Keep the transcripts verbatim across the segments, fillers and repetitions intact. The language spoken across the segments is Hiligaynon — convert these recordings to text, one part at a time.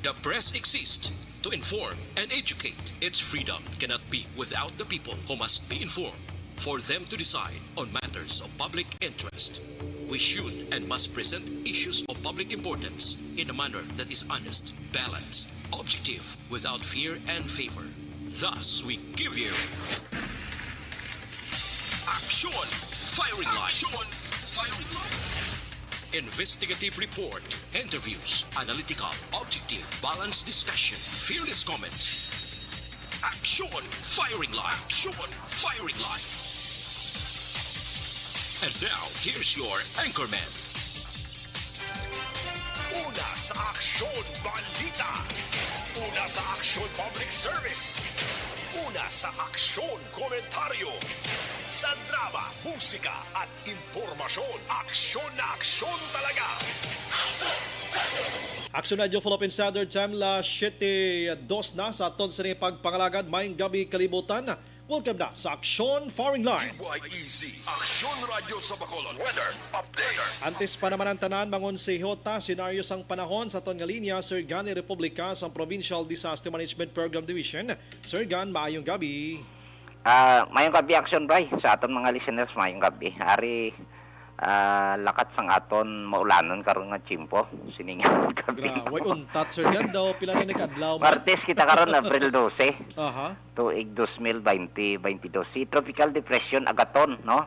The press exists to inform and educate. Its freedom cannot be without the people who must be informed for them to decide on matters of public interest. We should and must present issues of public importance in a manner that is honest, balanced, objective, without fear and favor. Thus, we give you Action Firing Line. Action Firing Line. Investigative report, interviews, analytical, objective, balanced discussion, fearless comments. Action Firing Line. Action Firing Line. And now, here's your anchorman. Una sa Aksyon Balita. Una sa Aksyon Public Service. Una sa Aksyon Komentaryo. Sa drama, musika, at impormasyon, aksyon na aksyon talaga. Action Radio Philippine Standard Time, las siyete dos na sa aton sini pagpangalagad. Maayong gabi, kalibutan. Welcome na sa Aksyon Firing Line. D Y E Z, Aksyon Radyo sa Bacolod. Weather update. Antes pa naman ang tanan, mangonseho ta, senaryo sang panahon sa aton nga linya, Sir Gan ni Republika sang Provincial Disaster Management Program Division. Sir Gan, maayong gabi. Ah, maayong gabi, Action Bry. Sa aton mga listeners, maayong gabi. Ari, ah, lakat sang aton maulanon karon nga tiyempo. Sining gabi. Gra-, way untat, Sir Gan, daw. Pila na ni kadlaw, ma? Martes kita karon, April dose. Aha. Tuig dos mil baynte, baynte dos. Si Tropical Depression Agaton, no?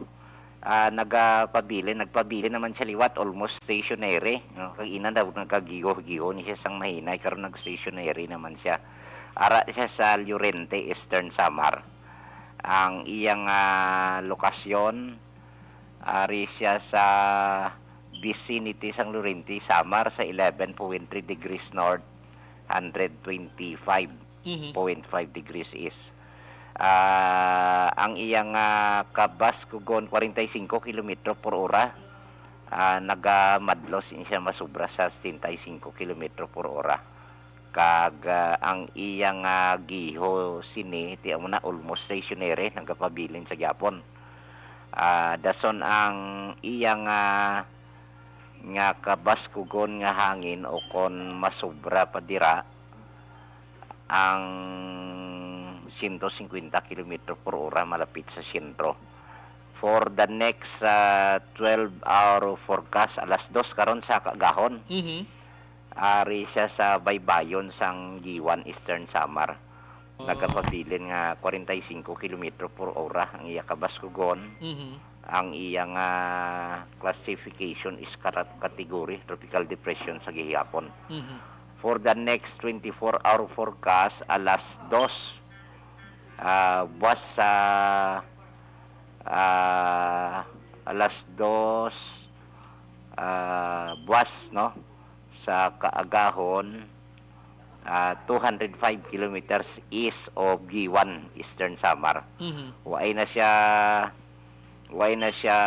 Ah, nagapabilin, nagpabilin naman siya liwat, almost stationary, no? Kag ina daw nagagiho-giho ni siya sang mahinay, karon nag-stationary naman siya. Ara siya sa Llorente, Eastern Samar. Ang iyang, ah, lokasyon, ari siya sa vicinity sang Llorente, Samar, sa eleven point three degrees north, hundred twenty-five point five degrees east. Ah, ang iyang, ah, kabaskugon, forty-five kilometro por ora. Ah, nagamadlos ini siya masubra sa setenta y cinco kilometro por ora. Kag, ah, ang iyang, ah, giho sini, ti amo na, almost stationary, nagapabilin sa gyapon. Ah, dason ang iyang, ah, nga kabaskugon nga hangin o kon masubra pa dira ang siyento singkwenta kilometro por ora malapit sa sentro. For the next, ah, twelve hour forecast, alas dos karon sa kaagahon, Mhm. ari siya sa baybayon sang Guiuan, Eastern Samar. Ah. Nagapabilin nga forty-five kilometro por ora ang iya kabaskugon. Mhm. Ang iyang, ah, classification is kara-, category, tropical depression sa gihapon. Mhm. For the next twenty-four hour forecast, alas dos, ah, buwas sa, ah, alas dos, ah, buwas, no? Sa kaagahon, ah, two hundred five kilometers east of Guiuan, Eastern Samar. Mhm. Waay na siya, waay na siya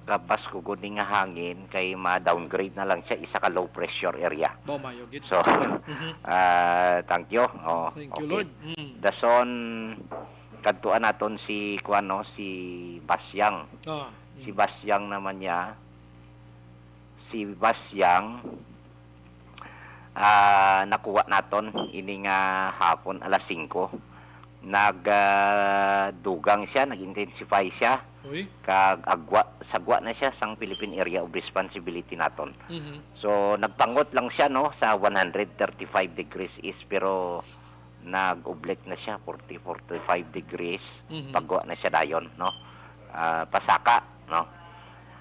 kabaskugon ni nga hangin, kay ma-downgrade na lang siya isa ka low pressure area. Ba, mayo gid. So, Mhm. ah, thank you. Oh, Thank you, okay. Lord. Mm. Dason, kadtuan naton si, kuwan, no, si Basyang. Ah, Si mm. Basyang naman niya, si Basyang, ah, nakuha naton ini nga hapon alas singko. Nag, ah, dugang siya, nag-intensify siya, Uy. kag agwa, sagwa na siya sang Philippine Area of Responsibility naton. Mhm. So, nagpangot lang siya, no, sa one hundred thirty-five degrees east, pero nag-ublik na siya, forty, forty-five degrees, Mhm. pagwa na siya dayon, no? Ah, pasaka, no?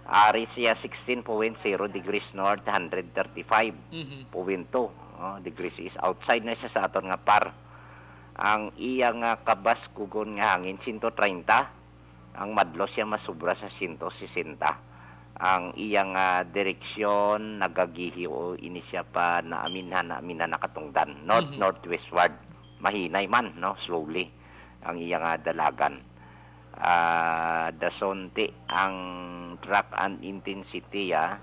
Ari siya sixteen point zero degrees north, hundred thirty-five point two, Mhm. no, degrees east. Outside na siya sa aton nga par. Ang iya nga kabaskugon nga hangin, sento treinta. Ang madlo siya masubra sa sento sesenta. Ang iya nga direksyon, nagagihi o ini siya pa naaminhan, naaminhan nakatungdan. North, Mhm. northwestward. Mahinay man, no? Slowly ang iya nga dalagan. Ah, dasonti ang track and intensity, ah.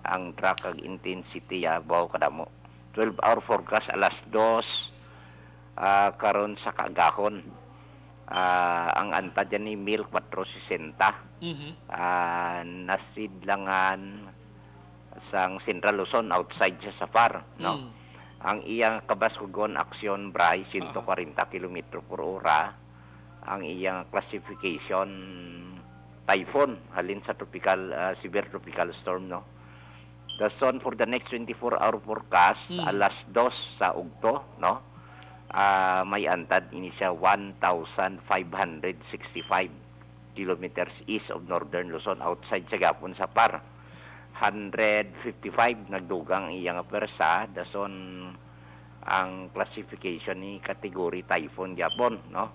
Ang track kag intensity, ah, baw kadamo. Twelve hour forecast, alas dos, ah, karon sa kaagahon. Ah, ang antad yan ni mil kwatro sesenta. Mhm. Ah, nasidlangan sang Central Luzon, outside siya sa far, no? Mm. Ang iyang kabaskugon aksyon, Bri, sento kwarenta kilometro por ora. Ang iyang classification, typhoon, halin sa tropical, ah, severe tropical storm, no? Dason, for the next twenty-four hour forecast, Mm. alas dos sa ugto, no? Ah, may antad ini siya one thousand five hundred sixty-five kilometers east of northern Luzon, outside sa gihapon sa par. Hundred fifty-five nagdugang iya nga pwersa, dason ang classification ni category typhoon gyapon, no?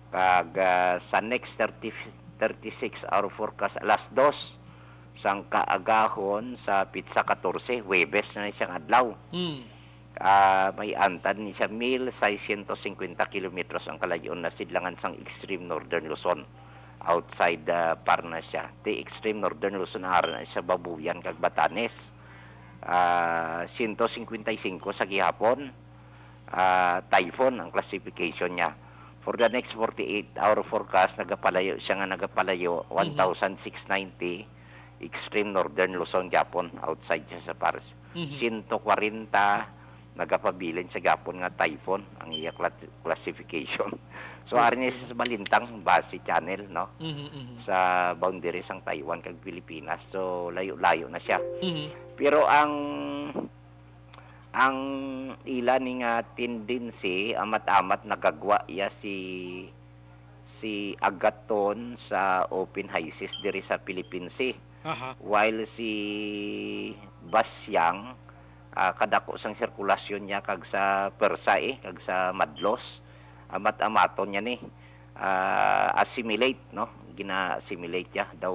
Kag, ah, sa next thirty, thirty-six hour forecast, alas dos sang kaagahon sa pitsa katorse, Huwebes na ni siyang adlaw. Hmm. Ah, may antad ni siya mil seiscientos cincuenta kilometros ang kalayo-an na sidlangan sang extreme northern Luzon. Outside, ah, par na siya. Ti extreme northern Luzon, ara na siya Babuyan kag Batanes. Ah, sento cincuenta y cinco sa gihapon, ah, typhoon ang classification niya. For the next forty-eight hour forecast, nagapalayo siya nga nagapalayo, Mhm. one thousand six ninety, extreme northern Luzon gyapon, outside siya sa par. Mhm. Sento kwarenta, nagapabilin siya gyapon nga typhoon ang iya cla-, classification. So, ari ni Okay. siya sa Balintang Basi Channel, no? Mhm, mhm. Sa boundary sang Taiwan kag Pilipinas. So, layo-layo na siya. Mhm. Pero ang, ang ila ni nga tendency, amat-amat nagagwa ya si, si Agaton sa open high seas diri sa Philippine Sea. Aha. While si Basyang, ah, kadako sang sirkulasyon niya kag sa pwersa, eh, kag sa madlos, amat-amaton niya ni, ah, assimilate, no? Gina-assimilate niya daw,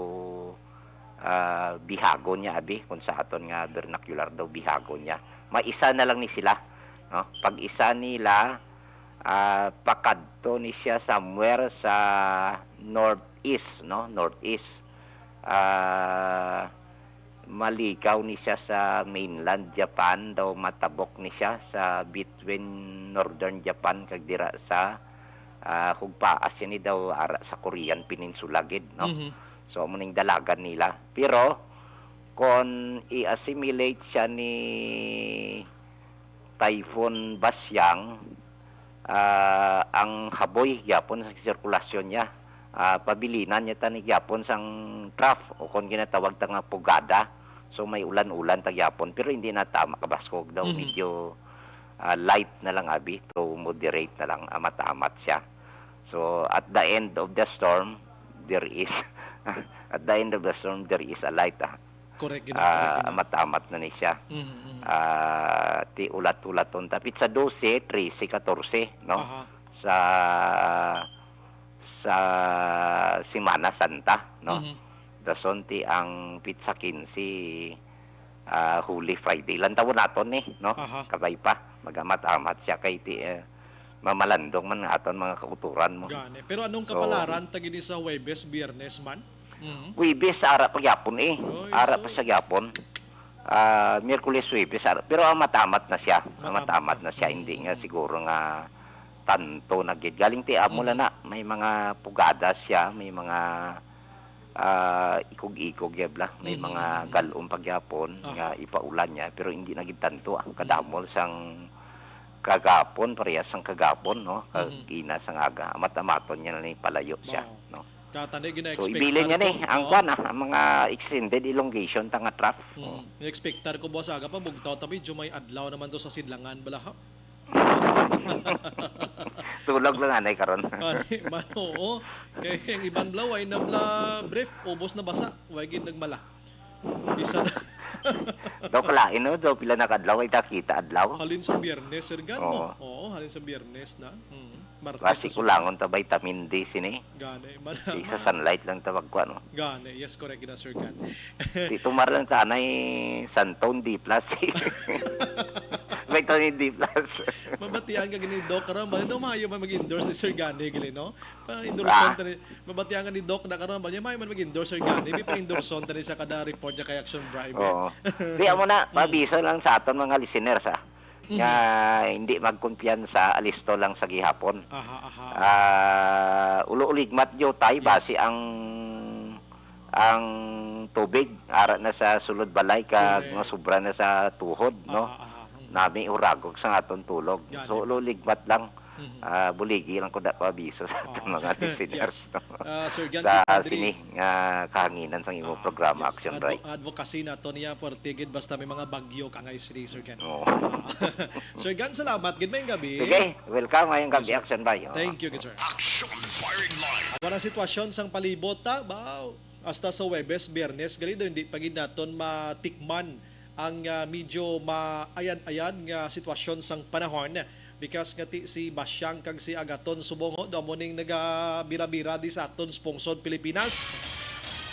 ah, bihagon niya, abi, kung sa aton nga vernacular daw, bihagon niya. Maisa na lang ni sila, no? Pag isa nila, ah, pakadto ni siya somewhere sa northeast, no? Northeast. Ah, maligaw ni siya sa mainland Japan, daw matabok ni siya sa between northern Japan kag dira sa, ah, hugpaas siya ni daw ara sa Korean Peninsula gid, no? Mhm. So, amo ning dalagan nila. Pero, kon i-assimilate siya ni Typhoon Basyang, ah, ang haboy gyapon sa sirkulasyon niya, ah, pabilinan niya tani gyapon sang trough, o kon ginatawag ta nga pugada. So, may ulan-ulan ta gyapon, pero hindi na tama kabaskog daw, Mhm. medyo, ah, light na lang, abi, to moderate na lang, amat-amat siya. So, at the end of the storm, there is, at the end of the storm, there is a light, ah. Correct, gina-, correct, Ah, gina-, amat-amat na ni siya. Mhm, mhm. Ah, ti ulat-ulaton ta. Pitsa dose, trese, katorse, no? Aha. Sa, sa Semana Santa, no? Mhm. Dason ti ang pitsa kinse, ah, Holy Friday. Lantawon naton ni, no? Aha. Kabay pa, magamat-amat siya kay ti, eh, mamalandong man nga aton mga kauturan mo. Gani. Pero anong So, kapalaran ta gini sa Huwebes, Biyernes man? Mhm. Huwebes, ara pa gyapon eh. Oy, Ara so pa sa gyapon. Ah, Miyerkules, Huwebes, ara. Pero ang matamat na siya. Ang Matamat. matamat na siya. Hindi nga Mhm. siguro nga tanto na gid. Galing ti amo Mhm. lang na. May mga pugada siya, may mga, ah, ikog-ikog ya bla. May Mhm, mga mhm. galon pa gyapon Aha. nga ipaulan niya, pero hindi na gid tanto, ah. Mhm. Kadamol sang kagapon, parehas sang kagapon, no? Mhm. Kag ina sang aga. Amat-amaton niya na ni palayo siya, Mao. no? Katani, So, gina-expectar ibilin niya ko. ni, ang Oo. kwan, ah, ang mga extended elongation ta nga trough. Mm. Oh. Expectar ko, boss, aga pa, bugtaw ta, medyo may adlaw naman to sa sidlangan, bala, ha? Tulog lang anay karon. Ani man, oo. Kay ang iban bla, way na bla brief, ubos na basa, way gid nagmala. Isa na. Daw kalain, no? Daw pila na ka adlaw, ay nakita adlaw. Halin sa Biyernes, Sir Gan, no? Oo. Oo, halin sa Biyernes na. Mm. Martes Basi na sa kulangon ta vitamin D sini. Gani, man-, Di sa man-, sunlight lang ta magkuha, no? Gani, yes, correct na, Sir Gan. Di tumar lang ta anay Santone D plus. Vitamin D plus. Mabatian ka gini, Doc, karon ba? Ano, maayo man mag-endorse ni Sir Gani, gali, no? Pa-endorse Ah. ta ni, mabatian ka ni Doc na karon ba? Niya, maayo man mag-endorse, Sir Gani. Di pa-endorse ta ni sa kada report niya kay Action Bribe, eh. Oo. Di, amo na, Mm. pabisa lang sa aton mga listeners, ah, Mhm. nga hindi magkumpiyansa, alisto lang sa gihapon. Aha, aha. Ah, ulo-uligmat, Jotay, Yes. basi ang, ang tubig, ara na sa sulod balay, kag Correct. nga sobra na sa tuhod, no? Aha, aha. Mhm. nami uragog sa aton tulog. Gani So, ba? luligbat lang, Mhm. ah, buligi lang ko dapat abiso sa aton Oo. mga listeners. Yes. No? Ah, Sir Jan, Sa Tito Dre. sini nga kahanginan sang imong Ah, programa, yes. Action Advo- Bray. Advocacy nato niya for tigid basta may mga bagyo ka ngay sini, Sir Jan. Oo. Ah. Sir Jan, salamat. Good morning, gabi. Sige, welcome ngayong gabi, Yes, sir. Action Bray. Oh. Thank you, good sir. Action Firing Line. Wala sitwasyon sang palibot ta, ba? Hasta sa Webes, Biyernes, gali daw hindi pa gid naton matikman ang ah, medyo maayan-ayan nga sitwasyon sang panahon. Because nga ti si Basyang kag si Agaton subong ho, daw mo ning nagabira-bira di sa aton sponsor Pilipinas.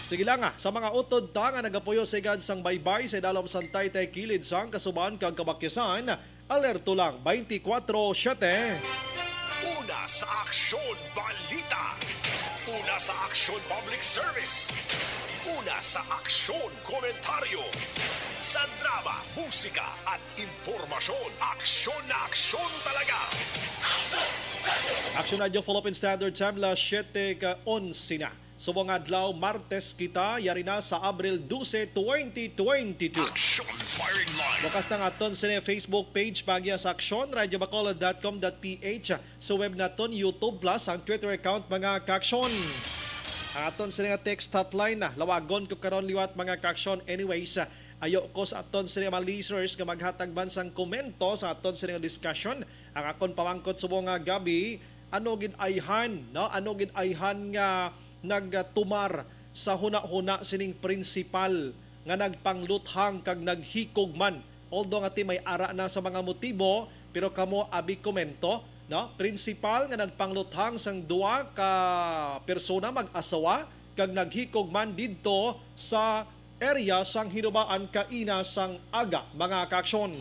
Sige lang ah, sa mga utod ta nga nagapuyo sa igad sang baybay sa idalom sang taytay kilid sang kasuban kag kabakyasan, alerto lang twenty-four seven. Una sa Aksyon Balita. Una sa Aksyon Public Service. Una sa Aksyon Komentaryo. Sa drama, musika at impormasyon, aksyon na aksyon talaga. Action Radio Philippine Standard Time, las siyete ka onse na. Subong adlaw, Martes kita, yari na sa Abril dose, twenty twenty-two. Action Firing Line. Bukas na nga aton sa Facebook page, Pagya sa Aksyon, radyo bacolod dot com dot ph. Sa web naton, YouTube Plus, ang Twitter account, mga ka-aksyon. Ang aton sa nga text hotline na, lawagon ko karon liwat, mga ka-aksyon. Anyways, ah, ayo ko sa aton sa mga listeners nga maghatag man sang komento sa aton sa nga discussion. Ang akon pamangkot subong nga gabi, ano gid ayhan, no? Ano gid ayhan nga nagtumar sa hunahuna sining prinsipal nga nagpangluthang kag naghikog man? Although nga ti may ara na sa mga motibo, pero kamo abi komento, no? Prinsipal nga nagpangluthang sang duha ka persona mag-asawa kag naghikog man didto sa area sang Hinubaan kaina sang aga, mga ka-aksyon.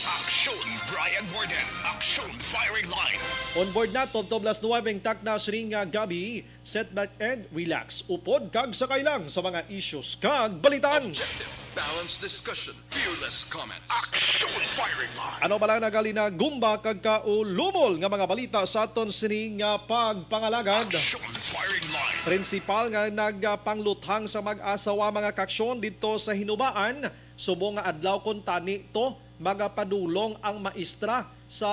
Aksyon Brian Warden. Aksyon Firing Line. On board na, tubtob las nuwebe ang takna sining nga gabi. Set back and relax. Upod kag sakay lang sa mga issues kag balitan. Objective, balanced discussion, fearless comment. Aksyon Firing Line. Ano ba lang nagalinagumba kag kaulumol nga mga balita sa aton sining nga pagpangalagad? Aksyon Firing Line. Prinsipal nga nagpangluthang sa mag-asawa, mga ka-aksyon, didto sa Hinubaan, subong nga adlaw kuntani to, magapadulong ang maestra sa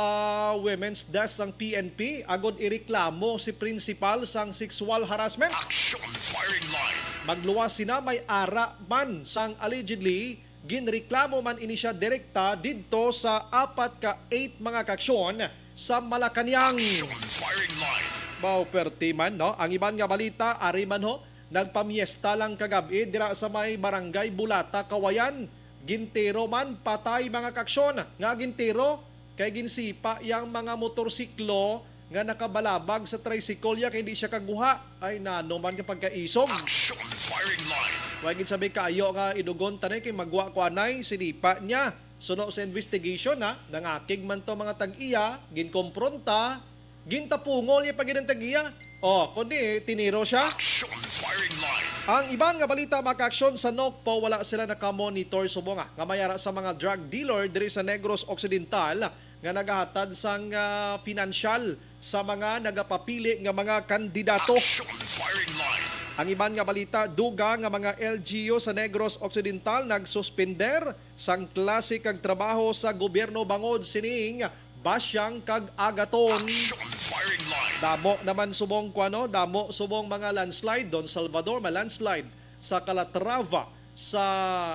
Women's Desk sang P N P agod ireklamo si prinsipal sang sexual harassment. Aksyon Firing Line. Magluwas sina, may ara man sang allegedly ginreklamo man ini siya direkta didto sa apat ka eight, mga ka-aksyon, sa Malacañang. Aksyon Firing Line. Mao, perte man, no? Ang iban nga balita, ari man ho, nagpamiesta lang kagab-i dira sa may Barangay Bulata, Kawayan. Gintiro man, patay, mga ka-aksyon. Nga gintiro? Kay ginsipa yang mga motorsiklo nga nakabalabag sa tricycle ya kay hindi siya kaguha. Ay, nano man ka pagkaisog. Aksyon Firing Line. Wa gid sabi kaayo nga idugon tanay kay magwa ko anay, sinipa niya. Suno sa investigation, ha, nangakig man to mga tag-iya, ginkompronta, gintapungol niya pa gid ang tag-iya. Oh, kundi tiniro siya. Aksyon Firing Line. Ang iban nga balita, mga ka-aksyon, sa Nocpo, wala sila nakamonitor subong nga, nga may ara sa mga drug dealer diri sa Negros Occidental nga nagahatad sang ah, financial sa mga nagapapili nga mga kandidato. Aksyon Firing Line. Ang iban nga balita, dugang nga mga L G U sa Negros Occidental nagsuspender sang klase kag trabaho sa gobyerno bangod sining Basyang kag Agaton. Aksyon Firing Line. Damo naman subong kuano, damo subong mga landslide. Don Salvador, may landslide sa Calatrava, sa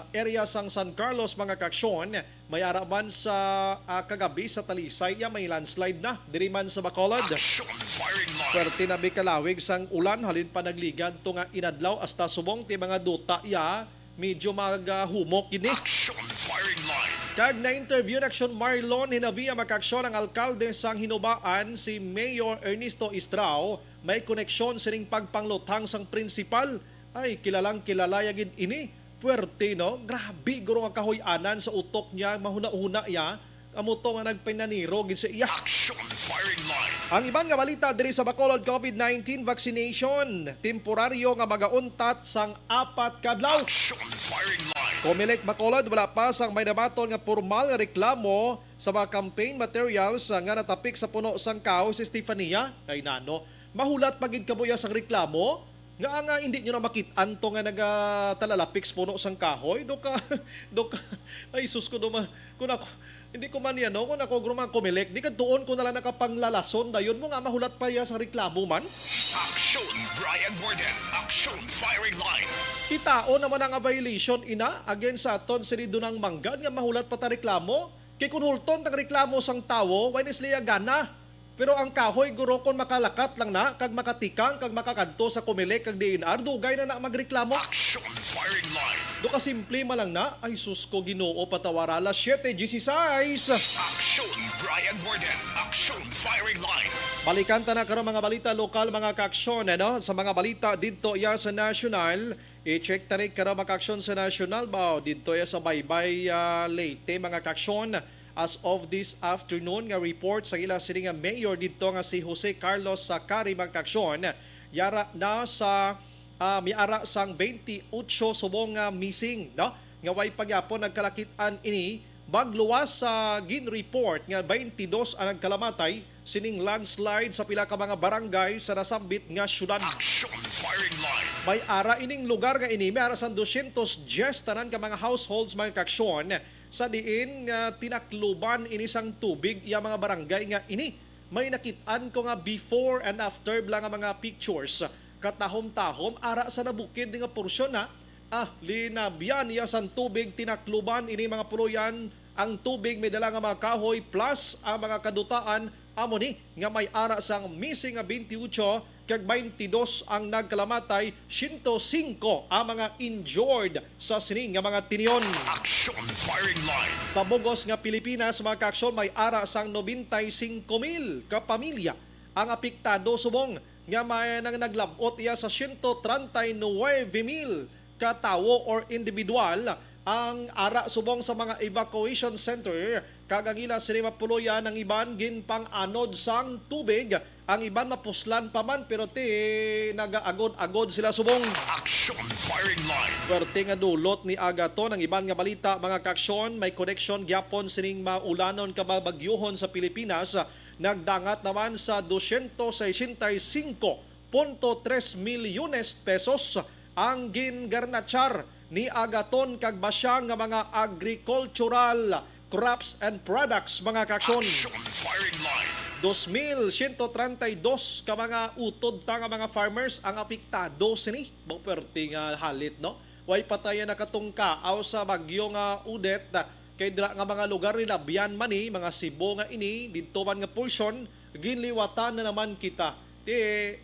area sang San Carlos, mga ka-aksyon. May ara man sa ah, kagabi sa Talisay, ya may landslide na diri man sa Bacolod. Aksyon Firing Line. Pwerte na bi kalawig sang ulan halin pa nagligad to nga inadlaw hasta subong ti mga duta ya medyo magahumok gini. Aksyon Firing Line. Kag na-interview na Aksyon Marlon Hinavia, mga ka-aksyon, ang alkalde sang Hinubaan, si Mayor Ernesto Estrao, may koneksyon sining pagpangluthang sang prinsipal. Ay, kilalang kilala ya gid ini. Puwerte, no? Grabe guro nga kahoy-anan sa utok niya, mahuna-huna ya. Amo to nga nagpinaniro gid sa iya. Aksyon Firing Line. Ang iban nga balita diri sa Bacolod, COVID nineteen vaccination temporaryo nga magauntat sang apat ka adlaw. Aksyon Firing Line. Comelec Bacolod, wala pa sang may nabaton nga pormal nga reklamo sa mga campaign materials nga natapik sa puno sang kahoy si Stefania. Kay nano, mahulat pa gid kamo ya sang reklamo nga nga hindi nyo na makit-an to nga nagatalalapik sa puno sang kahoy. Do ka, do ka, ay sus ko, do ma, kung ako, Hindi ko man yan, no? Kung ako, Grumang Comelec, di kadtuon ko na lang nakapanglalason, dayon mo nga mahulat pa iya sa reklamo man. Action, Brian Warden. Action, firing line. Kitao naman ang violation, ina, against sa aton sini Dunang Manggad nga mahulat pa ta reklamo. Kay kung hulton tang reklamo sang tawo, why ni sila gana? Pero ang kahoy, guro, kon makalakat lang na, kag makatikang, kag makakadto sa Comelec kag D N R, dugay na na magreklamo. Action, firing line. Do ka simple man lang na, ay sus ko, Ginoo, patawara, alas siete dieciséis. Action, Brian Warden. Action, firing line. Balikan ta na karon mga balita lokal, mga kaaksyon, ano? Sa mga balita didto iya sa national, i-check ta ni karon mga kaaksyon sa national ba? O, didto iya sa Baybay, ah, Leyte, mga kaaksyon. As of this afternoon nga report sa ila sini nga mayor didto nga si Jose Carlos Sakari, mga kaaksyon, yara na sa, ah, miara sang twenty-eight subong nga missing, no? Nga way pa gyapon nagkalakit-an ini, magluwas sa gin-report nga twenty-dos ang nagkalamatay sining landslide sa pila ka mga barangay sa nasambit nga syudad. Action, firing line. May ara ining lugar nga ini, may ara sang dosyentos diyes tanan ka mga households, mga kaaksyon, sa diin nga tinakluban ini sang tubig iya mga barangay nga ini. May nakit-an ko nga before and after bala nga mga pictures. Katahom-tahom, ara sa nabukid nga porsyon na, ah, linabyan iya sang tubig, tinakluban ini mga puloy-an. Ang tubig may dala nga mga kahoy plus ang mga kadutaan, amo ni nga may ara sang missing nga twenty-eight kag twenty-dos ang nagkalamatay, siyento singko ang mga injured sa sini nga mga tinion. Action, firing line. Sa bugos nga Pilipinas, mga kaaksyon, may ara sang nobenta y singko mil ka pamilya ang apektado, subong nga may nang naglab-ot iya sa siyento treinta y nuebe mil ka tawo or individual ang ara subong sa mga evacuation center, kag ang ila sini mapuloyan, ang iban ginpang-anod sang tubig, ang iban mapuslan pa man, pero ti nagaagod-agod sila subong. Action, firing line. Puwerte nga dulot ni Agaton. Ang iban nga balita, mga kaaksyon, may koneksyon gyapon sining maulanon ka mga bagyohon sa Pilipinas. Nagdangat naman sa dosyentos sesenta y singko punto tres milyones pesos ang gingarnachar ni Agaton kag Basyang nga mga agricultural crops and products, mga kaaksyon. Action, firing line. Dos mil siyento treinta y dos ka mga utod ta nga mga farmers ang apektado sini. Mao puwerte nga halit, no? Way pa ta nakatungkaaw sa bagyo nga Odette, kay dira nga mga lugar ni labyan man ni mga Cebu nga ini, didto man nga portion, ginliwatan na naman kita. Ti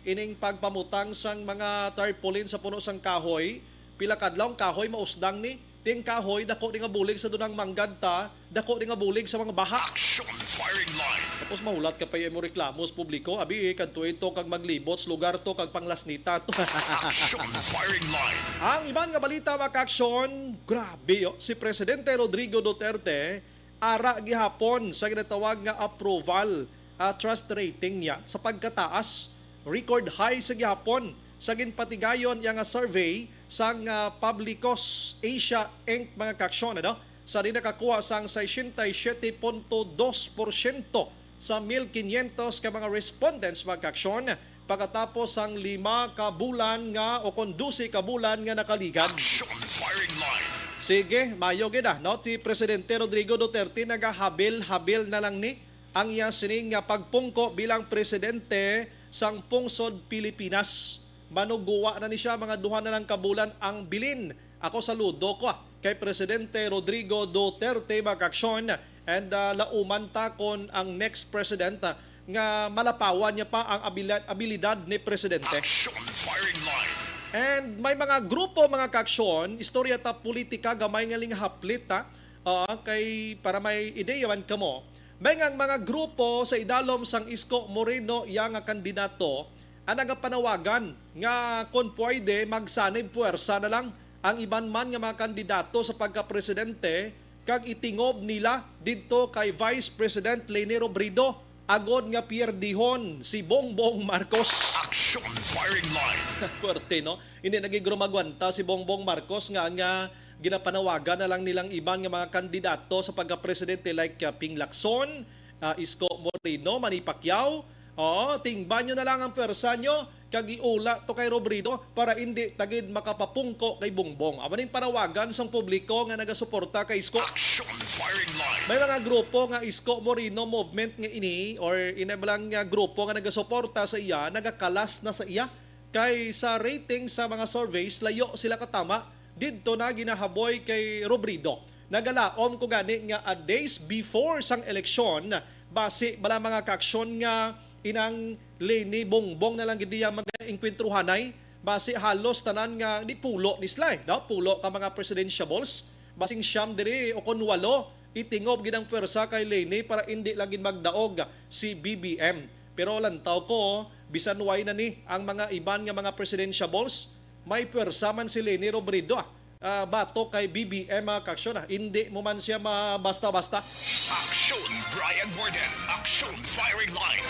ining pagpamutang sang mga tarpaulin sa puno sang kahoy, pila kadlaw ang kahoy mausdang ni. Ti ang kahoy, dako ni nga bulig sa dunang manggad ta, dako ni nga bulig sa mga baha. Action, firing line. Tapos mahulat ka pa yung imo reklamo sa publiko, abi, eh, kadto ito kag maglibot sa lugar to kag panglasnita to. Action, firing line. Ang iban nga balita, mga kaaksyon, grabe, oh. Si Presidente Rodrigo Duterte ara gihapon sa ginatawag nga approval, ah, trust rating niya sa pagkataas. Record high sa gihapon sa ginpatigayon iya nga survey sang, ah, Publicos Asia Inc, mga kaaksyon, ano? Sa di nakakuha sang sesenta y siete punto dos porsyento sa mil quinientos ka mga respondents, mga kaaksyon, pagkatapos sang lima ka bulan nga o kon dose ka bulan nga nakaligad. Action, firing line. Sige, mayo gid, ah, no? Si Presidente Rodrigo Duterte nagahabil-habil na lang ni ang iya sining nga pagpungko bilang presidente sang pungsod Pilipinas. Manugguwa na ni siya, mga duha na lang ka bulan ang bilin. Ako, saludo ko, ah, kay Presidente Rodrigo Duterte, mga kaaksyon, and, ah, lauman ta kon ang next president, ah, nga malapawan niya pa ang abila-, abilidad ni Presidente. Action, firing line. And may mga grupo, mga kaaksyon, istorya ta politika, gamay nga linghaplit, ha? Ah, kay para may ideya man kamo, may nga ang mga grupo sa idalom sang Isko Moreno iya nga kandidato ang nagapanawagan nga kon pwede magsanib puwersa na lang ang iban man nga mga kandidato sa pagkapresidente kag itingob nila didto kay Vice President Leni Robredo agod nga pierdihon si Bongbong Marcos. Action, firing line. Puwerte, no? Hindi na gid guro magwanta si Bongbong Marcos nga, nga ginapanawagan na lang nilang iban nga mga kandidato sa pagkapresidente like, ah, Ping Lacson, ah, Isko Moreno, Manny Pacquiao. Oo, tingban nyo na lang ang pwersa nyo kag iula to kay Robredo para hindi ta gid makapapungko kay Bongbong. Amo ning panawagan sang publiko nga nagasuporta kay Isko. Action, Firing line. May mga grupo nga Isko Moreno movement nga ini or ina ba lang nga grupo nga nagasuporta sa iya, nagakalas na sa iya. Kay sa rating sa mga surveys, layo sila katama didto na ginahaboy kay Robredo. Nagalaom ko gani nga a days before sang eleksyon, basi bala mga kaaksyon nga inang Leni Bongbong na lang gid iya mga inkwentruhanay, basi halos tanan nga di pulo ni sila, eh, no? Pulo ka mga presidentiables, basing siyam diri o kon walo, itingob gid ang pwersa kay Leni para indi lang gid magdaog si B B M. Pero lantaw ko, bisan way na ni ang mga iban nga mga presidentiables, may pwersa man si Leni Robredo, ah, ah, batok kay B B M, mga kaaksyon, ah. Hindi mo man siya mabasta-basta. Aksyon, Brian Warden. Aksyon, firing line.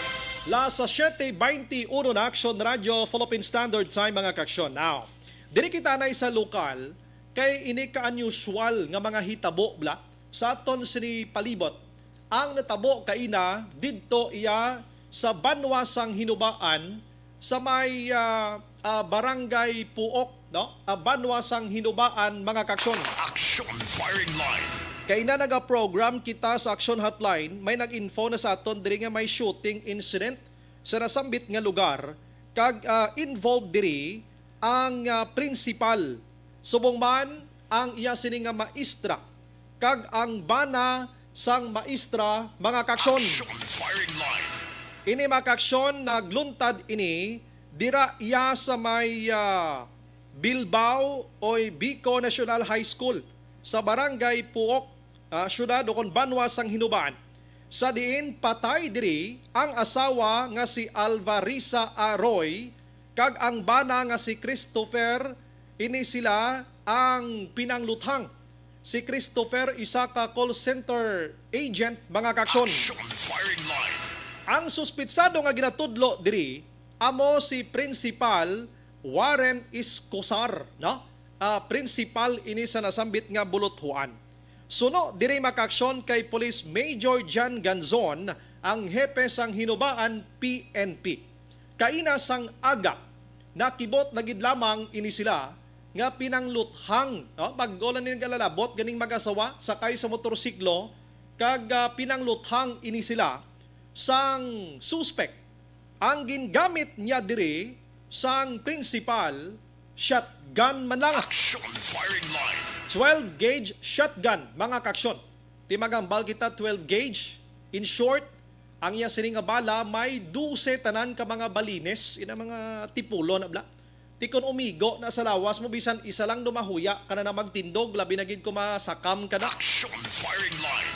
Las siete veintiuno na, Aksyon Radio, Philippine Standard Time, mga kaaksyon. Now, diri kita na sa lokal, kay ini ka unusual nga mga hitabo, bla, sa aton sini palibot. Ang natabo kaina didto iya sa banwa sang Hinubaan, sa may, ah, ah, Barangay Puok, no? Ah, banwa sang Hinubaan, mga kaaksyon. Action firing line. Kaina nagaprogram kita sa Action Hotline, may nag-info na sa aton diri nga may shooting incident sa nasambit nga lugar, kag, ah, involved diri ang, ah, prinsipal, subong man ang iya sini nga maestra kag ang bana sang maestra, mga kaaksyon. Action firing line. Ini, mga kaaksyon, nagluntad ini dira iya sa may, ah, Bilbao o Bico National High School sa Barangay Puok, ah, siyudad o kon banwa sang Hinubaan, sa diin patay diri ang asawa nga si Alvarisa Aroy kag ang bana nga si Christopher. Ini sila ang pinangluthang. Si Christopher, isa ka call center agent, mga kaaksyon. Action firing line. Ang suspitsado nga ginatudlo diri amo si Principal Warren Escosar, no? Ah, prinsipal ini sa nasambit nga buluthuan. Suno diri makaaksyon kay Police Major John Ganzon, ang hepe sang Hinubaan P N P. Kaina sang aga, nakibot na gid lamang ini sila nga pinangluthang, no? Bag-o lang ni nagalalabot ganing mag-asawa, sakay sa motorsiklo, kag, ah, pinangluthang ini sila sang suspek. Ang gingamit niya diri sang prinsipal, shotgun man lang. Action firing line. Twelve gauge shotgun, mga kaaksyon. Ti magambal kita, twelve gauge. In short, ang iya sini nga bala may dose tanan ka mga balines, ina mga tipulo na bla. Ti kon umigo na sa lawas mo, bisan isa lang dumahuya ka na na magtindog, labi na gid kung masakam ka na. Action firing line.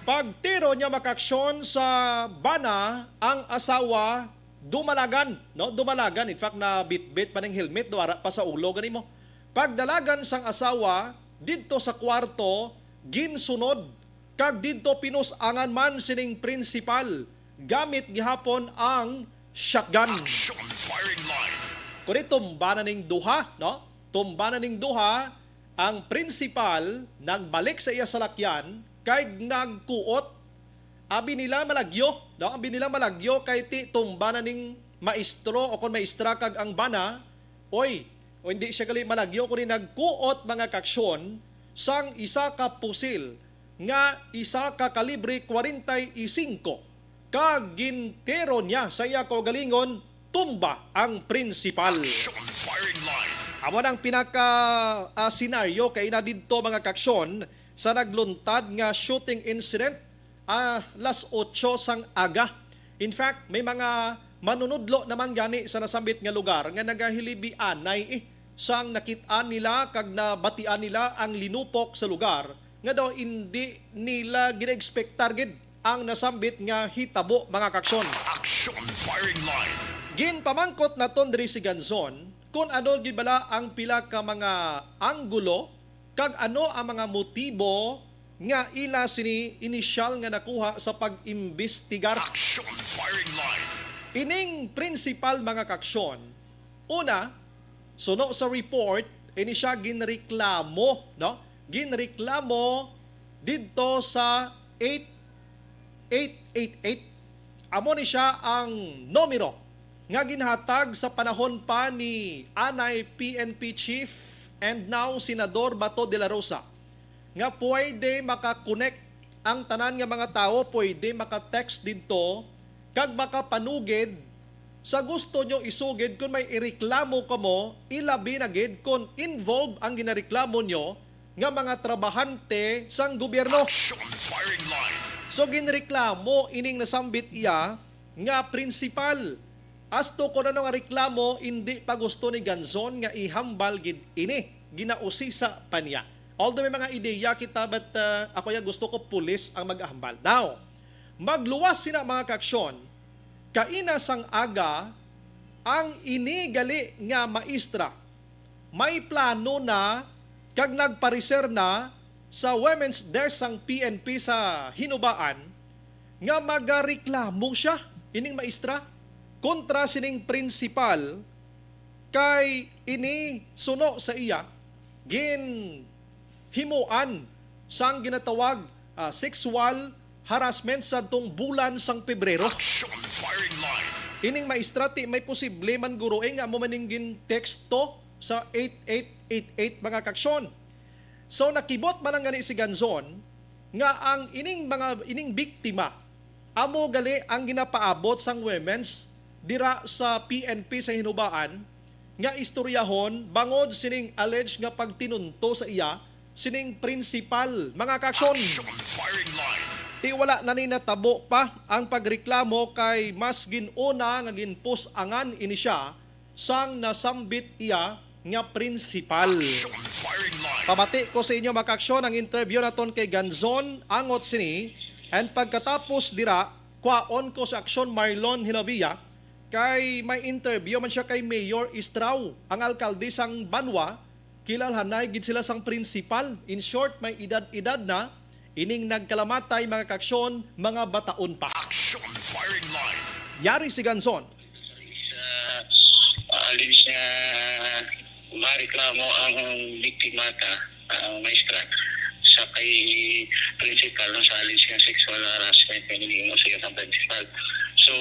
Pagtiro niya makaaksyon sa bana, ang asawa dumalagan, no? Dumalagan. In fact, na bitbit pa ning helmet, do ara pa sa ulo gani mo. Pagdalagan sang asawa didto sa kwarto, ginsunod, kag didto pinus-angan man sining prinsipal, gamit gihapon ang shotgun. Action firing line. Kuni tumba na ning duha, no? Tumba na ning duha, ang prinsipal nagbalik sa iya salakyan kay nagkuot. Abi nila malagyo, no? Abi nila malagyo kay ti tumba na ning maestro o kon maestra kag ang bana. Oy, o hindi siya gali malagyo, kundi nagkuot, mga kaaksyon, sang isa ka pusil nga isa ka kalibre kwarenta y singko, kag gintiro niya sa iya kaugalingon, tumba ang prinsipal. Action firing line. Amo nang pinaka, ah, senaryo kaina didto, mga kaaksyon, sa nagluntad nga shooting incident, ah, las otso sang aga. In fact, may mga manunudlo naman gani sa nasambit nga lugar nga nagahilibianay, eh, sang nakit-an nila kag nabatian nila ang linupok sa lugar nga daw indi nila gina-expectar gid ang nasambit nga hitabo, mga kaaksyon. Action firing line. Ginpamangkot naton diri si Ganzon kon ano gid bala ang pila ka mga anggulo kag ano ang mga motibo nga ila sini inisyal nga nakuha sa pag-imbestigar. Action firing line. Ining prinsipal, mga kaaksyon, una, suno sa report, ini siya ginreklamo, no? Ginreklamo didto sa eight eight eight eight. Amo ni siya ang numero nga ginhatag sa panahon pa ni anay P N P Chief and now Senador Bato de la Rosa, nga pwede maka-connect Ang tanan nga mga tawo pwede maka-text didto kag makapanugid sa gusto nyo isugid kon may ireklamo kamo, ilabi na gid kon involved ang ginareklamo nyo nga mga trabahante sang gobyerno. Action firing line. So, ginreklamo ining nasambit iya nga prinsipal. As to kon ano nga reklamo, indi pa gusto ni Ganzon nga ihambal gid ini. Ginausisa pa niya. Although may mga ideya kita, but, uh, ako ya gusto ko pulis ang maghambal. Now, magluwas sina mga kaaksyon, kaina sang aga ang ini gali nga maestra may plano na kag nagpareser na sa women's desk sang P N P sa Hinubaan nga magareklamo siya, ining maestra, kontra sining prinsipal kay ini suno sa iya ginhimuan sang ginatawag, ah, sexual harassment sadtong bulan sang Pebrero. Action firing line. Ining maestra, ti may posible man guro, eh, nga amo man ning ginteksto sa eight eight eight eight, mga kaaksyon. So, nakibot man ang gani si Ganzon nga ang ining mga, ining biktima amo gali ang ginapaabot sang women's dira sa P N P sa Hinubaan nga istoryahon bangod sining alleged nga pagtinunto sa iya sining prinsipal, mga kaaksyon. Action firing line. Ti wala na ni natabo pa ang pagreklamo kay mas gin-una nga ginpus-angan ini siya sang nasambit iya nga prinsipal. Action firing line. Pamati ko sa inyo, mga kaaksyon, ang interview naton kay Ganzon angot sini, and pagkatapos dira, kwaon ko sa aksyon Marlon Hilavia, kay may interview man siya kay Mayor Estrao, ang alkalde sang banwa, kilalhanay gid sila sang prinsipal. In short, may edad-edad na ining nagkalamatay, mga kaaksyon, mga bataon pa. Action firing line. Yari si Ganzon. Sa, ah, alleged nga mareklamo ang biktima ta, ang maestra, sa kay principal, no, sa alleged nga sexual harassment nga ginhimo sa iya sa principal. So,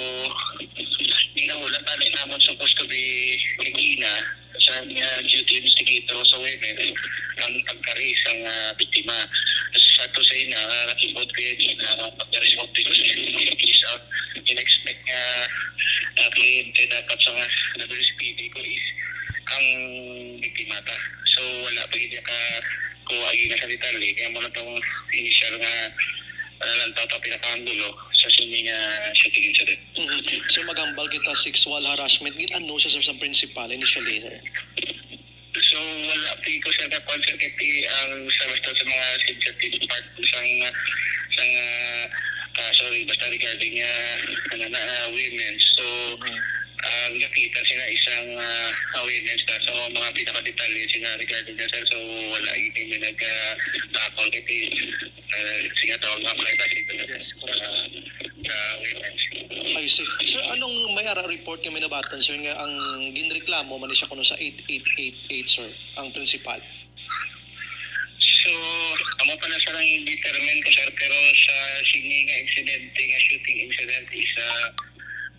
ginahuna tani namon supposed to be kagina sa, ah, duty investigator sa women ang pagkari sang, ah, biktima. Sa to sa ina, ah, nakibot ko yun, ah, pagka-respond ko sa case out, in-expect nga, ah, kliyente dapat sa mga W S P D ko is ang biktima ta. So, wala pa gid ka kuha gina sa detalye. Kaya mo na tong initial nga, ah, lantaw ta pinakaanggulo sa sini nga shooting incident. Mhm. So, maghambal kita sexual harassment. Gin-ano siya, sir, sa principal initially, sir? So, wala pa ko, sir, na-concern kay ang sa basta sa mga sensitive part sang, sang, ah, ah, sorry, basta regarding, ah, ano na, ah, women. So, Mhm. ang nakita sila isang, ah, ah, women sa, sa mga pinakadetalye sila regarding na, sir. So, wala ini may nag, ah, bakol kay, ah, siya tawag nga privacy. Yes, correct. Ah, sa women. I see. Sir, anong may ara report nga may nabatan, sir, nga ang ginreklamo man ni siya kuno sa eight eight eight eight, sir, ang principal? So, amo pa na sa lang determine ko, sir, pero sa sini nga insidente, nga shooting incident, is, ah,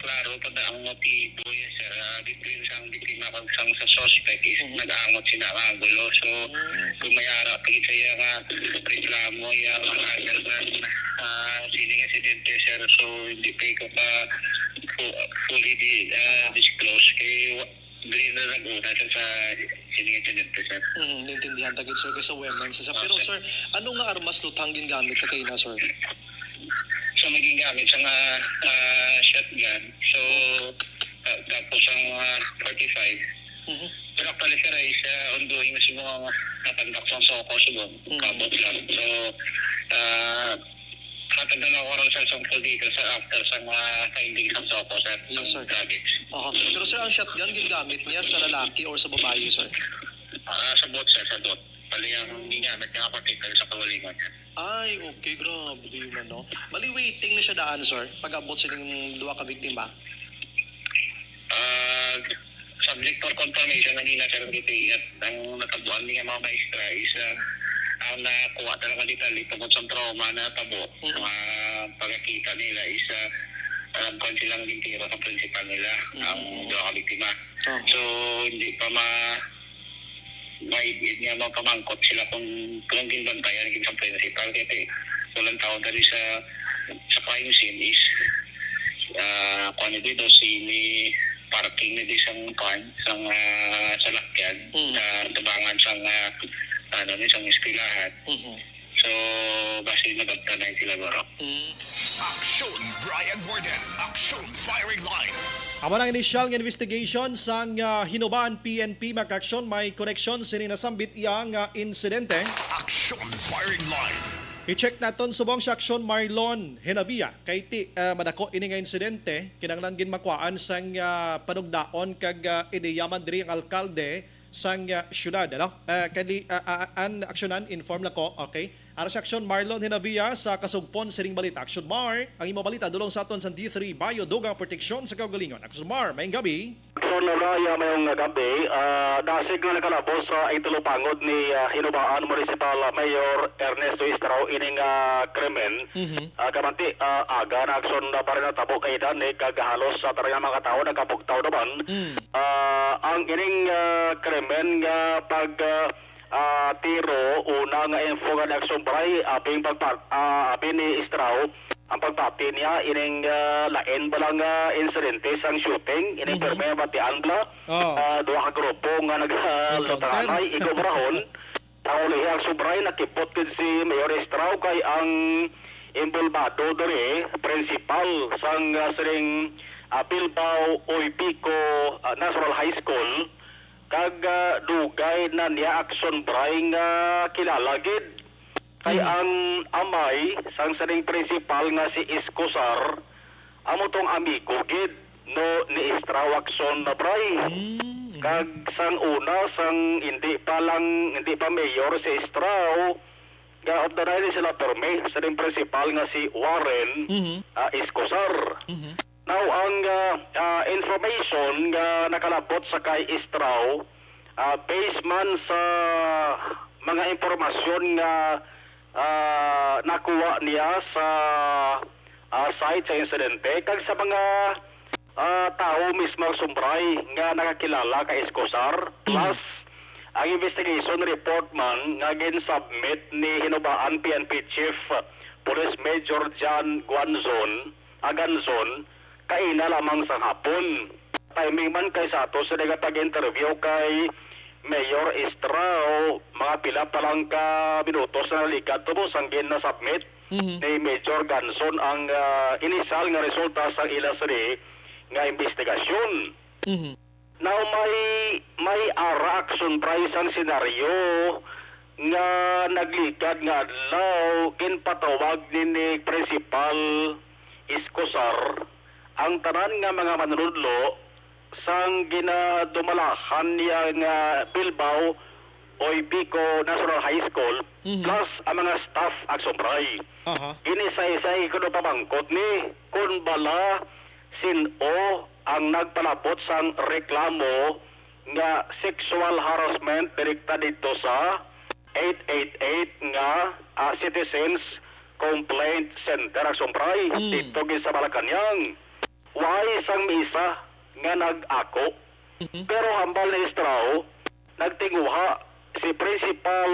klaro pa na ang motibo, yes, sir. Ah, between sang biktima kag sang sa suspect is Mhm. nag-aangot sila ang anggulo. So, Mm. kung may ara pa gid sa iya nga reklamo, iya nga under nga, ah, sini nga insidente, sir. So, hindi pa ko pa fu-, fully di, ah, Ah. disclose. Kay wa-, Dili na nag-una, sir, sa sini nga insidente, sir. Mm, naintindihan ta gid, sir, kay sa women, sir. Pero, Okay. sir, ano nga armas luthang gingamit ka kaina, sir? So, may gingamit sa nga, ah, shotgun. So, ta-, tapos ang, ah, forty-five. Mhm. Pero actually, sir, is, ah, ongoing na siguro ang, ah, conduct sa SOCO, siguro. Mm. Kapos lang. So, ah, Hatag na lang oral sa sangkol dito, sir, after sa mga findings ng SOCO, sir, Yes, sir. Ng drugs. Aha. Pero, sir, ang shotgun gingamit niya sa lalaki or sa babayi, sir? Ah, sa both, sir, sa both. Bali, ang ginamit niya nga particular sa kaugalingon, sir. Ay, okay, grabe man, no? Bali, waiting na siya daan, sir, pag-abot sa inyong duha ka biktima? Ah, subject for confirmation ang ina, sir, ang D P I at ang natabuan niya mga maestra is, ah, ang nakuha talaga detalye tungkol sa trauma na tabo. Mm. Ang, ah, pagkakita nila is, ah, alam ko silang gintiro sa principal nila, Mm. ang duha ka biktima. Aha. So, hindi pa ma-, maigid nga mapamangkot sila kung, kung ginbantayan gid sa principal. Kaya, Walang tao dali sa, sa crime scene is, ah, kuwan ni dito, si may parking na di sang kuwan, sang, ah, salakyan, Mm. sa tabangan sang, ah, ano ni, sang eskwelahan. Mhm. So, basi nagabta na sila, bro. Mm. Aksyon Brian Warden, Aksyon Firing Line. Amo ang initial nga investigation sang, ah, Hinobaan P N P, mga kaaksyon, may koneksyon sini nasambit iya nga insidente. Aksyon Firing Line. I-check naton subong si Aksyon Marlon Hinabia. Kay ti, ah, madako ini nga insidente, kinahanglan gid makuhaan sang, ah, panugdaon kag, ah, ideya man diri ang alkalde sang, ah, syudad, ano? Ah, kali, ah, ah, an aksyonan, inform lang ko, okay? Ara si Aksyon Marlon Hinabia sa kasugpon sining balita. Aksyon Mar, ang imo balita dulong sa aton sa D three Bio, dugang proteksyon sa kaugalingon. Aksyon Mar, maayong gabi. Aksyon Raya, maayong gabi. Ah, dasig nga nakalabos sa itulopangod ni, ah, Hinobaan Municipal Mayor Ernesto Estrao ining, ah, krimen. Mhm. Ah, kamanti, ah, aga na aksyon na pa rin natabo kay Dani, kag halos sa tarang mga tao nagkapugtaw naman. Mm. Ah, ang ining, ah, krimen nga pag, ah, ah, tiro, una nga info nga nagsumbray, aping pagpa-, ah, apin ni Estrao, ang pagpati niya ining, ah, lain ba lang, ah, insidente sang shooting, ining Mhm. pirmi nga batian bala, Oh. ah, duha ka grupo nga nag-, ah, Encounter. lutaranay, igumrahon. Ang ulihi ang sumbray, nakibot gid si Mayor Estrao kay ang involbado diri, principal sang, ah, sining, ah, Bilbao Oypico, ah, National High School, kag, ah, dugay na niya aksyon, Bray, nga kilala gid. Kay Mm. ang amay sang sining principal nga si Escosar, amo tong amigo gid, no, ni Estrao Aksyon na, Bray. Mm, mm. Kag sang una, sang hindi pa lang, hindi pa mayor si Estrao, gaabtanay ni sila permi sining principal nga si Warren, Mhm. ah, Escosar. Mhm. Now, ang, ah, ah, information nga nakalabot sa kay Estrao, ah, based man sa mga impormasyon nga, ah, nakuha niya sa, ah, site sa insidente, kag sa mga, ah, tawo mismo sumbray nga nakakilala kay Escosar, Mm. plus ang investigation report man nga gin-submit ni Hinobaan P N P Chief Police Major John Guanzon, Aganzon, kaina lamang sang hapon. Timing man kay sa ato sa nagapag-interview kay Mayor Estrao, mga pila pa lang ka minutos na nalikat tubos ang gin-submit Mhm. ni Major Ganson ang, ah, inisal nga resulta sa ila sini nga investigasyon. Mhm. Now, may, may ara aksyon, Bray, sang senaryo nga naglikad nga adlaw, ginpatawag ni, ni Principal Escosar ang tanan nga mga manunudlo sang ginadumalahan niya nga Bilbao Oypico National High School, Mhm. plus ang mga staff, aksyon, Bray. Aha. Ginisaysay kuno pamangkot ni kun bala sin-o ang nagpalabot sang reklamo nga sexual harassment direkta didto sa eight eight eight nga, ah, Citizens Complaint Center, aksyon, Bray, Mm. didto gid sa Malacañang. Way sang may isa nga nag-ako. Mhm. Pero hambal ni Estrao, nagtinguha si Principal,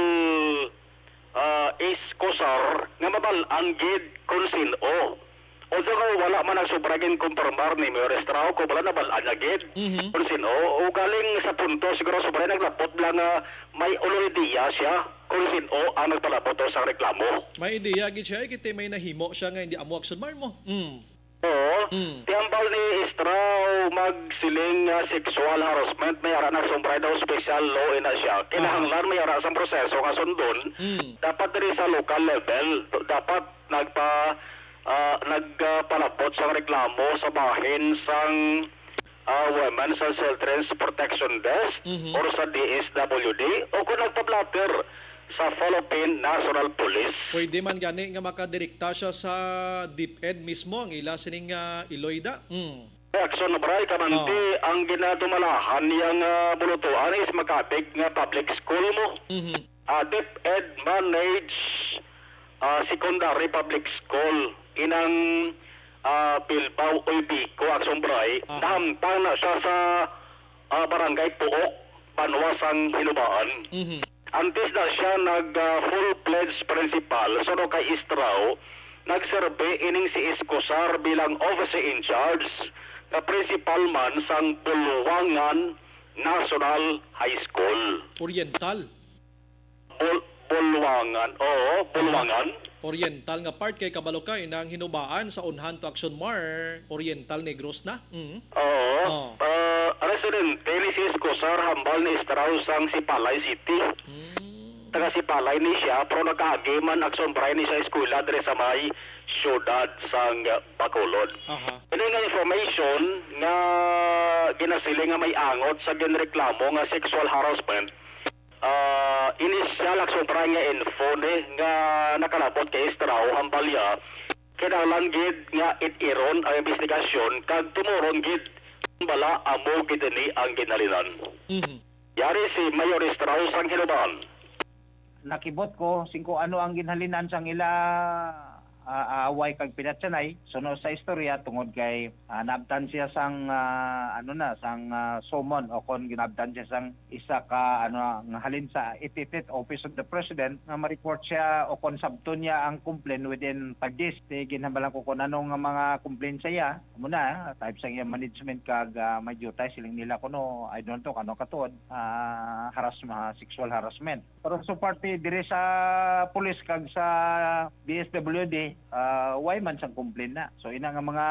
ah, Escosar nga mabal-an gid kon sin-o. Although nga wala man nagsobra gin-kumpirmar ni Mayor Estrao kung bala nabal-an niya gid Mhm. kon sin-o. O galing sa punto, siguro sobra naglapot lang nga may ulol ideya siya kon sin-o ang nagpalabot sang reklamo. May ideya gid siya, eh, kay may nahimo siya nga hindi amo aksyon, Mar, mo. Mm. Oo. Mm. Ti hambal ni Estrao magsiling nga sexual harassment, may ara na sumbray daw special law ina siya. Ah. Kinahanglan may ara sang proseso nga sundon. Mm. Dapat diri sa local level, dapat nagpa-, ah, nagpalabot sang reklamo sa bahin sang, ah, Women's and Children's Protection Desk Mhm. or sa D S W D o kung nagpa-blotter sa Philippine National Police. Pwede man gani nga makadirekta siya sa DepEd mismo, ang ila sining, ah, Iloy da. Mm. Aksyon, Bray, kamanti, Oh. ang ginadumalahan niya nga bulutuan is makabig nga public school mo. Mhm. Ah, DepEd manage, ah, secondary public school inang, ah, Bilbao Oybico, aksyon, Bray. Aha. Nahamtang na siya sa, ah, Barangay Puok, Banwa sang Hinubaan. Mhm. Antes na siya nag, ah, full-fledged principal, suno kay Estrao, nagserbi ining si Escosar bilang officer in charge nga principal man sang Bulwangan National High School. Oriental. Bul-, Bulwangan, oo, Bulwangan. Oriental nga part kay kabalo kay nang hinubaan sa Unhan to Action Mar, Oriental Negros na. Mm. Oo. Oh. Ah, residente ni si Escosar hambal ni Estrao sang Sipalay City. Mm. Taga Sipalay ni siya, pero nakaagi man, Action Bray, ni sa eskwela diri sa may siyudad sang Bacolod. Aha. Ini nga information nga ginasiling nga may angot sa ginreklamo nga sexual harassment, ah, inisyal, Action Bray, nga info ni nga nakalabot kay Estrao, hambal niya, kinahanglan gid nga it-iron ang imbestigasyon kag tumuron gid bala amo gid ini ang ginhalinan. Mhm. Yari si Mayor Estrao sang Hinubaan. Nakibot ko sing kung ano ang ginhalinan sang ila, ah, away kag pinatyanay. Suno sa istorya, tungod kay, ah, naabtan siya sang, ah, ano na, sang, ah, summon, o kon ginaabtan siya sang isa ka, ano, nga halin sa ititit Office of the President, nga ma-report siya o kon sabton niya ang complaint within five days. Di ginhambalan ko kung ano nga mga complaint sa iya. Amo na, type sang iya management kag, ah, may dutay, siling nila kuno, I don't know, ano katuod, ah, harass-, ah, sexual harassment. Pero so parte diri sa pulis kag sa D S W D, ah, way man sang complaint na. So ina nga mga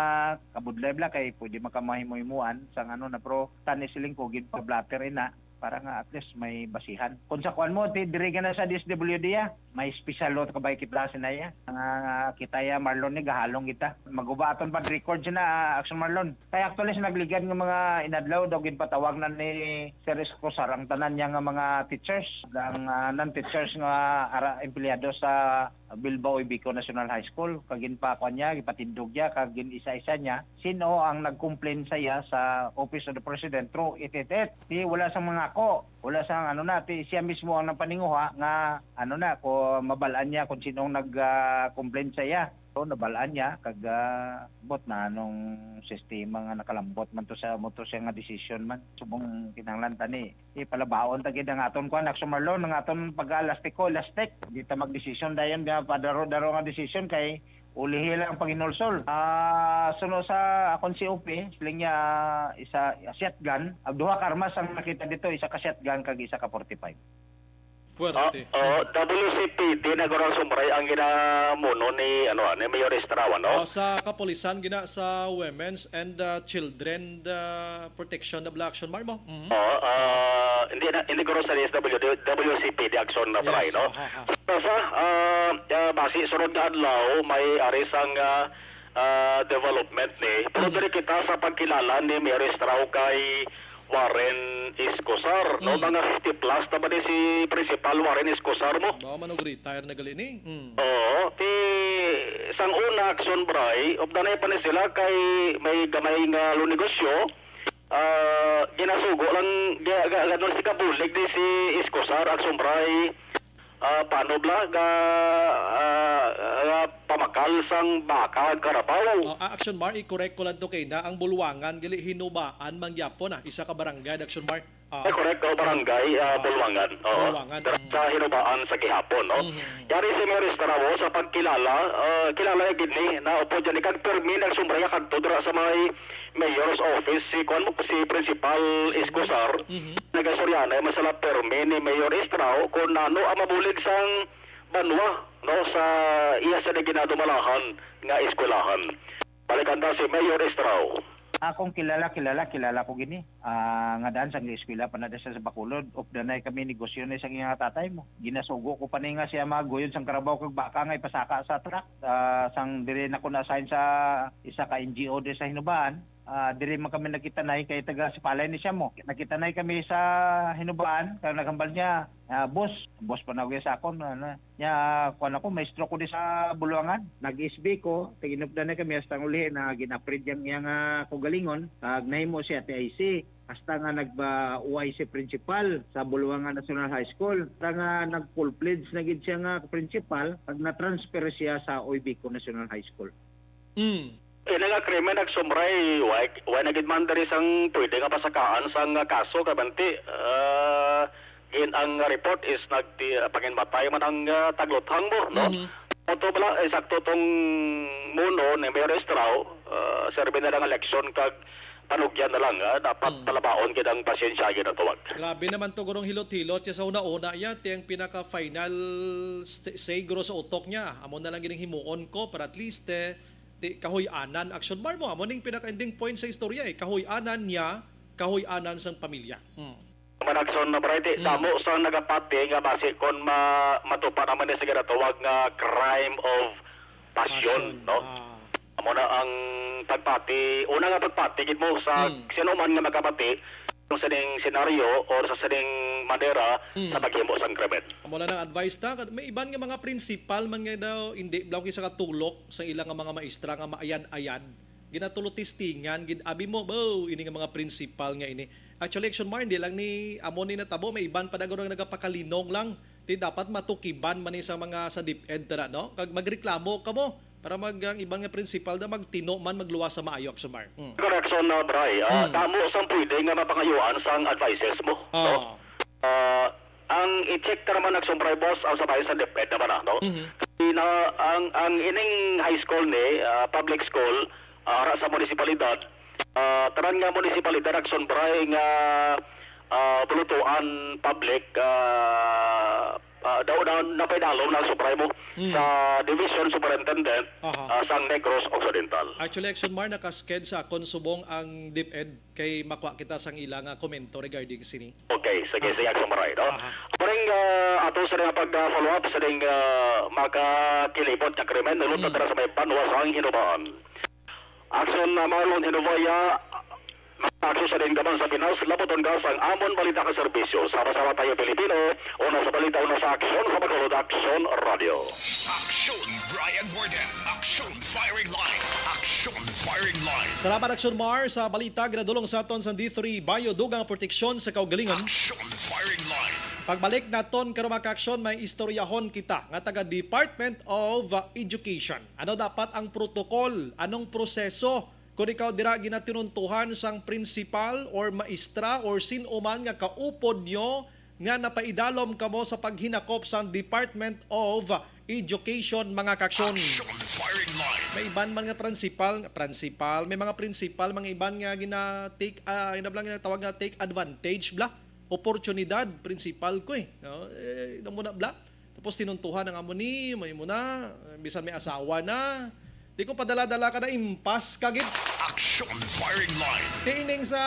kabudlay bala kay pwede makamahimo-himuan sang ano na, pero tani siling ko gid pa-blotter ina para nga at least may basihan. Kung sa kuan mo, ti, diri ka na sa D S W D, ah, may special law ka ba kita sa naya? Nga, nga kita ya, Marlon, ni gahalong kita. Maguba aton pa record na, ah, Action Marlon. Kay actually, sa nagligad nga mga inadlaw, daw ginpatawag na ni Sir Escosar ang tanan niya nga mga teachers. Ang, ah, non-teachers nga ara, empleyado sa Bilbao Ibico National High School. Kag ginpakuan niya, gipatindog niya, kag gin-isa-isa niya. Sino ang nag-complain sa iya sa Office of the President through eight eight eight? Di, wala sang mangako. Wala sang ano na, ti siya mismo ang nagpaninguha nga ano na, ko mabal-an niya kung sino ang nag, ah, complain sa iya. So, nabal-an niya, kag, ah, bot na anong sistema nga nakalambot man to sa mo to siya nga desisyon man. Subong kinahanglan tani, ipalabaon ta gid ang aton kuan, Action Marlon, ang aton pag-alastiko, elastic. Di ta magdesisyon dayon nga padaro-daro nga desisyon kay ulihi lang ang paghinulsol. Ah, suno sa akon C O P, siling niya, ah, isa, shotgun, ang duha ka armas ang nakita dito, isa ka shotgun kag isa ka forty-five. Oh, Puwerte. oh, W C P D na guro, Action Bray, ang ginamuno ni, ano, ni Mayor Estrao, no? Oh, sa kapulisan gina sa Women's and, uh, Children, uh, Protection na bala, Action Mar mo. Mhm. Oh, ah, hindi na, hindi guro sa D S W D, W C P D, Action na, Bray, Yes, no? oh, ha, ha. Sa, ah, ah, basi sunod nga adlaw may ari sang, ah, ah, development ni. Pero Mhm. diri kita sa pagkilala ni Mayor Estrao kay Warren Escosar, no? Mm. Mga fifty plus na ba ni si Principal Warren Escosar mo? Bawa man og retire na gali ni. Mm. Oo, ti sang una, Action Bray, updanay pa ni sila kay may gamay nga lunegosyo. Ah, ginasugo lang, ga-, ga-, ganun si kabulig ni si Escosar, Action Bray. Ah, paano bala ga, ah, ah, pamakal sang baka, karabaw? Oh, ah, Action Mar, i-correct ko lang to kay na ang Bulwangan gali Hinubaan man gyapon, ah, isa ka barangay, Action Mar. Ah. Eh, correct, oh, barangay, ah, Ah. Bulwangan. Oo. Bulwangan, Dira mm. sa Hinubaan sa gihapon, no? Mhm. Yari si Mayor Estrao sa pagkilala, ah, kilala gid ni, na upo dyan, kag permi nagsumbra kadto dira sa may mayor's office, si, kuwan mo, si Principal Escosar. Mhm. Nagasuryanay man sila permi ni Mayor Estrao kung nano ang mabulig sang banwa, no, sa iya sa ginadumalahan nga eskwelahan. Balikan ta si Mayor Estrao. Akong kilala, kilala, kilala ko gini. Ah, nga daan sang eskwela pa na siya sa Bacolod. Updanay kami negosyo ni sang iyang tatay mo. Ginasugo ko pa ni nga siya maguyod sang karabaw kag baka nga ipasaka sa truck. Ah, sang diri na ko na-assign sa isa ka N G O di sa Hinubaan. Ah, diri man kami nagkitanay kay taga Sipalay ni siya mo. Nagkitanay kami sa Hinubaan, kag naghambal niya, ah, boss, boss pa na sa akon, ano, Nya, kuwan ako, maestro ko di sa Buluangan. Nag-S B ko, tiginupdan na kami, hasta ang uli na gin-upgrade yang iyang, ah, kaugalingon, kag nahimo siya T I C. Hasta nga nagba-, O I C principal sa Buluangan National High School. Hasta nga nag-full-fledged na gid siya nga principal, kag na-transfer siya sa Oybico National High School. Mm. Ina nga krimen nagsumbray, way, way na gid man diri sang pwede nga pasakaan sang kaso, kay banti, ah, Ang report is nagti-, panginmatay man ang, ah, tagluthang mo, no? Mhm. Ito pala, eh, sakto tong muno ni Mayor Estrao, ah, serbi na lang ang leksyon kag panugyan na lang, ah, dapat Mm. palabaon gid ang pasensya, ginatawag. Grabe naman to, gurong hilot-hilot siya sa una-una, ya, ti ang pinaka-final st-, say guro sa utok niya. Amo na lang gining himuon ko para at least, eh, ti kahuy-anan, action bar mo. Amo ning pinaka-ending point sa istorya, eh. Kahuy-anan niya, kahuy-anan sang pamilya. Mm. Manakson na, Bray, di Mm. damo sang nagapati nga basi kon ma-, matupa naman ni sa ginatawag nga crime of passion, Passion, no? ah. Amo na ang pagpati, una nga pagpati gid mo sa Mm. sino man nga magapati sa sining senaryo or sa sining manera Mm. sa paghimo sang krimen. Amo na ang advice ta, may iban nga mga prinsipal man nga daw, hindi lang sa katulok sa ilang nga mga maestra nga maayad-ayad. Ginatulotestingan gid, abi mo, bo, ini nga mga prinsipal nga ini. Actually, Action Mar, hindi lang ni amo ni natabo, may iban pa daw nga nagapakalinong lang. Ti dapat matukiban man ni sa mga sa DepEd tara, no? Kag magreklamo kamo para mag, ang iban nga prinsipal da magtino man, magluwas sa maayo, Action Mar. Mm. Correction na, Bray. Ah, Mm. kamo sang pwede nga mapangayuan sang advices mo, no? Ah. Ah, ang i-check ka naman, Action Mar, boss, ang sa bahin sa DepEd naman, ah, no? Mhm. Ina, ang, ang ining high school ni, ah, public school, ah, ara sa munisipalidad, ah, tanan nga munisipalidad, Action Bray, nga, ah, pulutuan public, ah, ah, daw na, napaidalom na, Action Bray, mo Mm. sa Division Superintendent, Aha. ah, sang Negros Occidental. Actually, Action Mar, nakasked sa akon subong ang DepEd kay makuha kita sang ila nga komento regarding sini. Okay, sige, Ah. sige, Action Bray, no? Aha. Paring, ah, ato sa nga pag, ah, follow up sa ding, ah, makakilibot nga krimen, nulot na Mm. tara sa may banwa sang Hinubaan. Action na Marlon Hinubaya, action sa Dingaman sa Pinas, labuton ka sang amon balita ka serbisyo. Sama-sama tayo, Pilipino. Una sa balita, una sa aksyon, sa Bacolod Action Radio. Action Brian Warden, Action Firing Line, Action Firing Line. Salamat, Action Mar, sa balita ginadulong sa aton sa D three Bio, dugang proteksyon sa kaugalingon. Action Firing Line. Pagbalik naton karon, mga ka-aksyon, may istoryahon kita nga taga Department of Education. Ano dapat ang protocol? Anong proseso kung ikaw dira ginatinuntuhan sang principal or maestra or sin-o man nga kaupod nyo nga napaidalom kamo sa paghinakop sang Department of Education, mga ka-aksyon? Action Firing Line. May iban man nga principal, principal, may mga principal, mga iban nga gina-take, ah, ina lang ginatawag nga take advantage, bla? Oportunidad, principal ko eh. No? Eh, ina mo na, bla? Tapos tinuntuhan ang amo ni, may mo na, bisan may asawa na. Di ko padala-dala ka na, impas ka gid. Action Firing Line. Ti ining sa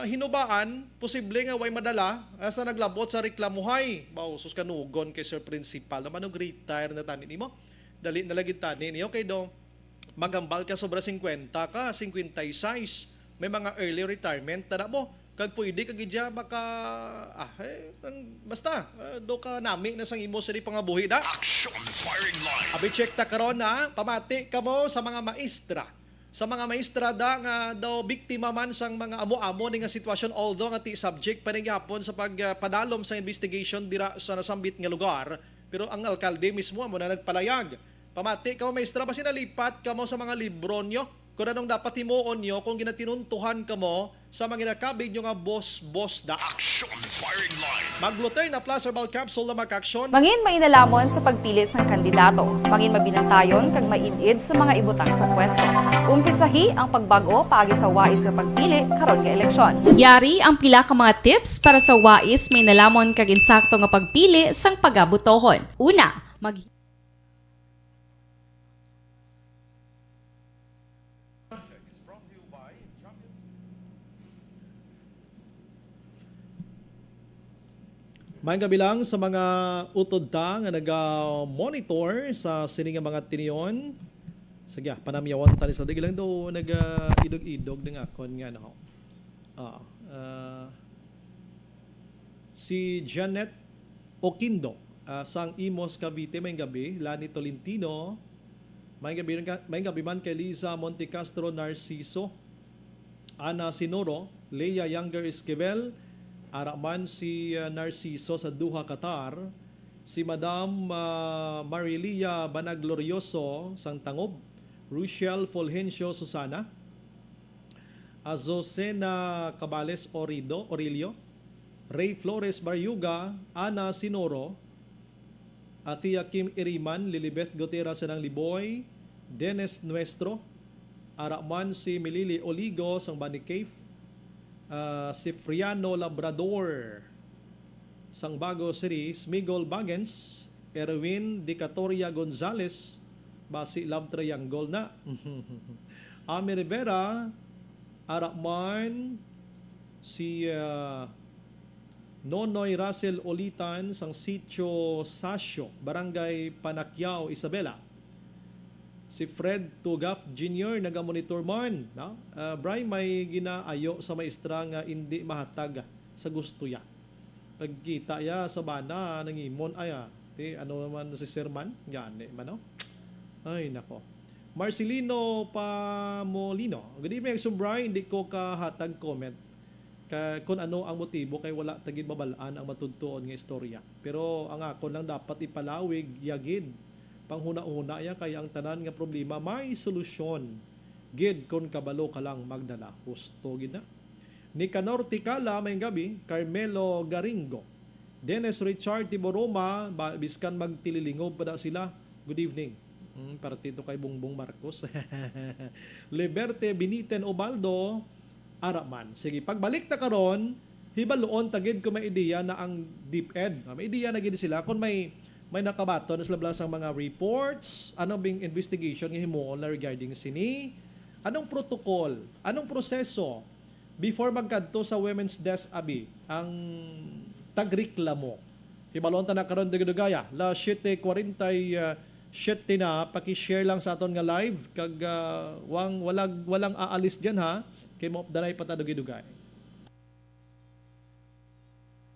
Hinubaan, posible nga way madala, ah, sa naglabot sa reklamuhay. Baw, sus, kanugon kay Sir Principal. Naman og retire na tani nimo. Dali na lagi tani niyo kay do magambal ka sobra singkwenta ka, singkwenta y sais. May mga early retirement na, na mo. Kag pwede ka gid siya maka, ah, eh, ang, basta, ah, do ka nami na sang imo sa di pangabuhi da. Action Firing Line. Abi, check ta karon na, pamati kamo sa mga maestra. Sa mga maestra da nga daw biktima man sang mga amo-amo ni nga sitwasyon, although nga ti subject pa ni gihapon sa pag, ah, padalom sa investigation dira sa nasambit nga lugar, pero ang alkalde mismo amo na nagpalayag. Pamati kamo, maestra, basi nalipat kamo sa mga libro nyo kung anong dapat himuon nyo kung ginatinuntuhan kamo sa mga ginakabig nyo nga boss-boss da. Action Firing Line. Mag-Glutein Plus Herbal Capsule na, mga ka-aksyon. Mangin mainalamon sa pagpili sang kandidato. Mangin mabinantayon kag maid-id sa mga ibutang sa pwesto. Umpisahi ang pagbag-o paagi sa wais nga pagpili karon nga eleksyon. Yari ang pila ka mga tips para sa wais, mainalamon kag insakto nga pagpili sang pagabutohon. Una, mag- Maayong gabi lang sa mga utod ta nga naga-monitor sa sini nga mga tinion. Sige, ah, panamyawon ta ni sa digi lang do naga-idog-idog ning akon nga, no. Ah, ah, si Janet Oquindo, ah, sang Imus, Cavite, maayong gabi. Lani Tolentino, maayong gabi rin ka, maayong gabi man kay Liza Montecastro Narciso, Ana Sinoro, Lea Younger Esquivel, ara man si, ah, Narciso sa Doha, Qatar, si Madam, ah, Marilia Banaglorioso sang Tangob, Rochelle Fulgencio Susana, Azucena Cabales Orido, Orillo, Ray Flores Barriuga, Ana Sinoro, Athea Kim Iriman, Lilibeth Gutera Senang Liboy, Dennis Nuestro, ara man si Milili Oligo sang Bani Cave, ah, Sifriano Labrador sang Bago City, Smigol Bagens, Erwin Dicatoria Gonzales, basi love triangle na. Ami Rivera, ara man si, ah, Nonoy Russell Ulitan sang Sitio Sasio, Barangay Panakyao, Isabela. Si Fred Tugaf Junior nagamonitor man, no? Ah, Bray, may ginaayo sa maestra nga indi mahatag sa gusto ya. Pagkita ya sa bana, nangimon, ay, ah, ti, ano naman si Sir man? Gani man, no? Ay, nako. Marcelino Pamolino, "Good evening, Action Bray. Hindi ko kahatag comment ka, kung ano ang motibo kay wala ta gid mabal-an ang matudtuon nga istorya. Pero ang akon lang dapat ipalawig ya gid. Panghuna-huna ya kay ang tanan nga problema may solusyon gid kon kabalo ka lang magdala." Husto gid na. Nicanor Ticala, may gabi. Carmelo Garingo, Dennis Richard Tiboroma, ba, biskan magtililingob pa da sila. Good evening. Hmm, partido kay Bongbong Marcos. Liberte Biniten Obaldo, ara man. Sige, pagbalik ta karon, hibaluon ta gid kung may ideya na ang DepEd. Ah, may ideya na gid sila kung may, may nakabaton na sila bala sang mga reports, anong bing investigation nga himuon na regarding sini, anong protocol, anong proseso before magkadto sa Women's Desk, abi, ang tagreklamo. Hibaluon ta na karon, dugay-dugaya. Las siete cuarenta y siete na, paki-share lang sa aton nga live kag, ah, wang, walag, walang aalis diyan, ha, kay maupdanay pa ta dugay-dugay.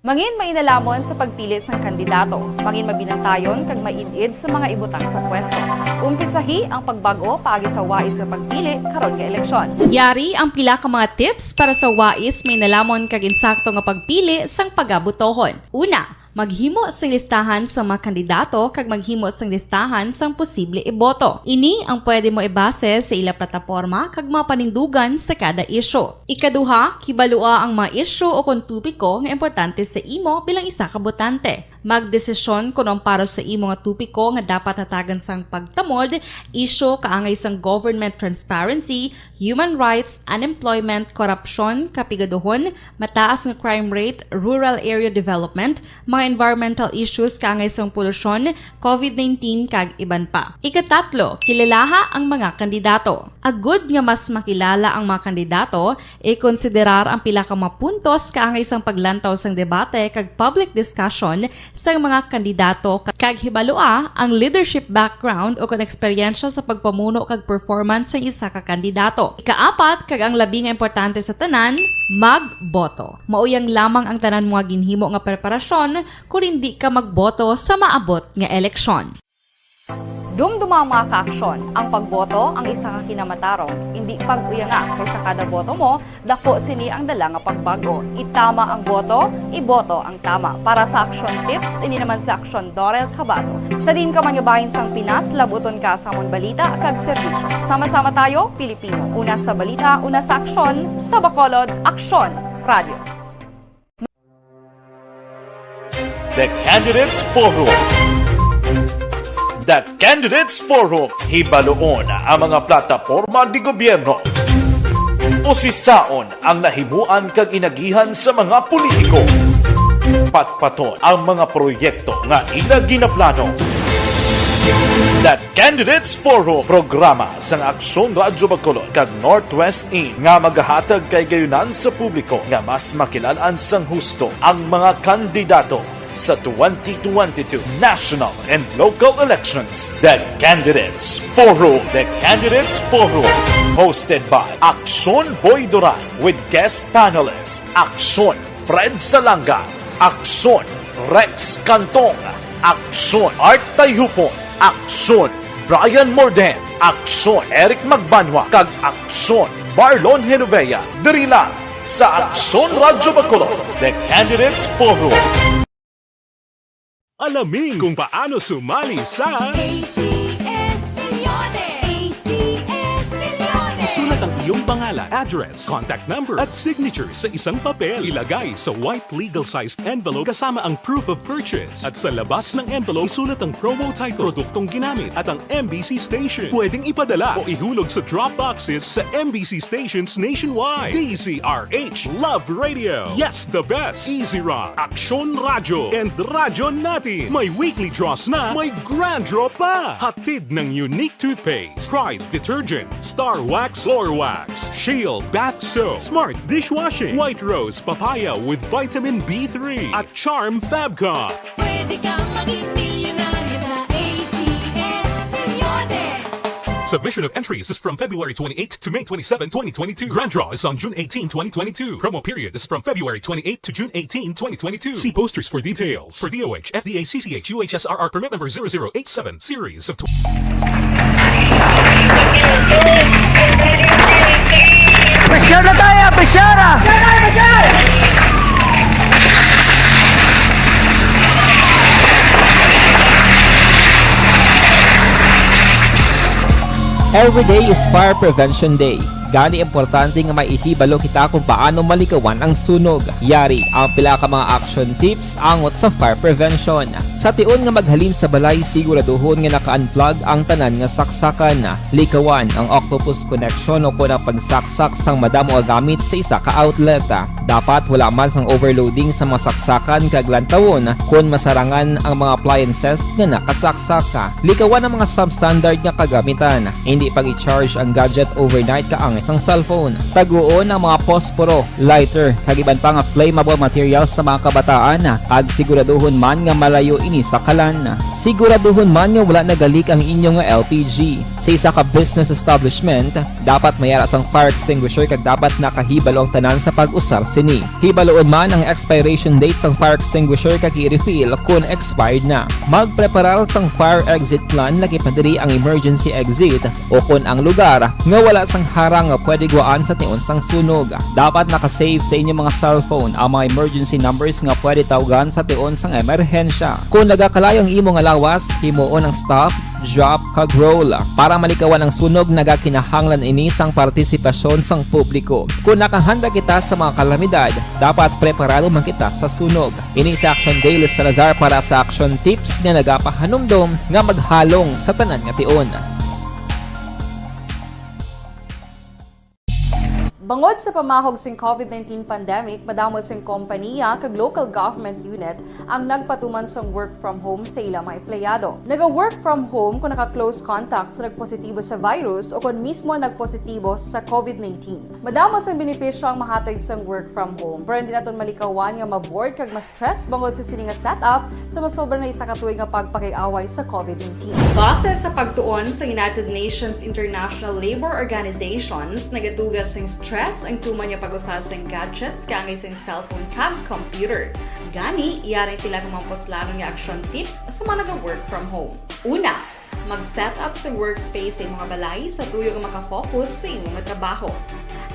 Mangin mainalamon sa pagpili sang kandidato. Mangin mabinantayon kag maid-id sa mga ibutang sa pwesto. Umpisahi ang pagbag-o paagi sa wais nga pagpili karon nga eleksyon. Yari ang pila ka mga tips para sa wais, mainalamon kag insakto nga pagpili sang pagabotohon. Una, maghimo sing listahan sa mga kandidato kag maghimo sing listahan sang posible iboto. Ini ang pwede mo ibase sa ila plataporma kag mga panindugan sa kada isyu. Ikaduha, kibalua ang mga isyu o kon topiko nga importante sa imo bilang isa ka botante. Magdesisyon kon ang para sa imo nga topiko nga dapat hatagan sang pagtamod, isyu kaangay sang government transparency, human rights, unemployment, korupsyon, kapigaduhon, mataas nga crime rate, rural area development, mga environmental issues kaangay sang polusyon, covid nineteen, kag iban pa. Ikatatlo, kilalaha ang mga kandidato. Agud nga mas makilala ang mga kandidato, ikonsiderar ang pila ka mga puntos kaangay sang paglantaw sang debate kag public discussion sang mga kandidato, kag hibalua ang leadership background o kon eksperyensya sa pagpamuno kag performance sang isa ka kandidato. Ikaapat, kag ang labi nga importante sa tanan, magboto. Mauyang lamang ang tanan mga ginhimo nga preparasyon kon indi ka magboto sa maabot nga eleksyon. Dumduma ang mga kaaksyon. Ang pagboto ang isa ka kinamatarong. Indi pag-uyanga, kay sa kada boto mo, dako sini ang dala nga pagbag-o. Itama ang boto, iboto ang tama. Para sa Aksyon Tips, ini naman si Aksyon Dorel Cabato. Sa diin ka man nga bahin sang Pinas, labuton ka sa amon balita kag serbisyo. Sama-sama tayo, Pilipino. Una sa balita, una sa aksyon, sa Bacolod, Aksyon Radio. The Candidates Forum. The Candidates Forum. Hibaluon ang mga plataporma di gobyerno. Usisaon ang nahimuan kag inagihan sa mga politiko. Patpaton ang mga proyekto nga ila ginaplano. The Candidates Forum, programa sang Aksyon Radyo Bacolod kag Northwest In nga magahatag kahigayonan sa publiko nga mas makilal-an sang husto ang mga kandidato sa twenty twenty-two national and local elections. The Candidates Forum. The Candidates Forum, hosted by Aksyon Boy Duran with guest panelist Aksyon Fred Salanga, Aksyon Rex Cantong, Aksyon Art Tayhupon, Aksyon Brian Morden, Aksyon Eric Magbanwa, kag Aksyon Marlon Genovea, diri lang sa Aksyon Radyo Bacolod, The Candidates Forum. Alamin kung paano sumali sa A C S Millones! A C S Millones! Sulat ang iyong pangalan, address, contact number, at signature sa isang papel. Ilagay sa white legal-sized envelope kasama ang proof of purchase. At sa labas ng envelope, isulat ang promo title, produktong ginamit, at ang M B C station. Pwedeng ipadala o ihulog sa drop boxes sa M B C stations nationwide. D Z R H Love Radio. Yes, the best. Easy Rock, Aksyon Radyo, and Radyo Natin. May weekly draws na, may grand draw pa. Hatid ng Unique Toothpaste, Pride Detergent, Star Wax, Floor Wax, Shield Bath Soap, Smart Dishwashing, White Rose Papaya with Vitamin B three, at Charm Fabcon. Pwede kang maging milyonaryo sa A C S Milyones. Submission of entries is from February twenty-eighth to May twenty-seven, twenty twenty-two. Grand draw is on June eighteen, twenty twenty-two. Promo period is from February twenty-eighth to June eighteen, twenty twenty-two. See posters for details. For D O H, F D A, C C H, U H S R R permit number zero zero eight seven, series of tw- Pressure na tayo! Pressure na! Every day is Fire Prevention Day. Gani, importante nga may ihibalo kita kung paano malikawan ang sunog. Yari ang pila ka mga action tips angot sa fire prevention. Sa tion nga maghalin sa balay, siguraduhon nga naka-unplug ang tanan nga saksakan. Likawan ang octopus connection o kon ang pagsaksak sang madamo nga gamit sa isa ka outlet. Dapat wala man sang overloading sa mga saksakan kag lantawon kon masarangan ang mga appliances nga nakasaksak. Likawan ang mga substandard nga kagamitan. Hindi pag-i-charge ang gadget overnight kaangay sang cellphone. Taguon ang mga posporo, lighter, kag iban pa nga flammable materials sa mga kabataan, kag siguraduhon man nga malayo ini sa kalan. Siguraduhon man nga wala nagalik ang inyo nga L P G. Sa isa ka business establishment, dapat may ara sang fire extinguisher kag dapat nakahibalo ang tanan sa pag-usar sini. Hibaloon man ang expiration date sang fire extinguisher kag i-refill kon expired na. Magpreparar sang fire exit plan, lagi pa diri ang emergency exit o kon ang lugar nga wala sang harang nga pwede guwaan sa tion sang sunog. Dapat naka-save sa inyo mga cellphone ang mga emergency numbers nga pwede tawgan sa tion sang emerhensya. Kon nagakalayo ang imo nga lawas, himuon ang stop, drop, kag roll. Para malikawan ang sunog, nagakinahanglan ini sang partisipasyon sang publiko. Kon nakahanda kita sa mga kalamidad, dapat preparado man kita sa sunog. Ini si Action Daily Salazar para sa Action Tips nga nagapahanumdom nga maghalong sa tanan nga tion. Bangod sa pamahog sing COVID nineteen pandemic, madamo sing kompaniya kag local government unit ang nagpatuman sang work from home sa ila mga empleyado. Naga-work from home kon naka-close contact sa nagpositibo sa virus o kon mismo nagpositibo sa COVID nineteen. Madamo sang benepisyo ang mahatag sang work from home, pero hindi naton malikawan nga ma-bored kag ma-stress bangod sa sini nga setup sa masobra na isa ka tuig nga pagpakig-away sa COVID nineteen. Base sa pagtuon sa United Nations International Labour Organizations, nagatuga sing stress ang tuman nga pag-usa sing gadgets kaangay sing cellphone kag computer. Gani, yari ang pila ka mga puslanon nga action tips sa mga naga-work from home. Una, mag-set up sa workspace sa imo nga balay sa tuyo nga makafocus sa imo nga trabaho.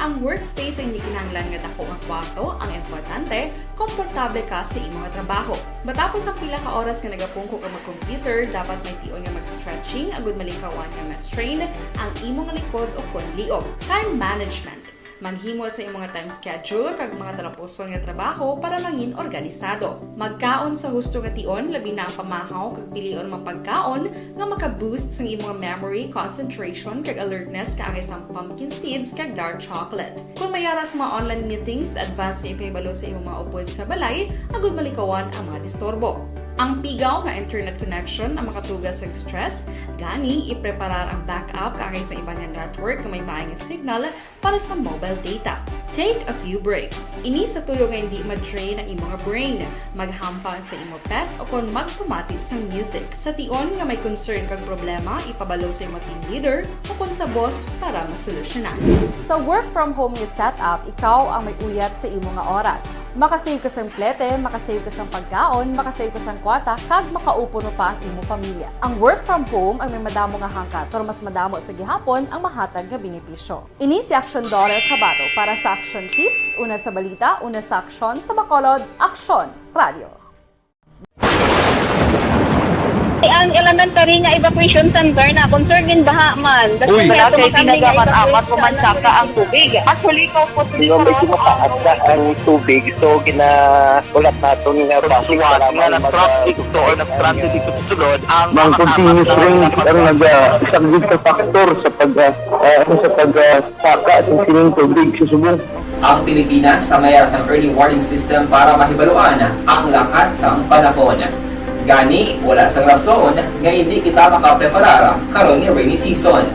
Ang workspace ay hindi kinahanglan nga dako nga kwarto, ang importante, komportable ka sa imo nga trabaho. Matapos ang pila ka oras nga nagapungko ka mag-computer, dapat may tion nga mag-stretching agud malikawan nga ma-strain ang imo nga likod o kon liog. Time management. Maghimo sa imo nga time schedule kag mga talapuson nga trabaho para mangin organisado. Magkaon sa husto nga tion, labi na ang pamahaw kag pilion mga pagkaon nga maka-boost sang imo nga memory, concentration, kag alertness kaangay sang pumpkin seeds kag dark chocolate. Kon may ara sa mga online meetings, advance nga ipahibalo sa imo mga upod sa balay agud malikawan ang mga disturbo. Ang pigaw nga internet connection ang makatuga sa stress, gani ipreparar ang backup kaangay sa iban nga network nga may maay nga signal para sa mobile data. Take a few breaks. Ini sa tuyo nga hindi ma-drain ang imo nga brain. Maghampang sa imo pet o kon magpamati sang music. Sa tion nga may concern kag problema, ipabalo sa imo team leader o kon sa boss para masolusyonan. Sa work from home nga setup, ikaw ang may uyat sa imo nga oras. Makasave ka sang plete, makasave ka sang pagkaon, makasave ka sang kwarta, kag makaupod pa ang imo pamilya. Ang work from home ang may madamo nga hangkat, pero mas madamo sa gihapon ang mahatag nga benepisyo. Ini si Action Daughter Kabato para sa Action Tips, una sa balita, una sa aksyon, sa Bacolod, Aksyon Radio. May Ang elementary nga evacuation center na concern din baha man. Uy. Wala kay pinagamat-amat, umansaka ang tubig. Actually, ko po, medyo mataas na ang tubig. So, gina-, ulat naton nga basi nga nag-traffic to or nag-transit dito sa sulod ang mga continuous rains ang nag-, ah, isang big factor sa pag, ah, ah, sa pag, ah, saka sa sining tubig sa subong. Ang Pilipinas ang mayara sang early warning system para mahibaluan ang lakat sang panahon. Gani, wala sang rason nga hindi kita makapreparar karon nga rainy season.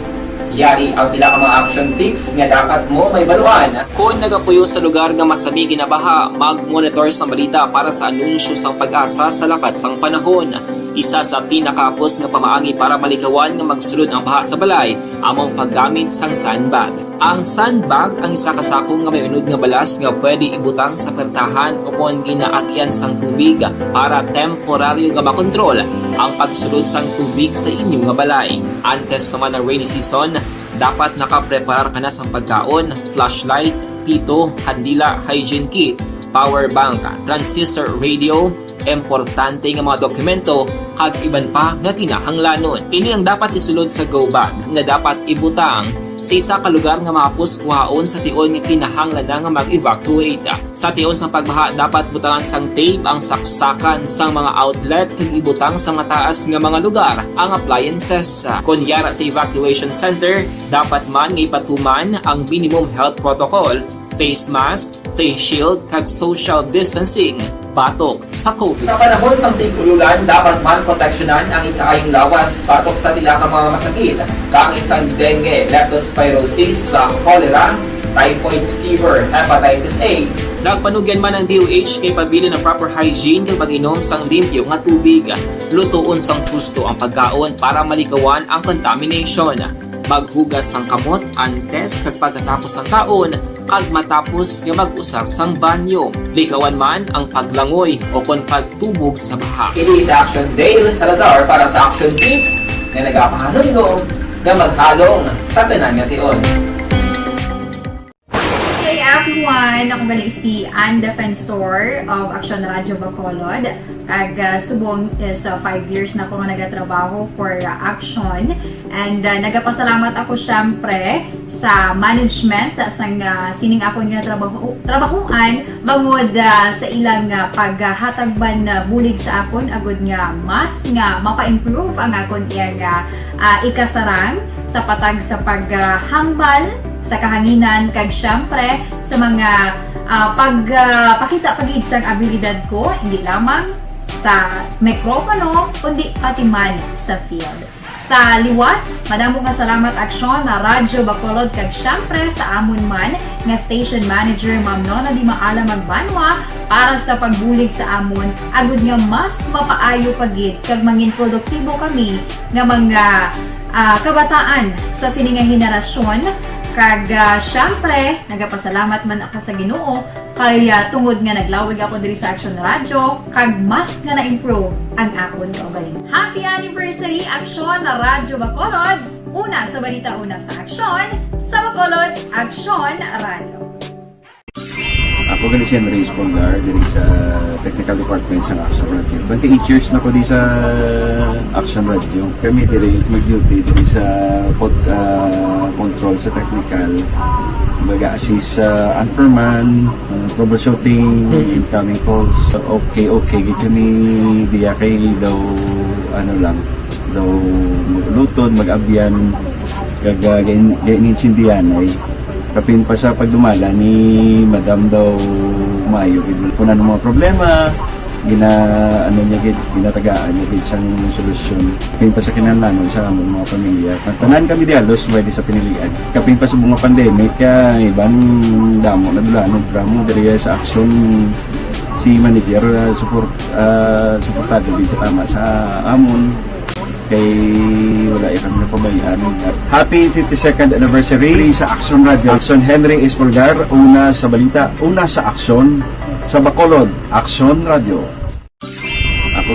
Yari ang pila ka mga action tips nga dapat mo mahibaluan. Kon nagapuyo sa lugar nga masami ginabaha, mag-monitor sa balita para sa anunsyo sang PAGASA sa lakat sang panahon. Isa sa pinakahapos nga pamaagi para malikawan nga magsulod ang baha sa balay amo ang paggamit sang sandbag. Ang sandbag ang isa ka sako nga may unod nga balas nga pwede ibutang sa pertahan o kon ginaagyan sang tubig para temporaryo nga makontrol ang pagsulod sang tubig sa inyo nga balay. Antes pa man ang rainy season, dapat nakapreparar ka na sang pagkaon, flashlight, pito, kandila, hygiene kit, power bank, transistor radio, importante nga mga dokumento, kag iban pa nga kinahanglanon. Ini ang dapat isulod sa go bag nga dapat ibutang sa isa ka lugar nga mahapos kuhaon sa tion nga kinahanglan na nga mag-evacuate. Sa tion sang pagbaha, dapat butangan sang tape ang saksakan sang mga outlet kag ibutang sa mataas nga mga lugar ang appliances. Kon yara sa evacuation center, dapat man nga ipatuman ang minimum health protocol, face mask, face shield, kag social distancing batok sa COVID. Sa panahon sang tig-ululan, dapat man proteksyonan ang ikaayong lawas batok sa pila ka mga masakit, kaangay sang dengue, leptospirosis, sa cholera, typhoid fever, hepatitis A. Nagpanugyan man ang D O H nga ipabilin ang proper hygiene kag pag-inom sang limpyo nga tubig. Lutoon sang husto ang pagkaon para malikawan ang contamination. Maghugas sang kamot antes kag pagkatapos sang kaon, kag matapos nga mag-usar sang banyo. Likawan man ang paglangoy o kon pagtubog sa baha. Ini si Action Dale Salazar para sa Action Tips nga nagapahanumdom nga maghalong sa tanan nga tion. Hey everyone! Ako gali si Ann Defensor of Action Radio Bacolod. Kag, ah, subong is, ah, five years na ako nga nagatrabaho for, ah, Action. And, ah, nagapasalamat ako, syempre, sa management, ah, sang, ah, sining akon nga trabaho, trabahoan, bangod, ah, sa ilang, ah, paghatag man, ah, bulig sa akon, agud nga mas nga mapa-improve ang akon iyang, ah, ah, ikasarang sa patag sa paghambal sa kahanginan, kag, syempre, sa mga, ah, pag, ah, pakita pa gid sang abilidad ko, hindi lamang sa mikropono, kundi pati man sa field. Sa liwat, madamo nga salamat, Aksyon, na Radyo Bacolod, kag syempre sa amon man nga station manager, Ma'am Nona Di Maala Magbanwa, para sa pagbulig sa amon, agud nga mas mapaayo pa gid kag mangin produktibo kami nga mga, ah, kabataan sa sini nga henerasyon. Kag, ah, syempre, nagapasalamat man ako sa Ginoo kay, ah, tungod nga naglawig ako diri sa Action Radio, kag mas nga na-improve ang akon kaugalingon. Happy anniversary, Action Radyo Bacolod! Una sa balita, una sa aksyon, sa Bacolod, Action Radio. Ako gali si Henry Espolgar, diri sa technical department sa Action Radio. Twenty-eight years na ko di sa Action Radio. Kami diri mag-duty diri sa pod-, ah, control sa technical. Mag-assist sa anchorman, ah, troubleshooting, Mm. incoming calls. Okay, okay. Gid kami diya kay daw, ano lang, daw luton, mag-abyan, kag, ah, gain-, gainintindihan ay kapin pa sa pagdumala ni Madam daw maayo gid. Kung ano mga problema, gina-, ano niya gid, ginatagaan niya gid sang solusyon. Kapin pa sa kinahanglanon sa among mga pamilya. Ang tanan kami di halos pwede sa pinilian. Kapin pa sa mga pandemic, kaya iban damo na dula, no, drama diri sa aksyon si manager, ah, support, ah, suportado gid tama sa amon. Kay wala ya kami napabayaan. Happy fifty-second anniversary sa Action Radio. Action Henry Espolgar, una sa balita, una sa aksyon, sa Bacolod, Action Radio. Ako.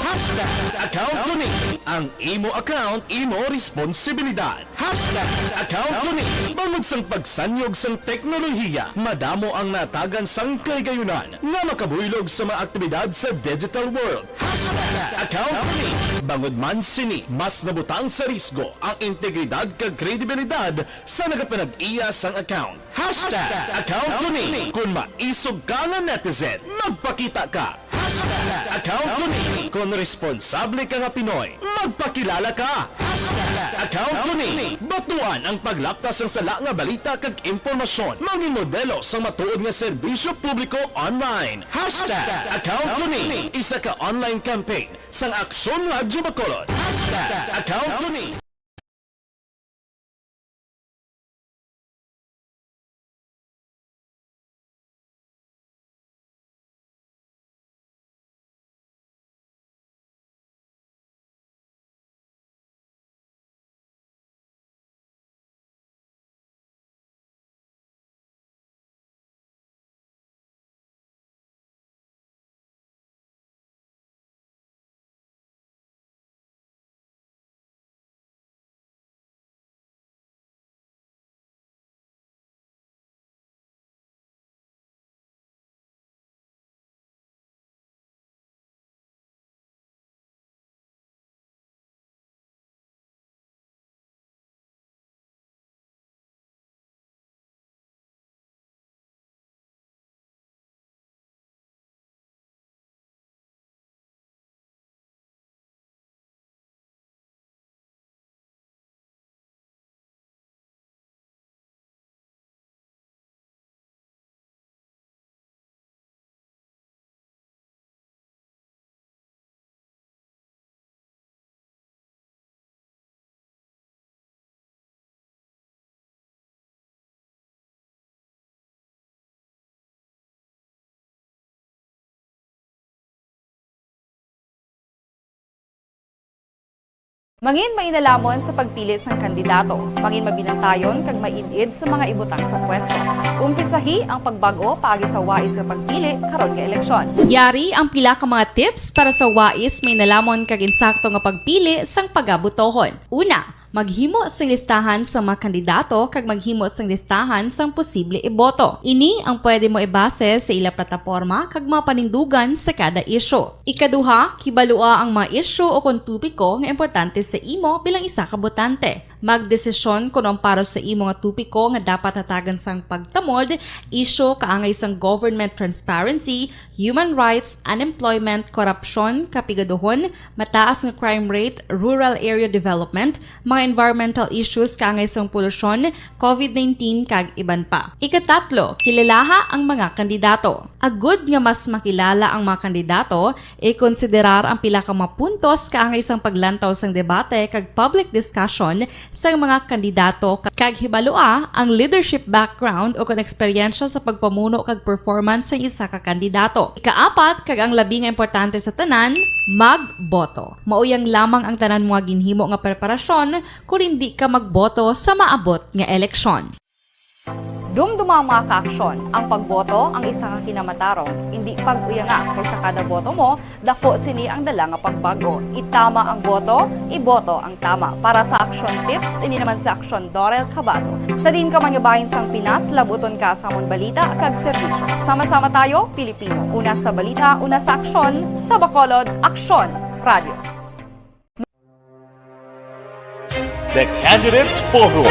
Hashtag account ko ni. Ang imo account, imo responsibilidad. Hashtag account ko ni. Bangod sang pagsanyog sang teknolohiya, madamo ang natagan sang kahigayonan nga makabuylog sa mga aktibidad sa digital world. Hashtag account ko ni. Bangod man sini, mas nabutang sa risgo ang integridad kag kredibilidad sa nagapanag-iya sang account. Hashtag account ko ni kon maisog ka nga netizen, magpakita ka. Hashtag account ko ni kon responsable ka nga Pinoy, magpakilala ka. Hashtag account ko ni batuan ang paglapta sang sala nga balita kag impormasyon, mangin modelo sang matuod nga serbisyo publiko online. Hashtag account ko ni isa ka online campaign sang Aksyon Radyo Bacolod. Hashtag account ko ni. Mangin mainalamon sa pagpili sang kandidato. Mangin mabinantayon kag maid-id sa mga ibutang sa pwesto. Umpisahi ang pagbag-o paagi sa wais nga pagpili karon nga eleksyon. Yari ang pila ka mga tips para sa wais, mainalamon kag insakto nga pagpili sang pagabotohon. Una, maghimo sing listahan sa mga kandidato kag maghimo sing listahan sang posible iboto. Ini ang pwede mo ibase sa ila plataporma kag mga panindugan sa kada isyu. Ikaduha, kibalua ang mga isyu o kon topiko nga importante sa imo bilang isa ka botante. Magdesisyon kon ang para sa imo nga topiko nga dapat hatagan sang pagtamod, isyu kaangay sang government transparency, human rights, unemployment, korupsyon, kapigaduhon, mataas nga crime rate, rural area development, mga environmental issues kaangay sang polusyon, covid nineteen, kag iban pa. Ikatatlo, kilalaha ang mga kandidato. Agud nga mas makilala ang mga kandidato, ikonsiderar ang pila ka mga puntos kaangay sang paglantaw sang debate kag public discussion sang mga kandidato, kag hibalua ang leadership background o kon eksperyensya sa pagpamuno kag performance sang isa ka kandidato. Ikaapat, kag ang labi nga importante sa tanan, magboto. Mauyang lamang ang tanan mo nga ginhimo nga preparasyon kon indi ka magboto sa maabot nga eleksyon. Dumduma, mga kaaksyon, ang pagboto ang isa ka kinamatarong. Indi pag-uyanga, kay sa kada boto mo, dako sini ang dala nga pagbag-o. Itama ang boto, iboto ang tama. Para sa Aksyon Tips, ini naman si Aksyon Dorel Cabato. Sa diin ka man nga bahin sang Pinas, labuton ka sa amon balita kag serbisyo. Sama-sama tayo, Pilipino. Una sa balita, una sa aksyon, sa Bacolod, Aksyon Radio. The Candidates Forum.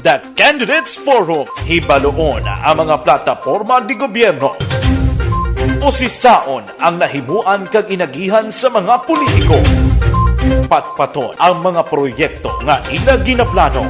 The Candidates Forum. Hibaluon ang mga plataporma di gobyerno. Usisaon ang nahimuan kag inagihan sa mga politiko. Patpaton ang mga proyekto nga ila ginaplano.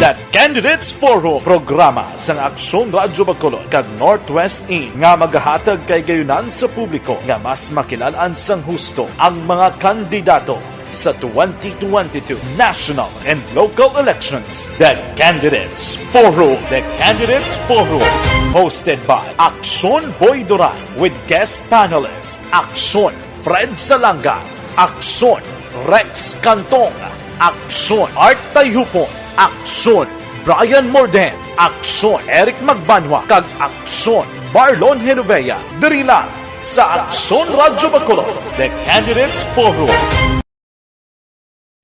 The Candidates Forum, programa sang Aksyon Radyo Bacolod kag Northwest In, nga magahatag kahigayonan sa publiko nga mas makilalaan sang husto ang mga kandidato sa twenty twenty-two national and local elections. The Candidates Forum. The Candidates Forum, hosted by Aksyon Boy Duran with guest panelist Aksyon Fred Salanga, Aksyon Rex Cantong, Aksyon Art Tayhupon, Aksyon Brian Morden, Aksyon Eric Magbanwa, kag Aksyon Marlon Genovea, diri lang sa Aksyon Radyo Bacolod, The Candidates Forum.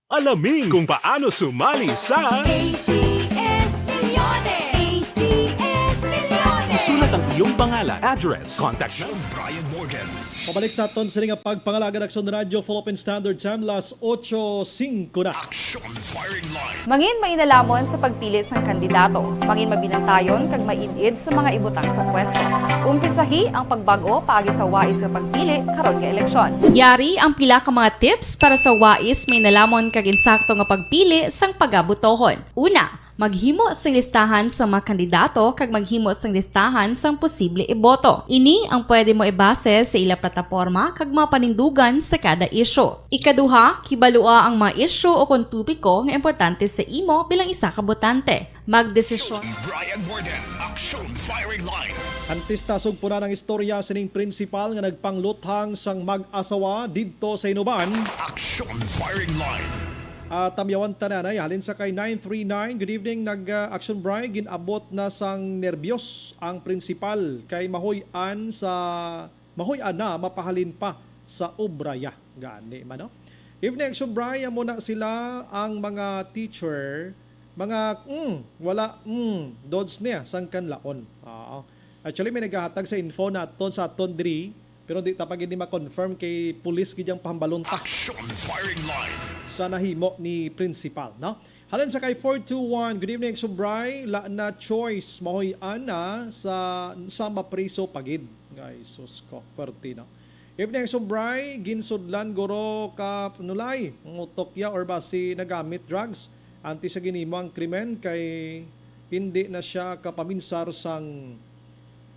Alamin kung paano sumali sa A C S Milyones! A C S Milyones! Sulat ang iyong pangalan, address, contact number. Brian Morgan. Pabalik sa aton sini nga pagpangalaga, Aksyon Radyo, Philippine Standard Time, las otso singko na. Action firing line. Mangin mainalamon sa pagpili sang kandidato, mangin mabinantayon kag maid-id sa mga ibutang sa pwesto. Umpisahi ang pagbag-o paagi sa wais nga pagpili karon nga eleksyon. Yari ang pila ka mga tips para sa wais, mainalamon kag insakto nga pagpili sang pagabotohon. Una, maghimo sing listahan sa mga kandidato kag maghimo sing listahan sang posible iboto. Ini ang pwede mo ibase sa ila plataporma kag mga panindugan sa kada isyu. Ikaduha, kibalua ang mga isyu o kon topiko nga importante sa imo bilang isa ka botante. Magdesisyon. Brian Morgan, Action firing line. Antes ta sugpunan ang istorya sining prinsipal nga nagpangluthang sang mag-asawa didto sa Hinoban. Action firing line. Ah, tamyawan tanan ay halin sa kay nine three nine. Good evening, nag ah, Action Bri, gin-abot na sang nerbiyos ang prinsipal kay mahoy-an sa mahoy-an na mapahalin pa sa obra ya. Gani man, no? Evening, Action Bri, amo na sila ang mga teacher, mga mm, wala mm, dods niya sang kanlaon. Oo. Actually, may naghahatag sa info naton sa aton diri, pero di ta pa gid ni ma-confirm kay pulis gid ang pahambalon ta Action firing line. sa nahimo ni principal, no? Halin sa kay four two one, good evening, Action Bri. La na choice, mahoy-an na sa sa mapriso pa gid. Ay, sus ko, perte, no? Evening, Action Bri. Ginsudlan guro ka nulay, ngutok ya or basi nagamit drugs. Antes sa ginimo ang krimen kay hindi na siya kapaminsar sang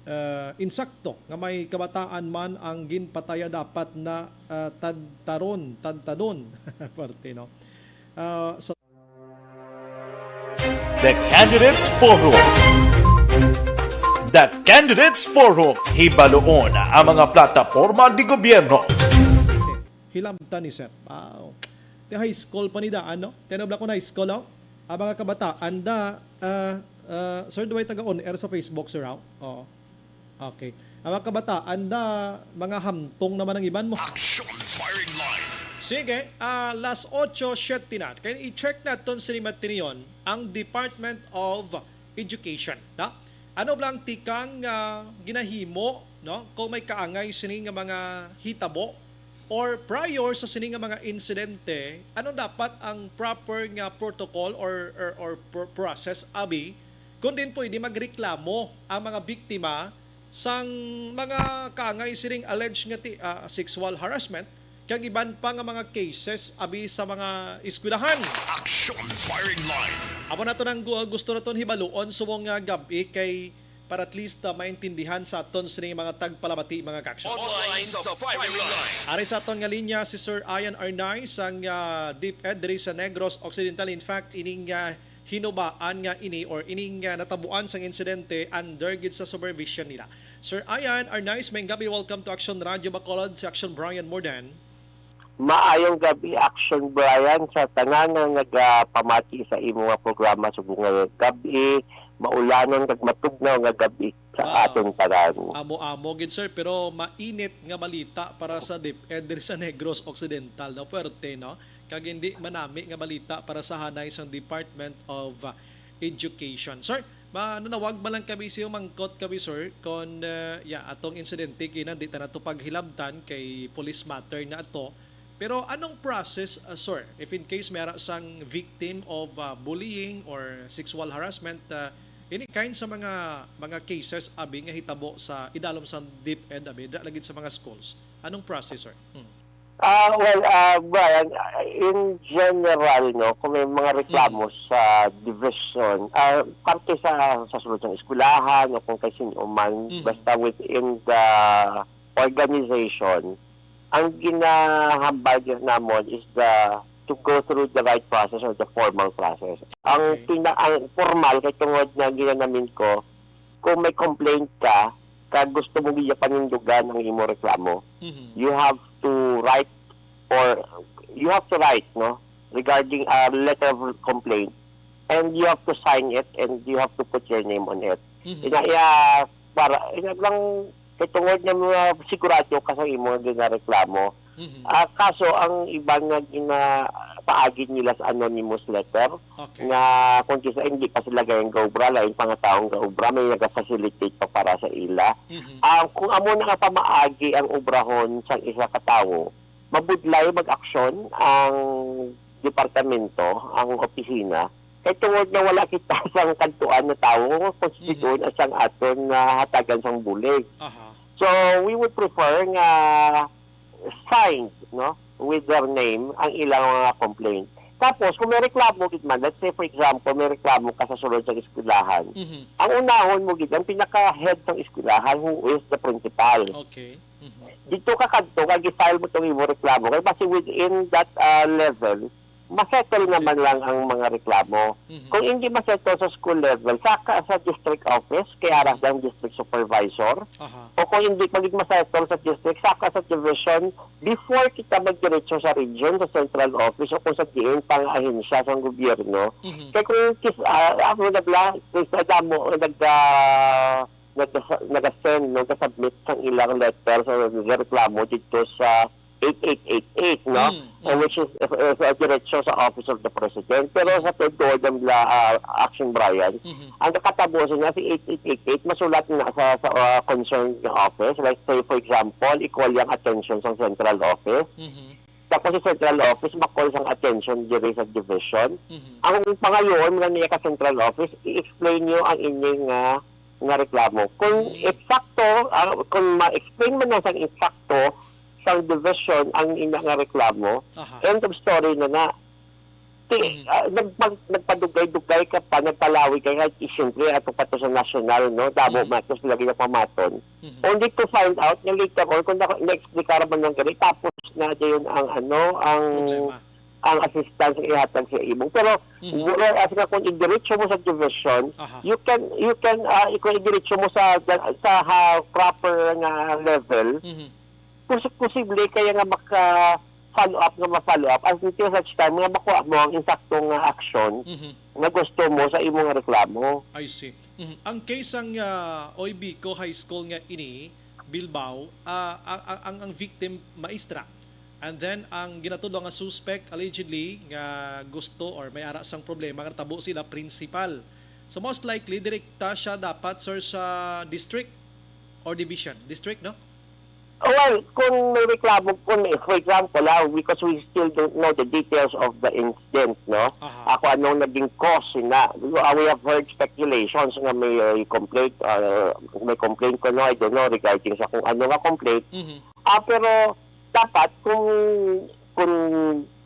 ah, insakto nga may kabataan man ang ginpataya dapat na ah, tadtaron, tadtadon. Perte, no? Ah, sa The Candidates Forum. The Candidates Forum. Hibaluon ang mga plataporma di gobyerno. Hilamtan ni Sir. Wow. Ti high school pa ni daan, no? Tinob lang ko na high school, no? Ang mga kabataan da, ah, ah, Sir, duway taga on air sa Facebook, Sir, aw? Oo. Okay. Ang mga kabataan da, mga hamtong naman ang iban mo. Action firing line. Sige, ah, las otso siete na. Kaya i-check naton sini matiniyon ang Department of Education, no? Ano bala ang tikang ah, ginahimo, no? Kung may kaangay sini nga mga hitabo or prior sa sini nga mga insidente, ano dapat ang proper nga protocol or or, or pro- process, abi, kung din pwede magreklamo ang mga biktima sang mga kaangay sining alleged nga ti, ah, sexual harassment kag iban pa nga mga cases abi sa mga eskwelahan. Action firing line. Amo nato nang gu- gusto naton hibaluon subong nga gab-i kay para at least ah, maintindihan sa aton sini mga tagpalamati, mga ka-action. Online sa firing line. Ari sa aton nga linya si Sir Ian Arnay sang ah, DepEd diri sa Negros Occidental. In fact, ining ah, hinubaan nga ini or ining ah, natabuan sang insidente under gid sa supervision nila. Sir Ian Arnay, maayong gabi, welcome to Action Radio Bacolod, si Action Brian Mordan. Maayong gabi, Action Brian, sa tanan nga nagapamati sa imo nga programa subong nga gabi, maulanon kag matugnaw nga gabi sa Ah. aton tanan. Amo-amo gid, sir, pero mainit nga balita para sa DepEd diri sa Negros Occidental, no? Puwerte, no? Kag hindi manami nga balita para sa hanay sang Department of uh, Education. Sir, mananawag man lang kami sa iyo, mangkot kami, sir, kon uh, ya, atong insidente kina di ta nato paghilabtan kay police matter na ato. Pero anong process, uh, sir, if in case may ara sang victim of uh, bullying or sexual harassment, uh, any kind sa mga mga cases abi nga hitabo sa idalom sa DepEd abi, dira lagid sa mga schools? Anong process, sir? Hmm. Ah, well, ah, Brian, ah, in general, no, kung may mga reklamo sa division, ah, parte sa sa sulod ng eskwelahan o kung kay sino man, Mhm. basta within the organization, ang ginahambal gyud namon is the to go through the right process or the formal process. Ang Okay. pina ang formal kay tungod na ginanamin ko, kung may complaint ka, kag gusto mo giya panindugan ang imo reklamo, Mhm. you have to write or you have to write, no, regarding a letter of complaint, and you have to sign it and you have to put your name on it. Mhm. Ina iya para ina lang kay tungod nga mga sigurado ka sa imo nga ginareklamo. Mhm. Ah, kaso ang iban nga gina paagi nila sa anonymous letter, Okay. Nga kung kisa hindi pa sila gayang gaobra, lain pa nga taong gaobra, may naga-facilitate pa para sa ila. Mhm. Ah, kung amo na nga pamaagi ang obrahon sang isa ka tawo, mabudlay mag-aksyon ang departamento, ang opisina, kay tungod nga wala kita sang kadtuan na tawo nga konstituon sang aton nga hatagan sang bulig. Aha. So, we would prefer nga signed, no, with their name ang ilang mga complaint. Tapos, kung may reklamo gid man, let's say for example, may reklamo ka sa sulod sa eskwelahan, Mhm. ang unahon mo gid ang pinaka-head sang eskwelahan, who is the principal. Okay. Mhm. Dito ka kadto, kag i-file mo tong imo reklamo. Kay basi within that ah, level, masettle naman lang ang mga reklamo. Mhm. Kung hindi masettle sa school level, saka sa district office, kay ara sang district supervisor. Aha. O kung hindi pa gid masettle sa district, saka sa division, before kita magdiretso sa region, sa central office, o kung sa diin pang ahensya sa gobyerno. Mhm. Kay kung kis, ah, ako nagla, kung sa damo, nag, ah, nag, nag-send, no, nag-submit sang ilang letter sa reklamo dito sa eight eight eight eight, no? Mm, Uh, which is uh, uh, diretso sa Office of the President. Pero sa tuod-tuod ang bla, uh, Action Brian, Mhm. ang nakatabo sa niya si eight eight eight eight, masulat na sa, sa uh, concerned nga office. Like say for example, i-call yang attention sa central office. Mhm. Tapos si central office, ma-call sang attention diri sa division. Mhm. Ang pangayoon nga niya ka central office, i-explain niyo ang ining nga nga reklamo. Kung Mm. eksakto, ah, kung ma-explain man na sang eksakto sang division ang ina nga reklamo, Aha. end of story na na. Ti, Mm. ah, nagpag, nagpadugay-dugay ka pa, nagpalawi ka nga, eh, siyempre, ato pa to sa national, no? Damo Mm. man to sila ginapamaton. Mhm. Only to find out nga later on, kung na, na-explicar man lang gani, tapos na dayon ang, ano, ang Problema. ang assistance nga ihatag sa imo. Pero Mhm. whereas nga kung idiretso mo sa division, Aha. you can you can uh, kung idiretso mo sa sa ha, proper nga level, Mhm. pos- posible kaya nga maka follow up nga ma-follow up until such time nga makuha mo ang insakto nga aksyon Mhm. nga gusto mo sa imo nga reklamo. I see. Mhm. Ang case sang ah, Oy Bico High School nga ini, Bilbao, ah, ang, ang, ang victim maestra. And then ang ginatudlo nga suspect allegedly nga gusto or may ara sang problema nga natabo sila principal. So most likely direkta siya dapat, sir, sa district or division, district, no? Well, kung may reklamo, kung may, for example, ah, because we still don't know the details of the incident, no? Aha. Ako anong naging cause na, ah, we have heard speculations nga may uh, complaint, uh, may complaint ko, no, I don't know regarding sa kung ano nga complaint. Mhm. Ah, pero dapat kung kung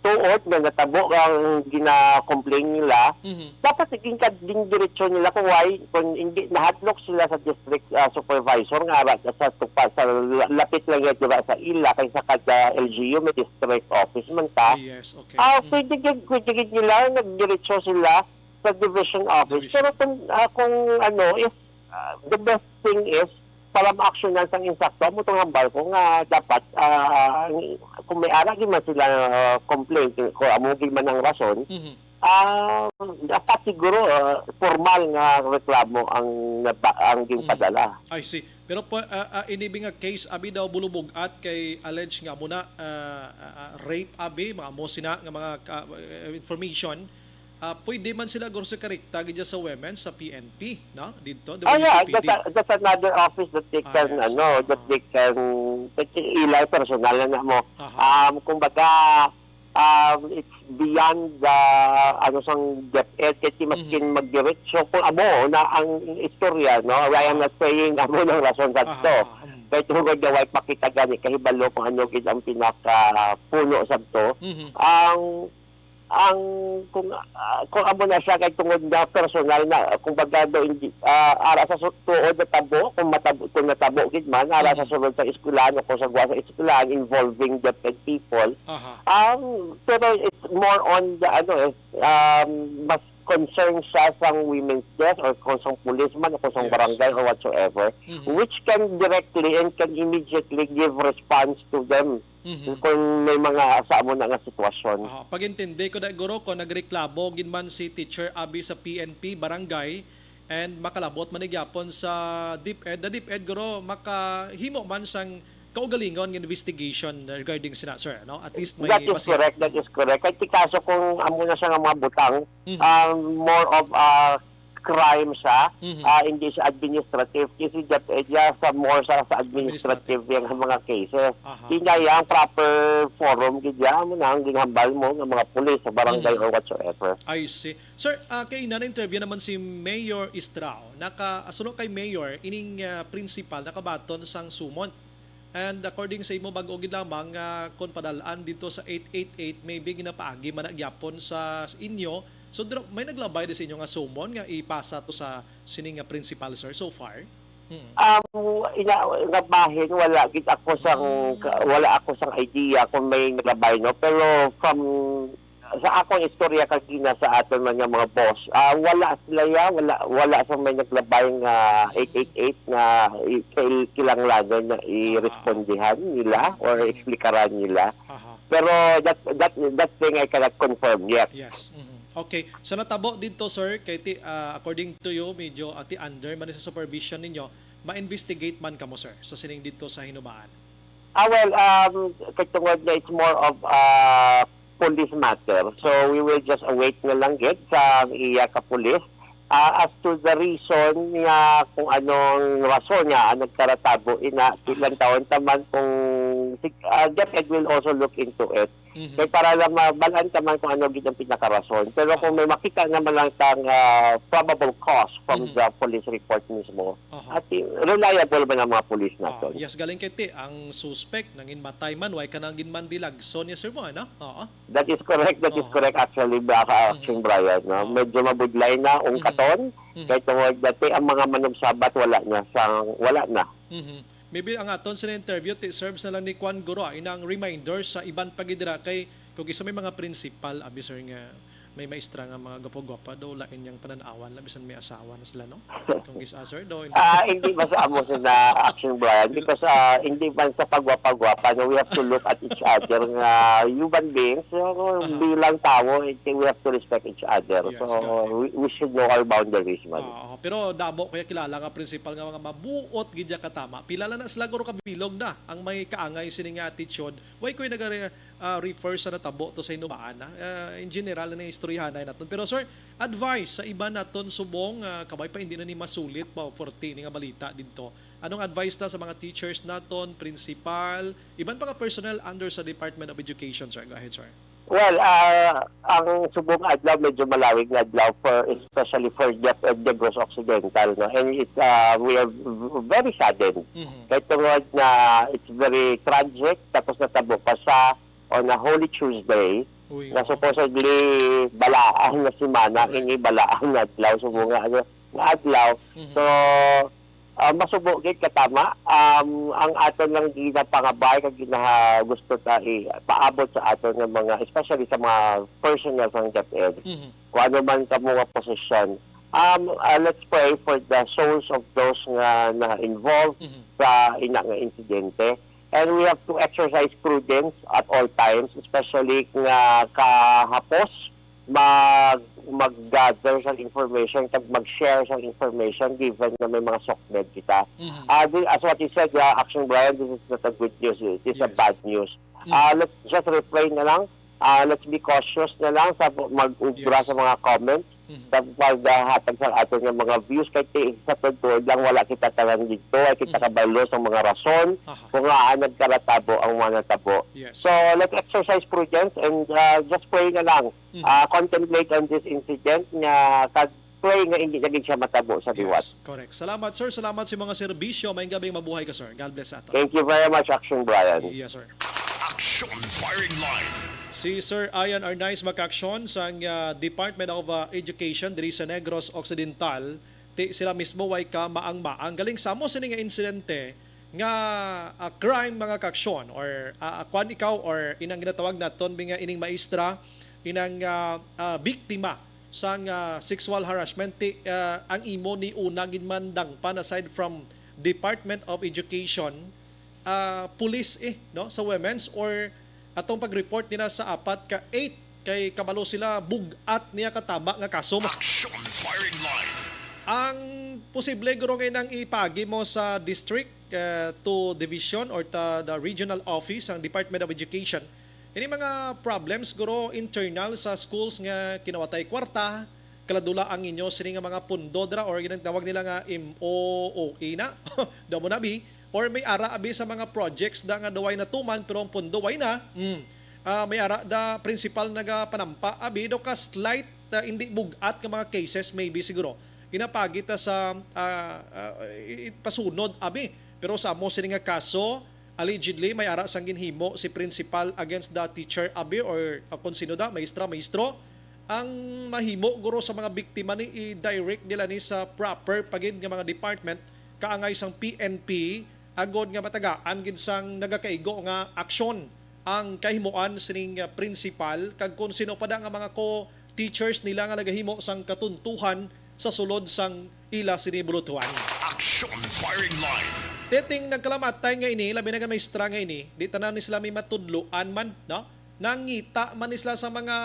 tuod na natabo ang gina-complain nila, Mhm. dapat naging kad-, din diretso nila kung why, kung hindi nahadlok sila sa district ah, supervisor nga ara sa tupa, sa la-, lapit lang yan, diba, sa ila, kay sa kada L G U may district office man ta. Ah, yes, okay. Ah, Mm. pwede gid, pwede gid nila nagdiretso sila sa division office. Division. Pero kung ah, kung ano is ah, the best thing is para ma-actionan sang insakto, amo tong hambal ko nga dapat ah, kung may ara gid man sila ah, complaint, kung amo gid man ang rason, Mhm. ah, dapat siguro ah, formal nga reklamo ang naba, ang ginpadala. I see. Pero po, ah, ah, ini bi nga case, abi daw bulubog-at kay alleged nga amo na ah, ah, ah, rape, abi, mga amo sina nga mga ka- eh, information. Ah, pwede man sila guro sa karekta gid sa women sa P N P, no? Dito, the Ah, women yeah, sa P D. that's, a- that's another office that they Ah, can, yes. ano, that Ah. they can, that they, ila personal na namo. Aha. Um, kumbaga, um, it's beyond the, ano, sang DepEd, kasi maskin Mhm. magdiretso, kung amo na ang istorya, no? I am Aha. not saying amo nang rason sa Aha, to. aha, mm. Kaya tungod na way pakita gani kahibalo kung ano gid ang pinaka puno sa to. Mhm. Ang ang kung ah, kung amo na siya kay tungod nga personal na kung baga daw hindi ah, ara sa su- tuod na tabo kung matabo kung natabo gid man ara sa Mhm. sulod sa eskwelahan o kung sa guwa sa eskwelahan involving deaf people. Aha. Um, pero it's more on the ano eh um, mas concern siya sa women's desk or kung sa policeman o kung sa Yes. barangay or whatsoever, Mhm. which can directly and can immediately give response to them Mhm. kung may mga sa amo na nga sitwasyon. Aha. Pag-intindi ko na guro, kung nagreklamo gid man si teacher abi sa P N P barangay and makalabot man ni gyapon sa DepEd, the DepEd guro makahimo man sang kaugalingon nga investigation regarding sina, sir, no? At least may That is basihan. Correct, that is correct. Kay ti kaso kung amo na siya nga mga butang, Mhm. um, more of a crime siya, Mhm. ah, hindi siya administrative. Kasi that, eh, diya sa more sa, sa administrative yung mga cases. Aha. Di niya yung proper forum, gid niya, amo na ang ginhambal mo ng mga pulis sa barangay Mhm. or whatsoever. I see. Sir, ah, kay na-interview naman si Mayor Estrao. Naka, asuno kay Mayor, ining ah, principal nakabaton sang sumon. And according sa imo, bag-o gid lamang nga kon padalaan dito sa eight eight eight, maybe ginapaagi man na gyapon sa, sa inyo. So dira, may naglabay di sa inyo nga sumon nga ipasa to sa sini nga principal, sir, so far? Hmm. Um, ina, nga bahin, wala gid ako sang ka- wala ako sang idea kung may naglabay, no, pero from sa akong istorya kagina sa aton man nga mga boss, ah, wala sila ya, wala wala sa may naglabay nga eight eight eight nga i- kail- kilanglanan na irespondihan nila or Mhm. eksplikaran nila. Aha. Pero that that that thing I cannot confirm yet. Yes. Mhm. Okay. Sa natabo dito, sir, kay ti, ah, according to you, medyo ati under man sa supervision ninyo, ma-investigate man kamo, sir, sa sining dito sa Hinubaan. Ah, well, um, kay tungod na it's more of a police matter. So we will just await na lang gid sa iya ka police. Ah, as to the reason nga kung anong rason nga ang nagkaratabo ina, ilang taon taman kung sig- ah, DepEd will also look into it. Mhm. Kay para lang mabalaan taman kung ano gid ang pinakarason. Pero kung may makita naman lang tang ah, probable cause from Mhm. the police report mismo, Aha. at i- reliable man ang mga police Ah, naton. yes, galing kay ti, ang suspect nangin matay man, way ka nang ginmandilagson niya, sir, mo, ano? Oo. That is correct, that is Aha. correct actually, baka Action Brian, no? Oo. Medyo mabudlay na, ungkaton, Mhm. kay tungod dati ang mga manugsabat wala na, sang, wala na. Mhm. Maybe ang aton sa interview, ti serves na lang ni Kwan Guro, ah, inang reminder sa iban pa gid dira kay kung isa may mga principal, abi, sir, nga may maestra nga mga gwapo-gwapa, do lain yang pananawan, la, bisan may asawa na sila, no? Kung isa, sir, do, hindi. Ah, hindi ba sa amo sa na Action Brian? Because ah, hindi man sa pagwapa-gwapa, no, we have to look at each other nga human beings. So, Aha. bilang tao, I think we have to respect each other. Yes, So, got it. we, we should know our boundaries man. Oo, pero damo kaya kilala nga principal nga mga mabuot gid ya katama. Pila lang na sila guro kabilog na ang may kaangay sini nga attitude. Why ko'y naga ah, refer sa natabo to sa Hinubaan, ah? Ah, in general na istoryahanay naton. Pero sir, advice sa iba naton subong, ah, kabay pa hindi na ni masulit pa o porti ni nga balita dito. Anong advice ta sa mga teachers naton, principal, iban pa nga personnel under sa Department of Education, sir? Go ahead, sir. Well, ah, ang subong adlaw medyo malawig nga adlaw for, especially for Dep- uh, Negros Occidental, no? And it, ah, we are v- very saddened. Mhm. Kay tungod na it's very tragic, tapos natabo pa sa on a Holy Tuesday, Uy, na oo. Supposedly balaan na semana, Correct. Ini balaan nga adlaw, subong nga ano, nga adlaw. Mhm. So, ah, masubo gid katama. Um, ang aton lang ginapangabay kag ginaha gusto ta ipaabot sa aton nga mga, especially sa mga personnel sang DepEd, Mhm. kung ano man kamo nga posisyon. Um, ah, let's pray for the souls of those nga na-involved Mhm. sa ina nga insidente. And we have to exercise prudence at all times, especially nga kahapos mag mag-gather sa information kag mag-share sa information, given na may mga sokmed kita. Mhm. Ah, di- as what you said, uh, Action Brian, this is not a good news. It is a Yes. Bad news. Mhm. Ah, let's just refrain na lang. Ah, let's be cautious na lang sa mag-ubra Yes. sa mga comments, Mhm. sa paghatag sa aton nga mga views. Kay ti- sa pagtuod lang, wala kita tanan dito. Ay kita Mhm. kabalo sa mga rason Aha. kung ngaa nagkaratabo ang mga natabo. Yes. So, let's exercise prudence and uh, just pray na lang. Mhm. Ah, contemplate on this incident nga kag pray nga hindi na gid siya matabo sa liwat. Yes, correct. Salamat, sir. Salamat sa mga serbisyo. Maayong gabi, mabuhay ka, sir. God bless sa ato. Thank you very much, Action Brian. Yes, sir. Action Firing Line. Si Sir Ian Arnaiz, mga kaaksyon, sang ah, Department of ah, Education diri sa Negros Occidental, ti sila mismo way ka maang-maang. Galing sa mo sini nga insidente nga ah, crime, mga kaaksyon, or ah, ah, kwan ikaw, or inang ginatawag naton nga ining maestra, inang ah, ah, biktima sang ah, sexual harassment, ti ah, ang imo ni una gid man dangpan, aside from Department of Education, ah, police eh, no, sa women's, or atong pag-report nila sa apat ka eight, kay kabalo sila bug-at niya katama nga kaso. Action Firing Line. Ang posible guro nga nang ipagi mo sa district, uh, to division or ta the regional office sang Department of Education. Ini mga problems, guro, internal sa schools nga kinawatay kwarta, kaladula ang inyo sini nga mga pundo dira, or ginatawag nila nga M O O E na. Damo na bi, or may ara abi sa mga projects da nga daw way natuman pero ang pundo way na. Mm. Ah, may ara da principal nagapanampa abi do ka slight, ah, hindi bugat nga mga cases maybe siguro. Ginapagit ta sa, ah, ah, i- i- pasunod abi. Pero sa amo sini nga kaso, allegedly may ara sang ginhimo si principal against the teacher abi, or, ah, kung sino da, maestra, maestro. Ang mahimo guro sa mga biktima ni, i-direct nila ni sa proper pa gid nga mga department kaangay sang P N P, agod nga matagaan gid sang nagakaigo nga aksyon ang kahimuan sining, ah, principal kag kung sino pa da nga mga co-teachers nila nga nagahimo sang katuntuhan sa sulod sang ila sini bulutuhan. Action Firing Line. Teting nagkalamatay nga ini, labi na nga maestra nga ini, di tanan ni sila may matudloan man, no? Nangita man ni sila sa mga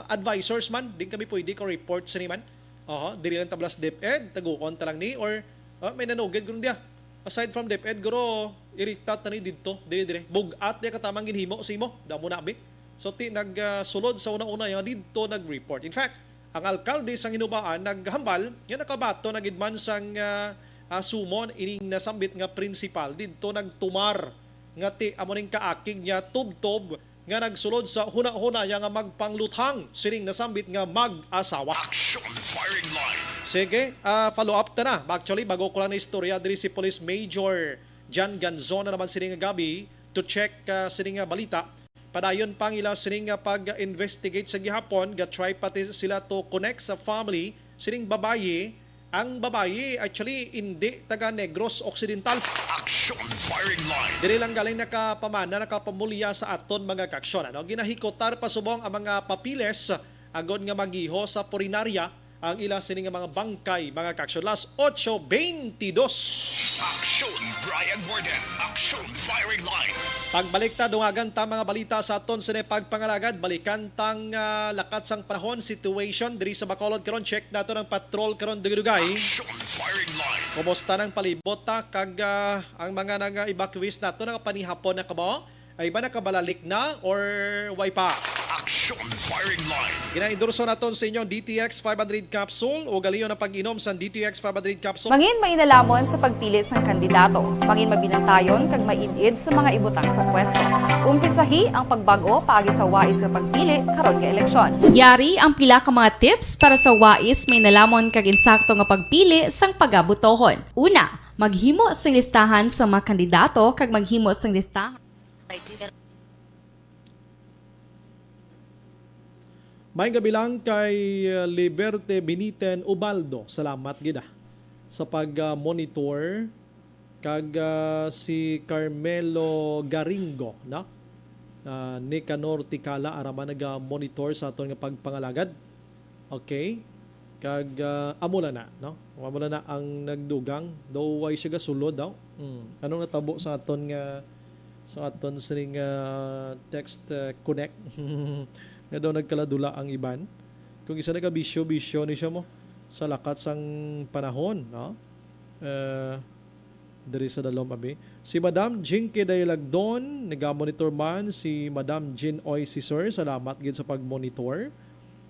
advisors man, di kami pwede ko report sini man. Oho, diri lang tablas DepEd, taguon ta lang ni, or, ah, may nanugid guro diya. Aside from DepEd, guro, irita ta ni didto, diri, diri. Bugat diya katamang ginhimo sa imo, damo na abi. So, ti, nag, ah, sulod sa una-una, yung didto nag-report. In fact, ang alkalde sang Hinubaan naghambal nga nakabaton na gid man sang, ah, ah, sumo ining nasambit nga principal didto nagtumar nga ti amo ning kaakig niya tubtob nga nagsulod sa hunahuna niya nga magpangluthang sining nasambit nga mag-asawa. Action Firing Line. Sige, ah, follow up ta na. Actually, bago ko lang na istorya diri si Police Major John Ganzon na naman sining gabi to check, ah, sining nga balita. Padayon pang ila sining nga pag-investigate sa gihapon, ga-try pati sila to connect sa family sining babayi. Ang babayi, actually, hindi taga Negros Occidental. Action Firing Line. Diri lang galing nakapamana, nakapamulya sa aton mga kaaksyon, ano? Ginahikutar pa subong ang mga papiles agod nga magiho sa purinarya ang ila sini nga mga bangkay, mga kaaksyon. Las ocho beintidos. Action Brian Warden. Action Firing Line. Pagbalik ta, dungagan ta mga balita sa aton sini pagpangalagad. Balikan tang, ah, lakat sang panahon, situation diri sa Bacolod karon. Check nato ang patrol karon dugay-dugay. Action Firing Line. Kumusta nang palibot ta kag, ah, ang mga nag-evacuees nato nakapanihapon na kamo? Ay ba nakabalalik na or way pa? Action Firing Line. Ginaendorso naton sa inyo ang D T X five hundred capsule. Ugalion ang pag-inom sa D T X five hundred capsule. Mangin mainalamon sa pagpili sang kandidato. Mangin mabinantayon kag maid-id sa mga ibutang sa pwesto. Umpisahi ang pagbag-o paagi sa wais nga pagpili karon nga eleksyon. Yari ang pila ka mga tips para sa wais, mainalamon kag insakto nga pagpili sang pagabutohon. Una, maghimo sing listahan sa mga kandidato kag maghimo sing listahan. May gabi lang kay, uh, Liberte Biniten Ubaldo. Salamat gid, ah, sa pag, uh, monitor. Kag, uh, si Carmelo Garingo, no? Uh, Nicanor Tikala, araman naga-monitor sa aton nga pagpangalagad. Okay? Kag, ah, amo lang na, no? Amo lang na ang nagdugang. Daw way siya gasulod daw. Mm. Anong natabo sa aton nga, sa aton sining, ah, text, ah, connect? Nga daw nagkaladula ang iban. Kung isa nagabisyo-bisyo ni siya mo sa lakat sang panahon, no? Eh, diri sa dalom, abi. Si Madam Jinky Daylagdon, naga-monitor man. Si Madam Jean Oy, si Sir, salamat gid sa pag-monitor.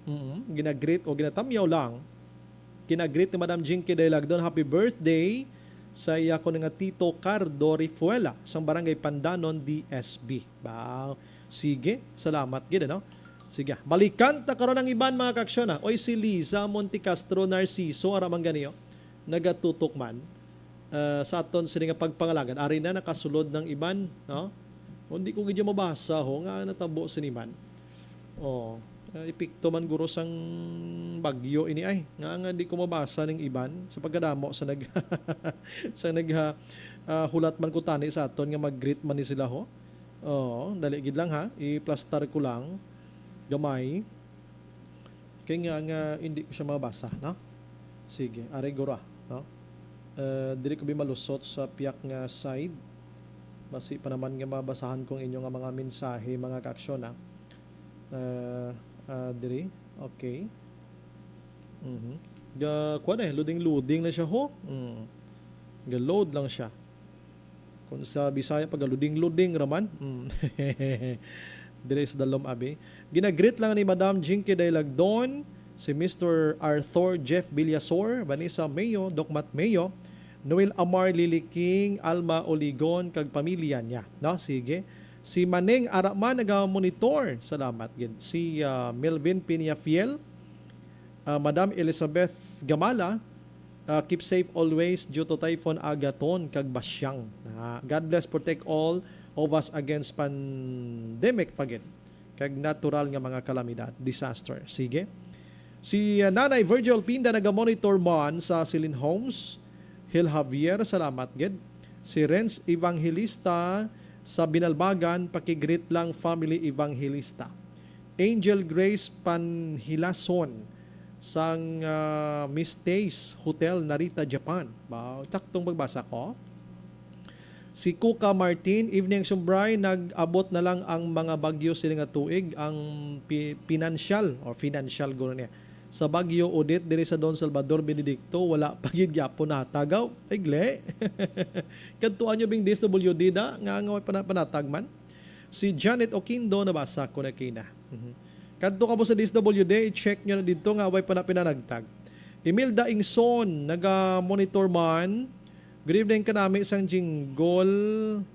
Mm, ginagreet o ginatamyaw lang. Ginagreet ni Madam Jinky Daylagdon, "Happy birthday sa iya ko nga Tito Cardo Rifuela, sang Barangay Pandanon, D S B." Ba, sige, salamat gid, ano? Sige, balikan ta karon ang iban, mga kaaksyon, ha. Oy, si Liza Montecastro Narciso, ara man gani, oh. Nagatutok man, ah, sa aton sini nga pagpangalagad. Ari na, nakasulod ng iban, no? O, hindi ko gid mabasa, ho, nga natabo sini man. Oh, ah, epekto man guro sang bagyo ini ay. Nga, nga di ko mabasa ning iban sa pagkadamo sa nag-, sa nag-, ah, ah, hulat man ko tani sa aton nga mag-greet man ni sila, ho. Oh, dali gid lang, ha. I-plastar ko lang gamay. Kay nga, nga hindi ko siya mabasa, no? Sige, ari gura, no? Eh, diri ko bi malusot sa piyak nga side. Basi pa naman nga mabasahan kong inyo nga mga mensahe, mga kaaksyon, ah. Eh, ah, diri. Okay. Mhm. Ga, kuwan eh, loading-loading na siya, ho. Mm. Ga-load lang siya. Kung sa Bisaya, pag luding-luding raman. Mm. Diri sa Dalom, abi. Ginagreet lang ni Madam Jinky Dailagdon, si Mister Arthur Jeff Villasor, Vanessa Mayo, Doc Matt Mayo, Noel Amar, Lily King, Alma Oligon, kag pamilya niya. No? Sige. Si Maneng Araman naga-monitor. Salamat gid. Si, ah, Melvin Piñafiel, ah, Madam Elizabeth Gamala, ah, keep safe always due to Typhoon Agaton kag Basyang. Ah, God bless, protect all of us against pandemic pa gid kag natural nga mga kalamidad, disaster. Sige. Si, ah, Nanay Virgil Pinda naga-monitor man sa Silin Homes, Hill Javier, salamat gid. Si Renz Evangelista sa Binalbagan, pakigreet lang family Evangelista. Angel Grace Panhilason sang, ah, Miss Taste Hotel, Narita, Japan. Ba, saktong pagbasa ko. Si Kuka Martin, evening, Sumbray, nag-abot na lang ang mga bagyo sini nga tuig, ang pi-, pinansyal or financial guro niya. Sa Bagyo Odette diri sa Don Salvador Benedicto, wala pa gid gyapon natagaw. Ay, gle. Kadtuan nyo bing D S W D da, nga, nga may pana-, panatag man. Si Janet Oquindo, nabasa ko na kina. Mhm. Kadto ka mo sa D S W D, i-check nyo na dito nga way pa na pinanagtag. Imelda Ingson, naga-monitor man. Good evening kanami sang jinggol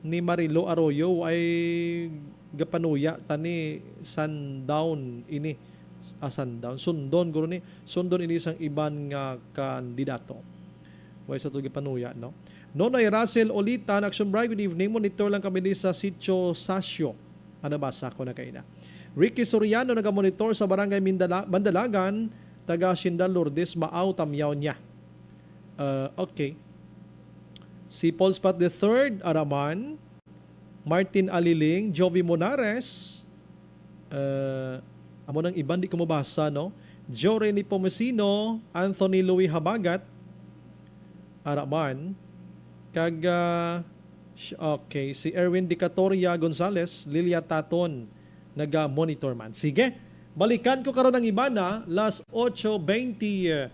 ni Marilo Arroyo, ay gapanuya tani sundown ini. Ah, sundown. Sundon, guro ni. Sundon ini sang iban nga kandidato. Way sa to gapanuya, no? Nonoy Russell Olitan, Action Bright, good evening. Monitor lang kami di sa Sitio Sasyo. Ano ba sa ako na kaina? Ricky Soriano, naga-monitor sa Barangay Mindala-, Mandalagan, taga Hacienda Lourdes, Maaw, Tamyaw niya. Uh, okay. Si Paul Spot the third, Araman, Martin Aliling, Jovi Monares, uh, amo nang iban di ko mabasa, no? Jory Nepomuceno, Anthony Louis Habagat, Araman, kag, ah, sh-, okay, si Erwin Dicatoria Gonzalez, Lilia Taton, naga-monitor man. Sige, balikan ko karon ang iban na, las ocho veintiocho.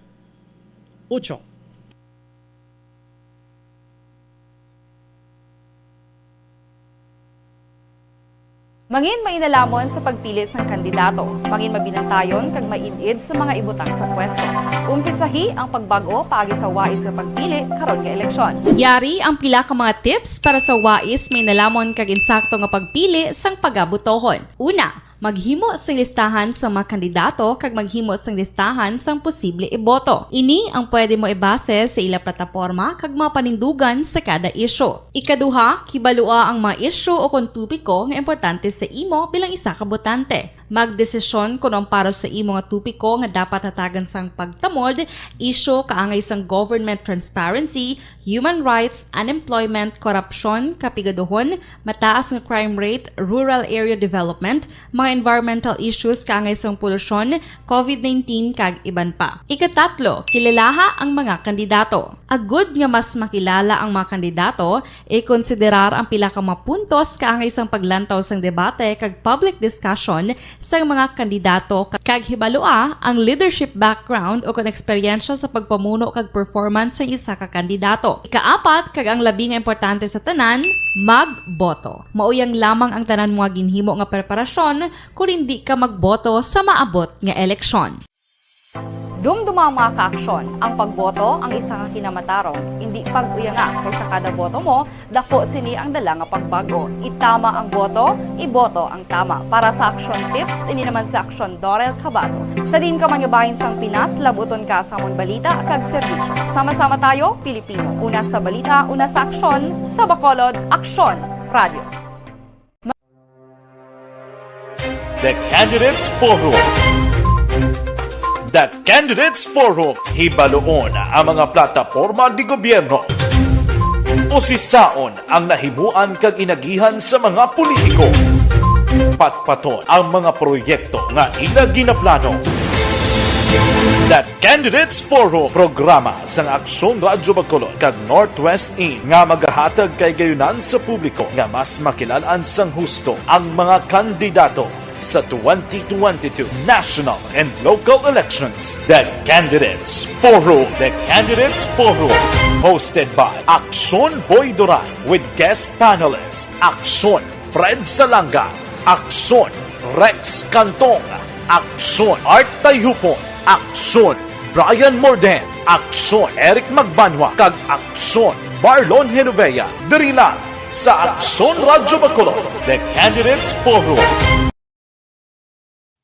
Mangin mainalomon sa pagpili sang kandidato. Mangin mabinantayon kag maid-id sa mga ibutang sa pwesto. Umpisahi ang pagbag-o paagi sa wais nga pagpili karon nga eleksyon. Yari ang pila ka mga tips para sa wais, mainalomon kag insakto nga pagpili sang pagabotohon. Una, maghimo sing listahan sa mga kandidato kag maghimo sing listahan sang posible iboto. Ini ang pwede mo ibase sa ila plataporma kag mga panindugan sa kada isyu. Ikaduha, kibalua ang mga isyu o kon topiko nga importante sa imo bilang isa ka botante. Magdesisyon kon ang para sa imo nga topiko nga dapat hatagan sang pagtamod, isyu kaangay sang government transparency, human rights, unemployment, korupsyon, kapigaduhon, mataas nga crime rate, rural area development, mga environmental issues kaangay sang polusyon, covid nineteen, kag iban pa. Ikatatlo, kilalaha ang mga kandidato. Agud nga mas makilala ang mga kandidato, ikonsiderar ang pila ka mga puntos kaangay sang paglantaw sang debate kag public discussion sang mga kandidato, kag hibalua ang leadership background o kon eksperyensya sa pagpamuno kag performance sang isa ka kandidato. Ikaapat, kag ang labi nga importante sa tanan, magboto. Mao yang lamang ang tanan mo nga ginhimo nga preparasyon kon hindi ka magboto sa maabot nga eleksyon. Dumduma ang mga kaaksyon. Ang pagboto ang isa ka kinamatarong. Indi pag-uyanga, kay sa kada boto mo, dako sini ang dala nga pagbag-o. Itama ang boto, iboto ang tama. Para sa Aksyon Tips, ini naman si Aksyon Dorel Cabato. Sa diin ka man nga bahin sang Pinas, labuton ka sa amon balita kag serbisyo. Sama-sama tayo, Pilipino. Una sa balita, una sa aksyon, sa Bacolod, Aksyon Radio. The Candidates Forum. The Candidates Forum, hibaluon ang mga plataporma di gobyerno. Usisaon ang nahimuan kag inagihan sa mga politiko. Patpaton ang mga proyekto nga ila ginaplano. The Candidates Forum, programa sang Aksyon Radyo Bacolod kag Northwest In nga magahatag kaigayonan sa publiko nga mas makilal-an sang husto ang mga kandidato. Sa twenty twenty-two national and local elections, The Candidates Forum. The Candidates Forum, hosted by Aksyon Boy Duran with guest panelist Aksyon Fred Salanga, Aksyon Rex Cantong, Aksyon Art Tayhupon, Aksyon Brian Morden, Aksyon Eric Magbanwa, kag Aksyon Marlon Genovea. Diri lang sa Aksyon Radyo Bacolod, The Candidates Forum.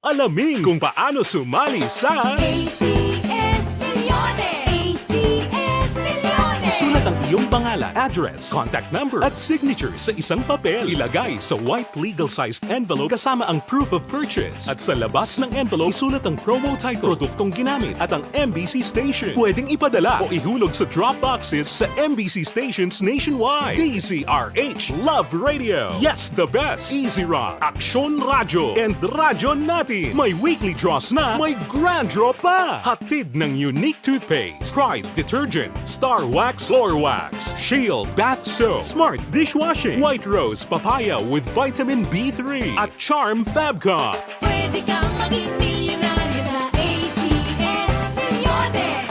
Alamin kung paano sumali sa A C S Milyones! A C S Milyones! Isulat ang iyong pangalan, address, contact number, at signature sa isang papel. Ilagay sa white legal-sized envelope kasama ang proof of purchase. At sa labas ng envelope, isulat ang promo title, produktong ginamit, at ang M B C station. Pwedeng ipadala o ihulog sa drop boxes sa M B C stations nationwide. D Z R H Love Radio. Yes, the best. Easy Rock, Aksyon Radyo, and Radyo Natin. May weekly draws na, may grand draw pa. Hatid ng Unique Toothpaste, Pride Detergent, Star Wax Floor Wax, Shield Bath Soap, Smart Dishwashing, White Rose Papaya with Vitamin B three, at Charm Fabcon. Pwede kang maging milyonaryo sa A C S Milyones!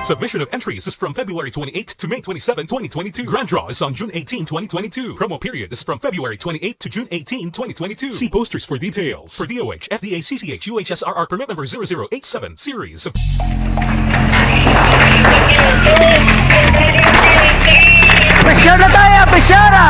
Submission of entries is from February twenty-eighth to May twenty-seven, twenty twenty-two. Grand draw is on June eighteen, twenty twenty-two. Promo period is from February twenty-eighth to June eighteen, twenty twenty-two. See posters for details. For D O H, F D A C C H U H S R R permit number zero zero eight seven, series of Pressure na tayo! Pressure na!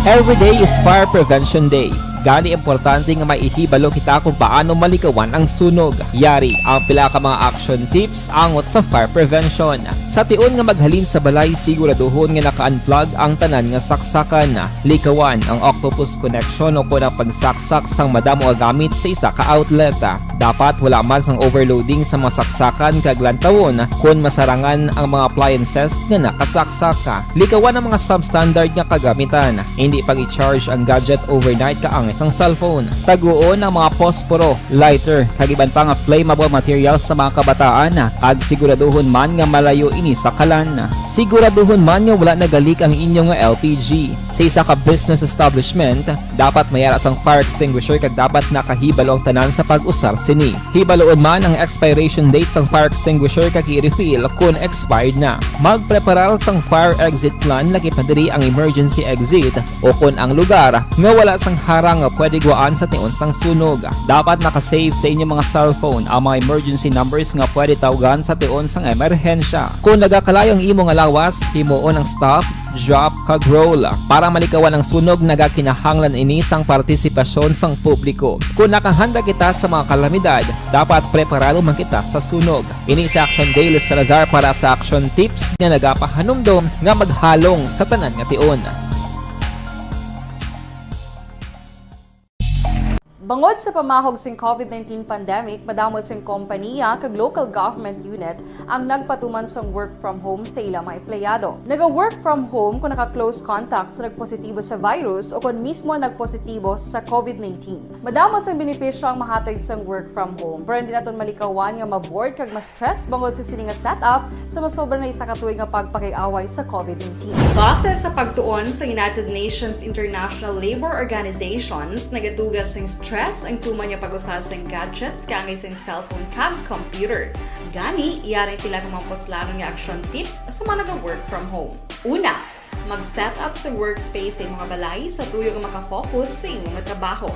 Every day is Fire Prevention Day. Gani, importante nga may ihibalo kita kung paano malikawan ang sunog. Yari ang pila ka mga action tips angot sa fire prevention. Sa tion nga maghalin sa balay, siguraduhon nga naka-unplug ang tanan nga saksakan. Likawan ang octopus connection o kon ang pagsaksak sang madamo nga gamit sa isa ka outlet. Dapat wala man sang overloading sa mga saksakan kag lantawon kon masarangan ang mga appliances nga nakasaksak. Likawan ang mga substandard nga kagamitan. Indi pag-i-charge ang gadget overnight kaangay sang cellphone. Taguon ang mga posporo, lighter, kag iban pa nga flammable materials sa mga kabataan, kag siguraduhon man nga malayo ini sa kalan. Siguraduhon man nga wala nagalik ang inyo nga L P G. Sa isa ka business establishment, dapat may ara sang fire extinguisher kag dapat nakahibalo ang tanan sa pag-usar sini. Hibaluon man ang expiration date sang fire extinguisher kag i-refill kon expired na. Magpreparar sang fire exit plan, lakip na diri ang emergency exit o kon ang lugar nga wala sang harang nga pwede gwaan sa tion sang sunog. Dapat naka-save sa inyo mga cellphone ang mga emergency numbers nga pwede tawgan sa tion sang emerhensya. Kon nagakalayo ang imo nga lawas, himuon ang stop, drop, kag roll. Para malikawan ang sunog, nagakinahanglan ini sang partisipasyon sang publiko. Kon nakahanda kita sa mga kalamidad, dapat preparado man kita sa sunog. Ini si Action Dale Salazar para sa Action Tips nga nagapahanumdom nga maghalong sa tanan nga tion. Bangod sa pamahog sing COVID nineteen pandemic, madamo sing kompaniya kag local government unit ang nagpatuman sang work from home sa ila mga empleyado. Naga-work from home kon naka-close contact sa nagpositibo sa virus o kon mismo nagpositibo sa COVID nineteen. Madamo sang benepisyo ang mahatag sang work from home, pero hindi naton malikawan nga ma-bored kag ma-stress bangod sa sini nga setup sa masobra na isa ka tuig nga pagpakig-away sa COVID nineteen. Base sa pagtuon sa United Nations International Labor Organizations, nagaduga sing stress ang tuman nga pag-usa sing gadgets kaangay sing cellphone kag computer. Gani, yari pila ka mga puslanon nga action tips sa mga naga-work from home. Una, mag-set up sa workspace sa imong balay sa tuyo nga maka-focus sa imo nga trabaho.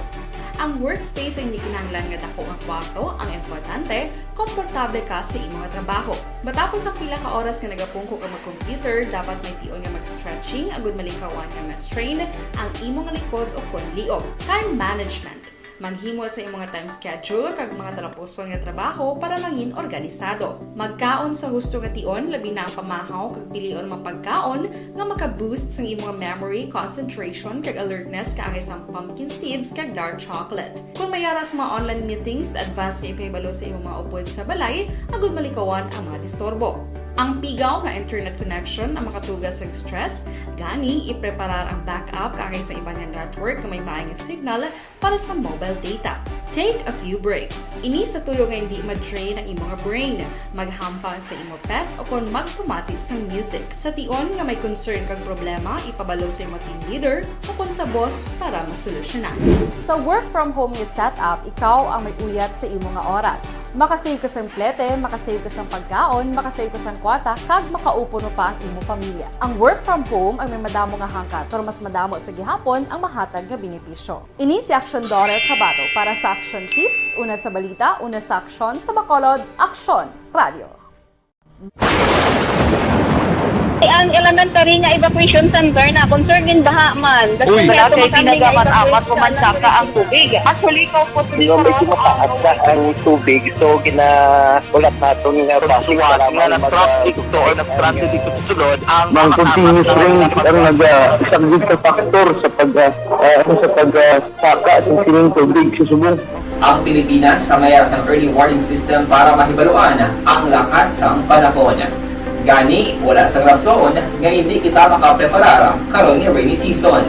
Ang workspace ay hindi kinahanglan nga dako nga kwarto, ang importante, komportable ka sa imo nga trabaho. Matapos ang pila ka oras nga nagapungko ka mag-computer, dapat may tion nga mag-stretching agud malikawan nga ma-strain ang imo nga likod o kon liog. Time management. Maghimo sa imong time schedule kag mga talapuson nga trabaho para mangin organisado. Magkaon sa husto nga tion, labi na ang pamahaw kag pilion mga pagkaon nga maka-boost sang imong memory, concentration, kag alertness kaangay sang pumpkin seeds kag dark chocolate. Kon may ara sa mga online meetings, advance nga ipahibalo sa imong mga upod sa balay agud malikawan ang mga disturbo. Ang pigaw nga internet connection ang makatuga sa stress, gani ipreparar ang backup kaagay sa iban nga network nga may maay nga signal para sa mobile data. Take a few breaks. Ini sa tuyo nga hindi ma-drain ang imo nga brain, maghampang sa imo pet o kon magpamati sang music. Sa tion nga may concern kag problema, ipabalo sa imo team leader o kon sa boss para masolusyonan. Sa work from home nga setup, ikaw ang may uyat sa imo nga oras. Makasave ka sang plete, makasave ka sang pagkaon, makasave ka sang kwarta, kag makaupo pa ang imo pamilya. Ang work from home ang may madamo nga hangkat, pero mas madamo sa gihapon ang mahatag nga benepisyo. Ini si Aksyon Dorel Cabato para sa Aksyon Tips, una sa balita, una sa aksyon, sa Bacolod, Aksyon Radio. Ang elementary nga evacuation center na concerned in baha man. Uy, kaya kay tinaga man amat ko man saka ang tubig. Actually, ikaw po, medyo mataas na ang tubig, so ginahulat naton nga traffic para nga nag-traffic to or nag-transit dito sa sulod ang mga continuous rain ang nag-, ah, isa gid ka factor sa pag, ah, ah, sa pag, ah, saka sa sining tubig sa subong. Ang Pilipinas ang may sang early warning system para mahibaluan ang lakat sang panahon. Gani, wala sang rason nga hindi kita makapreparar karon nga rainy season.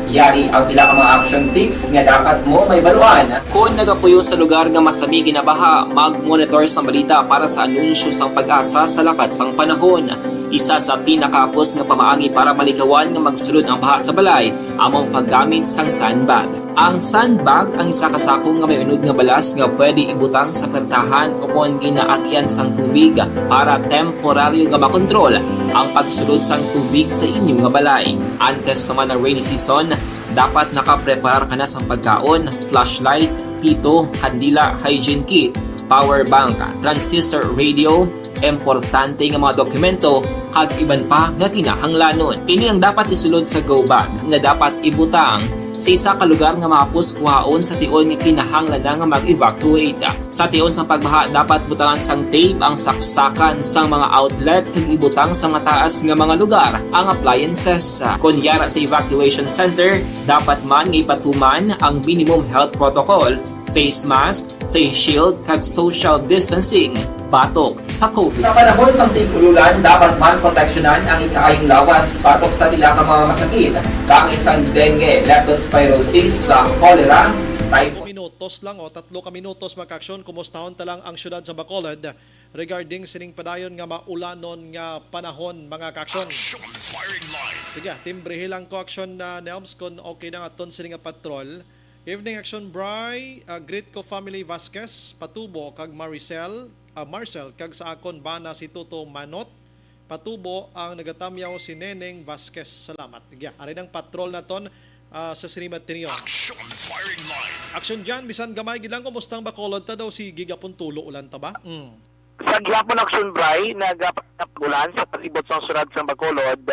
Yari ang pila ka mga action tips nga dapat mo mahibaluan. Kon nagapuyo sa lugar nga masami ginabaha, mag-monitor sang balita para sa anunsyo sang PAGASA sa lakat sang panahon. Isa sa pinakahapos nga pamaagi para malikawan nga magsulod ang baha sa balay amo ang paggamit sang sandbag. Ang sandbag ang isa ka sako nga may unod nga balas nga pwede ibutang sa pertahan o kon ginaagian sang tubig para temporaryo nga makontrol ang pagsulod sang tubig sa inyo nga balay. Antes pa man ang rainy season, dapat nakapreparar ka na sang pagkaon, flashlight, pito, kandila, hygiene kit, power bank, transistor radio, importante nga mga dokumento, kag iban pa nga kinahanglanon. Ini ang dapat isulod sa go bag nga dapat ibutang sa isa ka lugar nga mahapos kuhaon sa tion nga kinahanglan na nga mag-evacuate. Sa tion sang pagbaha, dapat butangan sang tape ang saksakan sang mga outlet kag ibutang sa mataas nga mga lugar ang appliances. Kon yara sa evacuation center, dapat man nga ipatuman ang minimum health protocol, face mask, face shield, kag social distancing batok sa COVID. Sa panahon sang tig-ululan, dapat man proteksyonan ang ikaayong lawas batok sa pila ka mga masakit, kaangay sang dengue, leptospirosis, sa cholera, typhoid. Minutos lang, o, tatlo ka minutos, mga kaaksyon, kumustahon ta lang ang siyudad sa Bacolod regarding sining padayon nga maulanon nga panahon, mga kaaksyon. Action Firing Line. Sige, timbrihi lang ko, aksyon na Nelms, kung okay na nga aton sini nga patrol. Evening, Action Bri. Ah, greet ko family Vasquez, Patubo, kag Maricel, ah, Marcel, kag sa akon bana si Toto Manot, Patubo, ang nagatamyaw si Neneng Vasquez. Salamat. Yeah, ari nang patrol naton, ah, sa sini nga tion. Action Firing Line. Action Jan, bisan gamay gid lang, kumusta ang Bacolod ta daw? Sige, gapon tulo ulan ta ba? Mm. Sa gihapon, Action Bri, nagapag-ulan sa palibot sang siyudad sang Bacolod,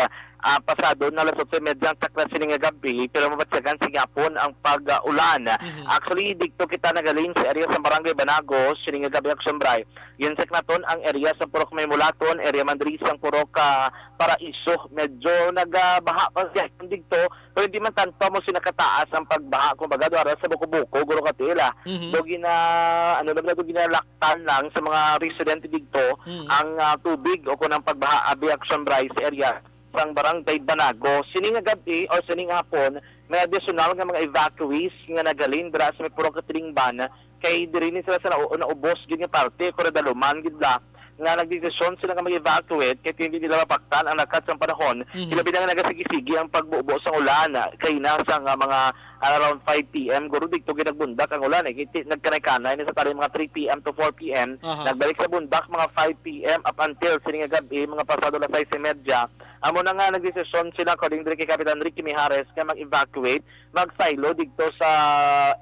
ah, pasado na alas otso y media ang takna sini nga gab-i, pero mabatyagan sa gihapon ang pag-ulan. Mhm. Actually, didto kita naghalin sa area sa Barangay Banago, sini nga gab-i, Action Bri. Gincheck naton ang area sa Purok Maymulaton, area man diri sang Purok, ah, Paraiso. Medyo nagabaha pa gihapon didto, pero hindi man tanto mo sina kataas ang pagbaha, kumbaga, duha ra sa buko-buko, guro ka tila. Mhm. Do gina-, ano lang, do ginalaktan lang sa mga residente didto Mm. ang, ah, tubig o kung ang pagbaha, abi, Action Bri, sa area sang Barangay Banago. Sini nga gab-i o sini nga hapon, may additional nga mga evacuees nga naghalin dira sa may Purok Katilingban, kay diri ni sila sa nau-, naubos gid nga parte, kung nadaluman gid la, nga nagdesisyon sila nga mag-evacuate kay hindi nila mapaktan ang lakat sang panahon. Mhm. Hilabi na nga nagasigi-sigi ang pagbubo sang ulan, kay na sa nga mga around five P M, guro, didto ginagbundak ang ulan, eh. Kay ti-, nagkanay-kanay na sa tali mga three P M to four P M. Aha. Nagbalik sa bundak mga five P M up until sini nga gab-i, mga pasado alas sais y media. Amo na nga nagdesisyon sila, according diri kay Kapitan Ricky Mijares, nga mag-evacuate, mag-silo didto sa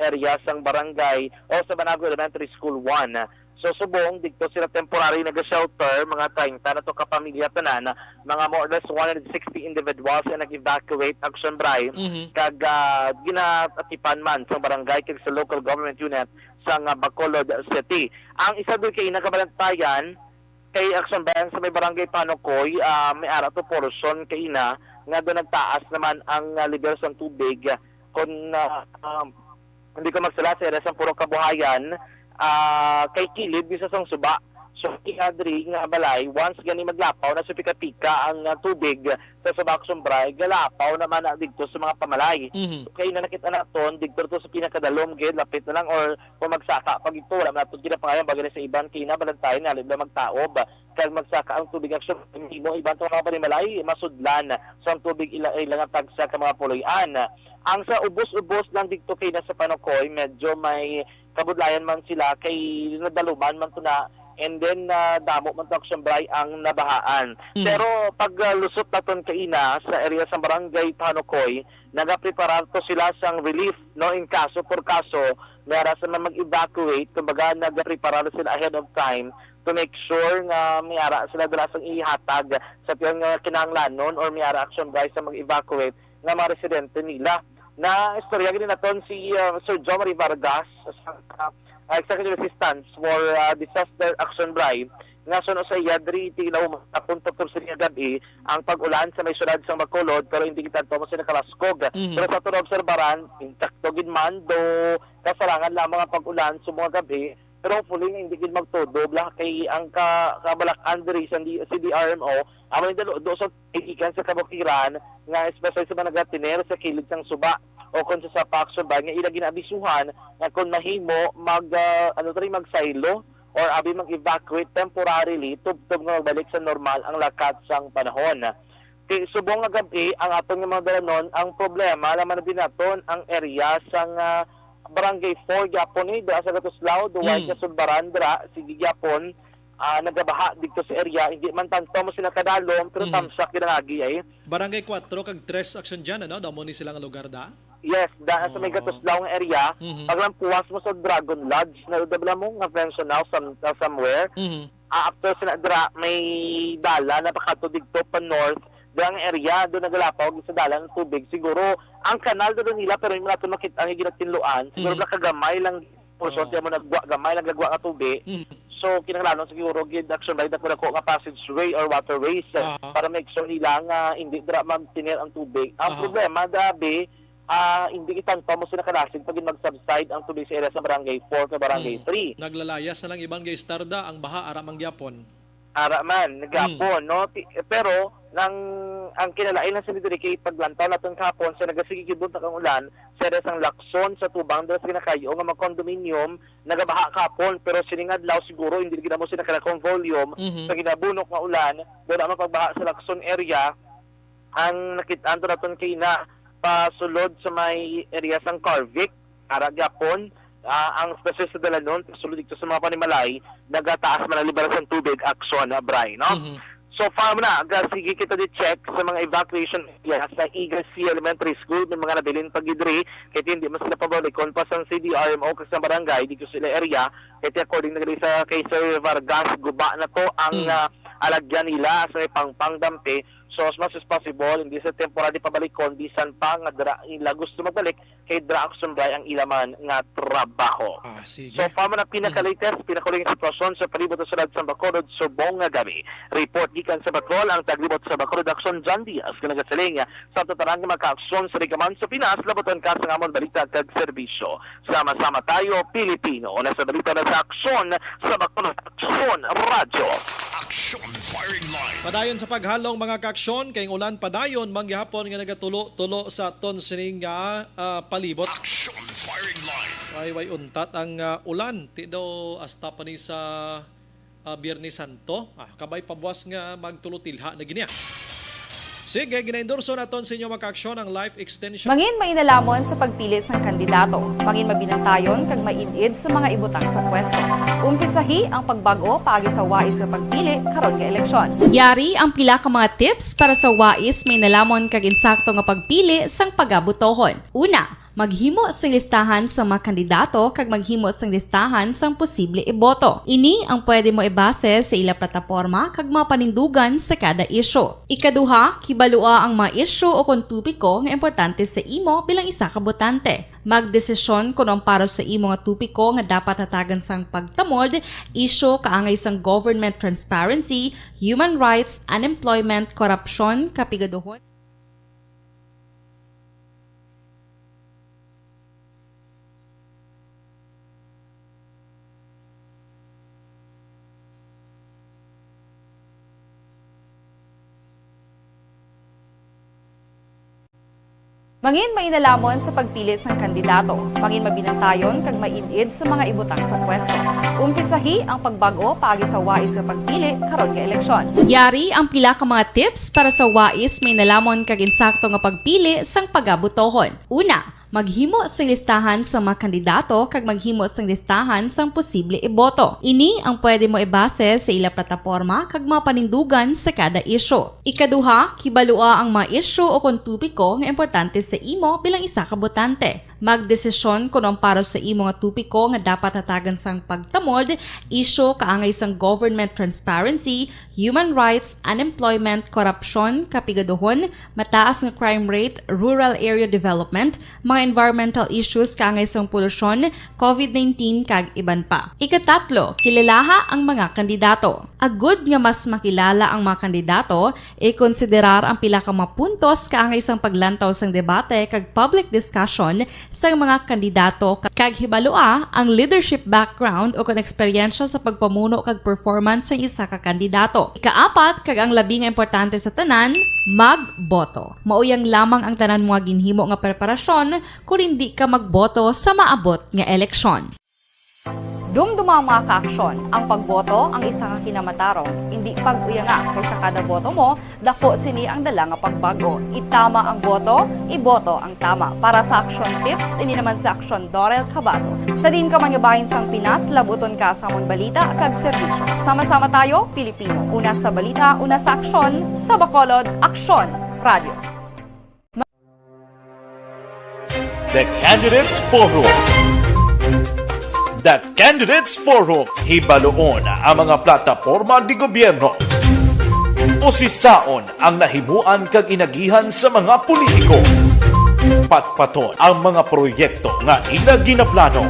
area sang barangay o sa Banago Elementary School one. So, subong didto sila temporary naga-shelter, mga treinta na to ka pamilya tanan, mga more or less one hundred sixty individuals ang nag-evacuate, Action Bri, Mhm. kag, ah, ginaatipan man sa barangay kag sa local government unit sa, ah, Bacolod City. Ang isa doy kay nakabalantayan kay Action Bri sa may barangay Panukoy, ah, may ara to portion kay ina nga do nagtaas naman ang, ah, level sang tubig. Kon, ah, um, hindi ko magsala sa area sang Purok Kabuhayan, ah, kay kilid bisa sang suba. So, kay Adri nga balay, once gani maglapaw na sa pika-pika ang, ah, tubig sa Suba Action Bray, galapaw naman na didto sa mga pamalay. Mhm. Kay na nakita naton, didto to sa pinakadalom gid, lapit na lang, or kung magsaka pa gito, wala man naton ginapangayo, baga ni sa iban, kay nabalantayan nga, labi na magtaob. Kag magsaka ang tubig, actually, mahimo iban sa mga panimalay, masudlan sa tubig ila, ila nga tagsa ka mga puloy-an. Ang sa ubos-ubos lang didto kay na sa Panukoy, medyo may kabudlayan man sila kay nadaluman man to na, and then, ah, damo man to, Action Bray, ang nabahaan. Mm. Pero pag, ah, lusot naton kaina sa area sa Barangay Panukoy, nagapreparar to sila sang relief, no, in kaso por kaso, may ara sa mag-evacuate, kumbaga nagapreparar sila ahead of time to make sure nga may ara sila dala sang ihatag sa tiyan nga kinahanglanon, or may ara, Action Bray, sa mag-evacuate nga mga residente nila. Na istorya gid naton si, uh, Sir Jomari Vargas sa, uh, Executive Assistant for, uh, Disaster Action Bray, nga suno sa iya diri, tilaw hapon, Doctor, sa gab-i ang pag-ulan sa may syudad sang Bacolod, pero hindi kita mo sa nakalaskog. Mhm. Pero sa aton obserbaran, intakto gid man, do kasarangan lamang ang pag-ulan sa mga gab-i, pero hopefully nga hindi gid magtudob la kay ang ka-, kabalakan diri sa D-, C D R M O, amo ni dalo do sa igikan sa kabukiran, nga especially sa mga nagatiner sa kilid sang suba o kon sa Suba Action Bray, nga ila ginaabisuhan nga kon mahimo mag, ah, ano tani, magsaylo or abi mag-evacuate temporarily tubtob nga magbalik sa normal ang lakat sang panahon. Ti subong nga gab-i ang aton nga mga dalanon, ang problema naman din naton ang area sang, ah, Barangay four gyapon, eh, dira sa Gatuslao, Duway, Mm. Gasulbaran, dira, sige gyapon, ah, nagabaha dito sa area, hindi man tanto mo sila kadalom, pero Mhm. tamsak gid ang agi, ay. Barangay four kag tres, Action Jan, ano? Damo ni sila nga lugar da? Yes, da, sa may Oo. Gatuslao nga area, Mhm. paglampuas mo sa Dragon Lodge, na, da bala mo nga pension house some-, uh, somewhere, Mhm. ah, after sa dira, may dalan na pakadto didto pa north, dira nga area, do nagalapaw gid sa dalan ang tubig. Siguro, ang kanal do nila, pero yung mga ito makita ang ginatinluan, siguro Mhm. nakagamay lang, portion Mhm. siya mo nagwa, gamay lang gagwa nga tubig. Mhm. So, kinahanglanon siguro gid, Action Bray, dako-dako nga passageway or waterways, eh, Aha. para make sure nila nga hindi dira magtiner ang tubig. Ang Aha. problema, grabe, ah, hindi itan pa mo sila kanasig pag mag-subside ang tubig sa area sa Barangay four kag Barangay Mm. three. Naglalayas na lang iban nga istarda, ang baha ara man gyapon. Ara man, Mm. gapon, no? Ti-, pero, nang, ang kinalain lang sa diri kay paglantaw naton kahapon, sa nagasigi gid buntag ang ulan, sa area sang Lacson, sa tubang, dira sa ginakayo nga mga condominium, nagabaha kahapon, pero sining adlaw siguro, hindi gid mo sila kanakong volume, Mhm. sa ginabunok nga ulan, wala man pagbaha sa Lacson area, ang nakit-an to naton kay na pasulod sa may area sang Carvic, ara gyapon, ah, ang special sa dalanon, pasulod dito sa mga panimalay, nagataas man ang libera sang tubig, Action, ah, Bray, no? Mhm. So far mo na, ga-, sige kita di check sa mga evacuation area sa Igasi Elementary School, may mga nabilin pa gid diri, kay hindi man sila pabalikon pa sang C D R M O kag sa barangay dito sa ila area, kay according na gali sa kay Sir Vargas, guba na to ang, Mm. ah, alagyan nila sa may Pangpang Dampi, So, as much as possible, hindi sa temporary pabalikon, bisan pa nga dira ila gusto magbalik, kay dira Action Bray ang ila man nga trabaho. Ah, sige. So, pa man ang pinaka-latest, pinakahuling sitwasyon sa palibot sa syudad sa Bacolod subong nga gab-i. Report gikan sa Bacol, ang taglibot sa Bacolod, Action John Diaz, nga nagasiling sa tanan nga makaaksyon sa ligaman sa Pinas, labuton ka sa amon balita kag serbisyo. Sama-sama tayo, Pilipino. Una sa balita na sa Aksyon sa Bacolod, Aksyon Radyo. Aksyon Firing Line. Padayon sa paghalong, mga kaaksyon, kay ang ulan padayon man gihapon nga nagatulo-tulo sa aton sining nga, ah, palibot. Aksyon Firing Line. Ay, way untat ang, ah, ulan. Ti daw hasta pa ni sa ah, Biyernes Santo. Ah, kabay pabuas nga magtulotilha na gini, ah. Sige, ginaendorso naton sa inyo, mga kaaksyon, ang life extension. Mangin mainalamon sa pagpili sang kandidato. Mangin mabinantayon kag maid-id sa mga ibutang sa pwesto. Umpisahi ang pagbag-o paagi sa wais nga pagpili karon nga eleksyon. Yari ang pila ka mga tips para sa wais mainalamon kag insakto nga pagpili sang pagabutohon. Una, maghimo sing listahan sang mga kandidato kag maghimo sing listahan sang posible iboto. Ini ang pwede mo ibase sa ila plataporma kag mga panindugan sa kada isyu. Ikaduha, kibalua ang mga isyu o kon topiko nga importante sa imo bilang isa ka botante. Magdesisyon kon ang para sa imo nga topiko nga dapat hatagan sang pagtamod, isyu kaangay sang government transparency, human rights, unemployment, korupsyon, Mangin mainalamon sa pagpili sang kandidato. Mangin mabinantayon kag maid-id sa mga ibutang sa pwesto. Umpisahi ang pagbag-o paagi sa wais nga pagpili karon nga eleksyon. Yari ang pila ka mga tips para sa wais, mainalamon kag insakto nga pagpili sang pagabotohon. Una, maghimo sing listahan sa mga kandidato kag maghimo sing listahan sang posible iboto. Ini ang pwede mo ibase sa ila plataporma kag mga panindugan sa kada isyu. Ikaduha, kibalua ang mga isyu o kon topiko nga importante sa imo bilang isa ka botante. Magdesisyon kon ang para sa imo nga topiko nga dapat hatagan sang pagtamod, isyu kaangay sang government transparency, human rights, unemployment, korupsyon, kapigaduhon, mataas nga crime rate, rural area development, mga environmental issues kaangay sang polusyon, covid nineteen, kag iban pa. Ikatatlo, kilalaha ang mga kandidato. Agud nga mas makilala ang mga kandidato, ikonsiderar ang pila ka mga puntos kaangay sang paglantaw sang debate kag public discussion sang mga kandidato, kag hibalua ang leadership background o kon eksperyensya sa pagpamuno kag performance sang isa ka kandidato. Ikaapat, kag ang labi nga importante sa tanan, magboto. Mauyang lamang ang tanan mo nga ginhimo nga preparasyon kon indi ka magboto sa maabot nga eleksyon. Dumduma ang mga kaaksyon. Ang pagboto ang isa ka kinamatarong. Indi pag-uyanga, kay sa kada boto mo, dako sini ang dala nga pagbag-o. Itama ang boto, iboto ang tama. Para sa Aksyon Tips, ini naman si Aksyon Dorel Cabato. Sa diin ka man nga bahin sang Pinas, labuton ka sa amon balita kag serbisyo. Sama-sama tayo, Pilipino. Una sa balita, una sa aksyon, sa Bacolod, Aksyon Radio. The Candidates Forum. The Candidates Forum, hibaluon ang mga plataporma di gobyerno. Usisaon ang nahimuan kag inagihan sa mga politiko. Patpaton ang mga proyekto nga ila ginaplano.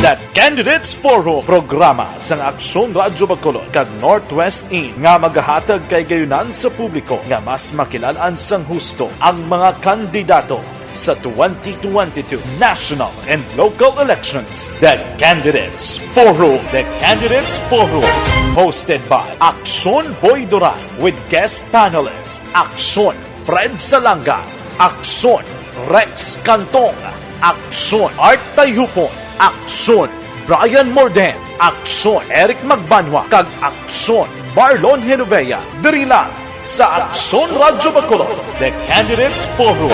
The Candidates Forum, programa sang Aksyon Radyo Bacolod kag Northwest In nga magahatag kahigayonan sa publiko nga mas makilalaan sang husto ang mga kandidato sa twenty twenty-two national and local elections. The Candidates Forum. The Candidates Forum, hosted by Aksyon Boy Duran with guest panelist Aksyon Fred Salanga, Aksyon Rex Cantong, Aksyon Art Tayhupon, Aksyon Brian Morden, Aksyon Eric Magbanwa, kag Aksyon Marlon Genovea, diri lang sa Aksyon Radyo Bacolod, The Candidates Forum.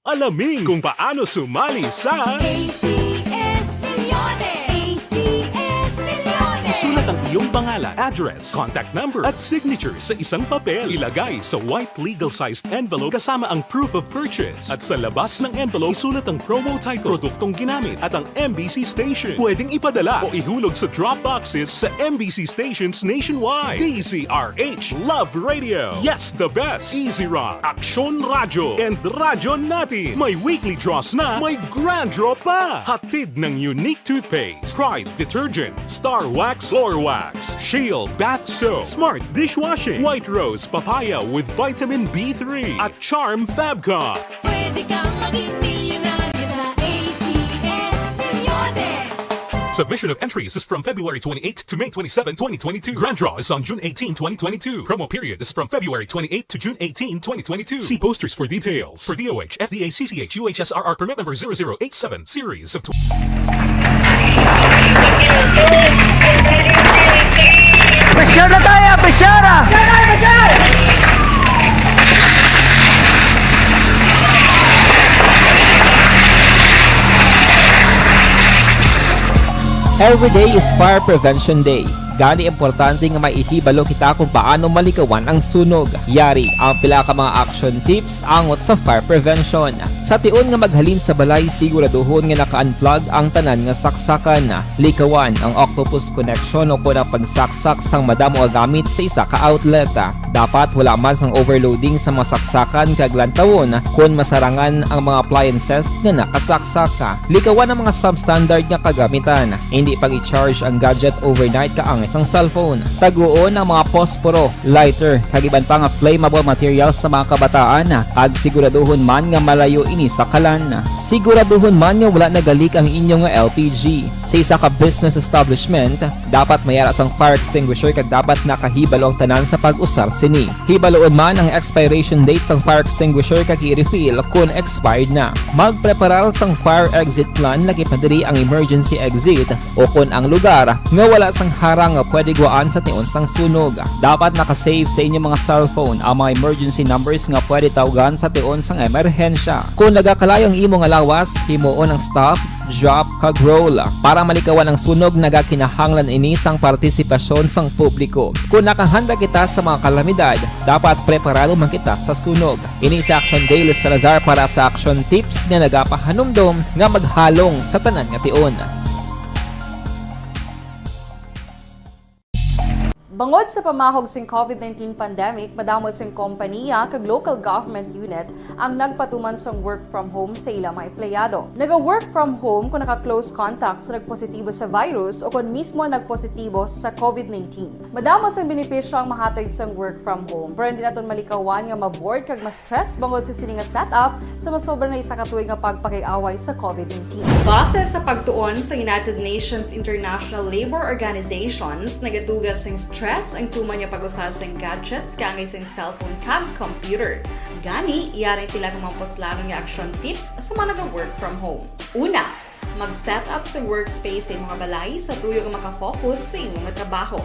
Alamin kung paano sumali sa A C S Millones. A C S Millones. Isulat ang iyong pangalan, address, contact number, at signature sa isang papel. Ilagay sa white legal-sized envelope kasama ang proof of purchase. At sa labas ng envelope, isulat ang promo title, produktong ginamit, at ang M B C station. Pwedeng ipadala o ihulog sa drop boxes sa M B C stations nationwide. D Z R H, Love Radio. Yes, the best. Easy Rock, Aksyon Radyo, and Radyo Natin. May weekly draws na, may grand draw pa. Hatid ng Unique Toothpaste, Pride Detergent, Star Wax, Floor Wax, Shield Bath Soap, Smart Dishwashing, White Rose Papaya with Vitamin B three, at Charm Fabcon. Pwede kang maging milyonaryo sa A C S Millones. Submission of entries is from February twenty-eighth to May twenty-seven, twenty twenty-two. Grand draw is on June eighteen, twenty twenty-two. Promo period is from February twenty-eighth to June eighteen, twenty twenty-two. See posters for details. For D O H, F D A, C C H, U H S R R permit number zero zero eight seven, series of tw- Pressure na tayo! Pressure na! Every day is Fire Prevention Day. Gani, importante nga maihibalo kita kung paano malikawan ang sunog. Yari ang pila ka mga action tips angot sa fire prevention. Sa tion nga maghalin sa balay, siguraduhon nga naka-unplug ang tanan nga saksakan. Likawan ang octopus connection o kon ang pagsaksak sang madamo nga gamit sa isa ka outlet. Dapat wala man sang overloading sa mga saksakan kag lantawon kon masarangan ang mga appliances nga nakasaksak. Likawan ang mga substandard nga kagamitan. Hindi pag-i-charge ang gadget overnight kaang Isang cellphone. Taguon ang mga posporo, lighter, kag iban pa nga flammable materials sa mga kabataan, kag siguraduhon man nga malayo ini sa kalan. Siguraduhon man nga wala nagalik ang inyo nga L P G. Sa isa ka business establishment, dapat may ara sang fire extinguisher kag dapat nakahibalo ang tanan sa pag-usar sini. Hibaluon man ang expiration date sang fire extinguisher kag i-refill kon expired na. Magpreparar sang fire exit plan, lagi pa diri ang emergency exit, o kon ang lugar nga wala sang harang nga pwede guwaan sa tion sang sunog. Dapat naka-save sa inyong mga cellphone ang mga emergency numbers nga pwede tawgan sa tion sang emerhensya. Kon nagakalayo ang imo nga lawas, himuon ang stop, drop, kag roll. Para malikawan ang sunog, nagakinahanglan ini sang partisipasyon sang publiko. Kon nakahanda kita sa mga kalamidad, dapat preparado man kita sa sunog. Ini si Action Daily Salazar para sa Action Tips nga nagapahanumdom nga maghalong sa tanan nga tion. Bangod sa pamahog sing covid nineteen pandemic, madamo sing kompaniya kag local government unit ang nagpatuman sang work from home sa ila mga empleyado. Naga-work from home kung naka-close contact sa nagpositibo sa virus o kon mismo nagpositibo sa covid nineteen. Madamo sang benepisyo ang mahatag sang work from home, pero hindi naton malikawan nga ma-bored kag ma-stress bangod sa sini nga setup sa masobra na isa ka tuig nga pagpakig-away sa covid nineteen. Base sa pagtuon sa United Nations International Labour Organizations, nagatuga sing stress ang tuman nga pag-usa sing gadgets kaangay sing cellphone kag computer. Gani, yari ang pila ka mga puslanon nga action tips sa mga naga-work from home. Una, mag-set up sa workspace sa imong balay sa tuyo nga makafocus sa imong trabaho.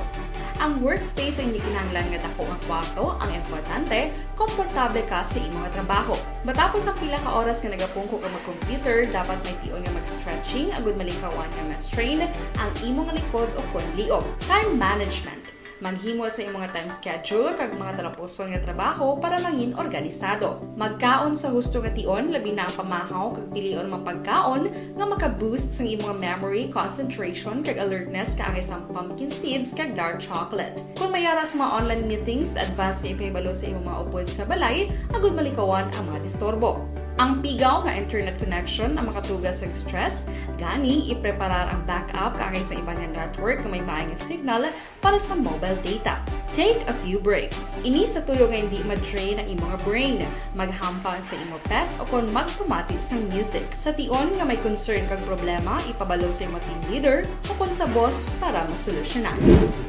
Ang workspace ay hindi kinahanglan nga dako nga kwarto, ang importante, komportable ka sa imong trabaho. Matapos ang pila ka oras nga nagapungko ka mag-computer, dapat may tion nga mag-stretching agud malikawan nga ma-strain ang imong likod o kon liog. Time management. Maghimo sa imong time schedule kag mga talapuson nga trabaho para mangin organisado. Magkaon sa husto nga tion, labi na ang pamahaw kag pilion mga pagkaon nga maka-boost sang imong memory, concentration, kag alertness kaangay sang pumpkin seeds kag dark chocolate. Kung may ara sa mga online meetings, advance nga ipahibalo sa imong mga upod sa balay agud malikawan ang mga disturbo. Ang pigaw nga internet connection ang makatuga sa stress, gani ipreparar ang backup kaangay sa iban nga network nga may maay nga signal para sa mobile data. Take a few breaks. Ini sa tuyo nga hindi ma-drain ang imong brain. Maghampang sa imo pet o kon magpamati sang music. Sa tion nga may concern kag problema, ipabalo sa imo team leader o kon sa boss para masolusyonan.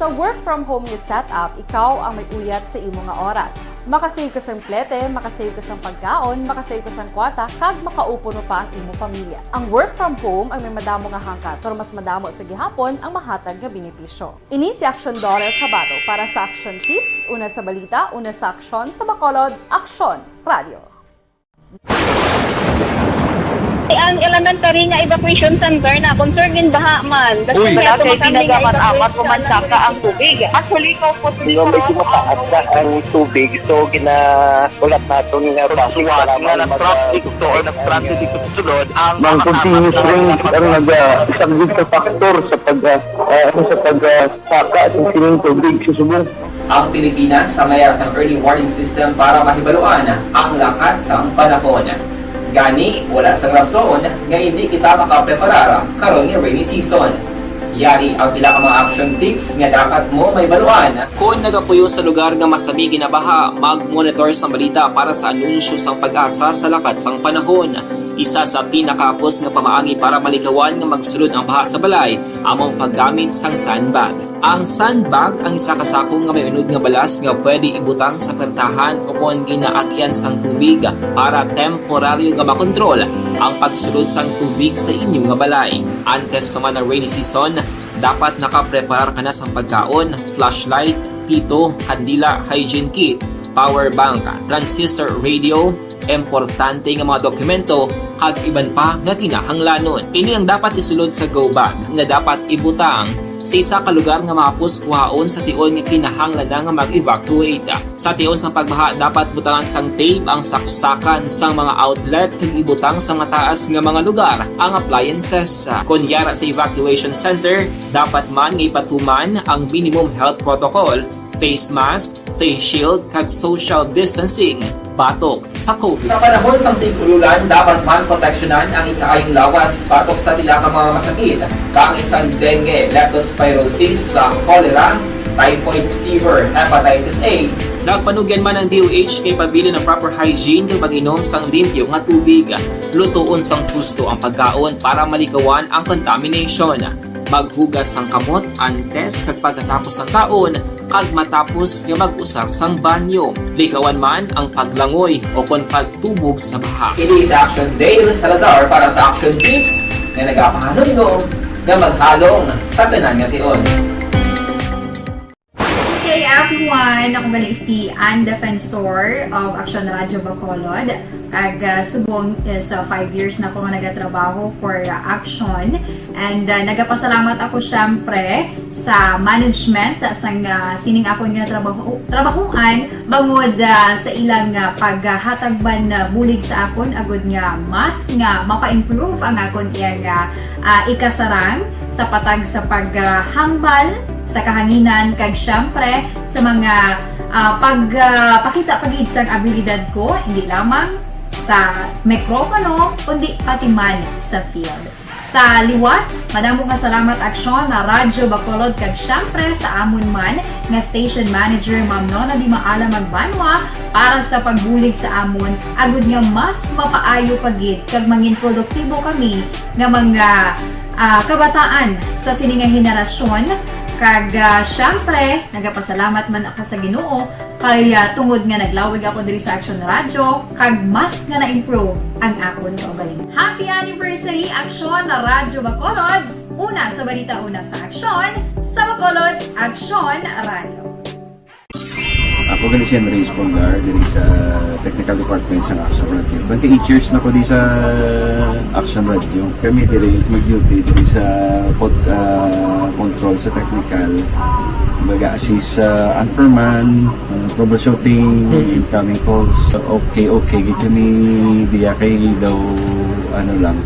Sa work from home nga setup, ikaw ang may uyat sa imo nga oras. Makasave ka sang plete, makasave ka sang pagkaon, makasave ka sang kwarta, kag makaupod mo pa ang imo pamilya. Ang work from home ang may madamo nga hangkat, pero mas madamo sa gihapon ang mahatag nga benepisyo. Ini si Action Dorer Cabato para sa Action Tips, una sa balita, una sa aksyon, sa Bacolod, Aksyon Radio. Ang elementary nga evacuation center na concern gin baha man. Uy. Wala kay pinagamat-amat, kumansaka ang tubig. Actually, ko po, medyo mataas na ang tubig, so ginaulat naton nga basi nga nag-traffic to or nag-transit dito sa sulod ang mga continuous rains ang nag-, ah, isang big factor sa pag, ah, ah, sa pag, ah, saka sa sining tubig sa subong. Ang Pilipinas ang may sang early warning system para mahibaluan ang lakat sang panahon. Gani, wala sang rason nga hindi kita makapreparar karon nga rainy season. Yari ang pila ka mga action tips nga dapat mo mahibaluan. Kon nagapuyo sa lugar nga masami ginabaha, mag-monitor sa balita para sa anunsyo sang PAGASA sa lakat sang panahon. Isa sa pinakahapos nga pamaagi para malikawan nga magsulod ang baha sa balay amo ang paggamit sang sandbag. Ang sandbag ang isa ka sako nga may unod nga balas nga pwede ibutang sa pertahan o kon ginaagian sang tubig para temporaryo nga makontrol ang pagsulod sang tubig sa inyo nga balay. Antes pa man ang rainy season, dapat nakapreparar ka na sang pagkaon, flashlight, pito, kandila, hygiene kit, power bank, transistor radio, importante nga mga dokumento, kag iban pa nga kinahanglanon. Ini ang dapat isulod sa go bag nga dapat ibutang sa isa ka lugar nga mahapos kuhaon sa tion nga kinahanglan na nga mag-evacuate. Sa tion sang pagbaha, dapat butangan sang tape ang saksakan sang mga outlet kag ibutang sa mataas nga mga lugar ang appliances. Kon yara sa evacuation center, dapat man nga ipatuman ang minimum health protocol, face mask, face shield, kag social distancing. batok sa COVID. Sa panahon sang tig-ululan, dapat man proteksyonan ang ikaayong lawas batok sa pila ka mga masakit, kaangay sang dengue, leptospirosis, sa cholera, typhoid fever, hepatitis A. Nagpanugyan man ang D O H nga ipabilin ang proper hygiene kag pag-inom sang limpyo nga tubig. Lutoon sang husto ang pagkaon para malikawan ang contamination. Maghugas sang kamot antes kag pagkatapos sang kaon, kag matapos nga mag-usar sang banyo. Likawan man ang paglangoy o kon pagtubog sa baha. Ini si Action Dale Salazar para sa Action Tips nga nagapahanumdom nga maghalong sa tanan nga tion. Good day, everyone! Ako gali si Ann Defensor of Action Radio Bacolod. Kag, ah, subong is, ah, five years na ako nga nagatrabaho for, ah, Action. And, ah, nagapasalamat ako, syempre, sa management, ah, sang, ah, sining akon nga trabaho, trabahoan, bangod, ah, sa ilang, ah, paghatag man, ah, bulig sa akon, agud nga mas nga mapa-improve ang akon iyang, ah, ah, ikasarang sa patag sa paghambal sa kahanginan, kag, syempre, sa mga, ah, pag, ah, pakita pa gid sang abilidad ko, hindi lamang sa mikropono, kundi pati man sa field. Sa liwat, madamo nga salamat, Aksyon, na Radyo Bacolod, kag, syempre, sa amon man nga station manager, Ma'am Nona Di Maala Magbanwa, para sa pagbulig sa amon, agud nga mas mapaayo pa gid kag mangin produktibo kami nga mga, ah, kabataan sa sini nga henerasyon. Kag, ah, syempre, nagapasalamat man ako sa Ginoo kay, ah, tungod nga naglawig ako diri sa Action Radio, kag mas nga na-improve ang akon kaugalingon. Happy anniversary, Aksyon na Radyo Bacolod! Una sa balita, una sa aksyon, sa Bacolod, Aksyon Radio. Ako gali si Andres Polgar, diri sa technical department sa Action Radio. Twenty-eight years na ko di sa Action Radio. Kami diri mag-duty diri sa pod-, ah, control sa technical. Mag-assist sa anchorman, ah, troubleshooting, incoming calls. Okay, okay. Gid kami diya kay daw, ano lang,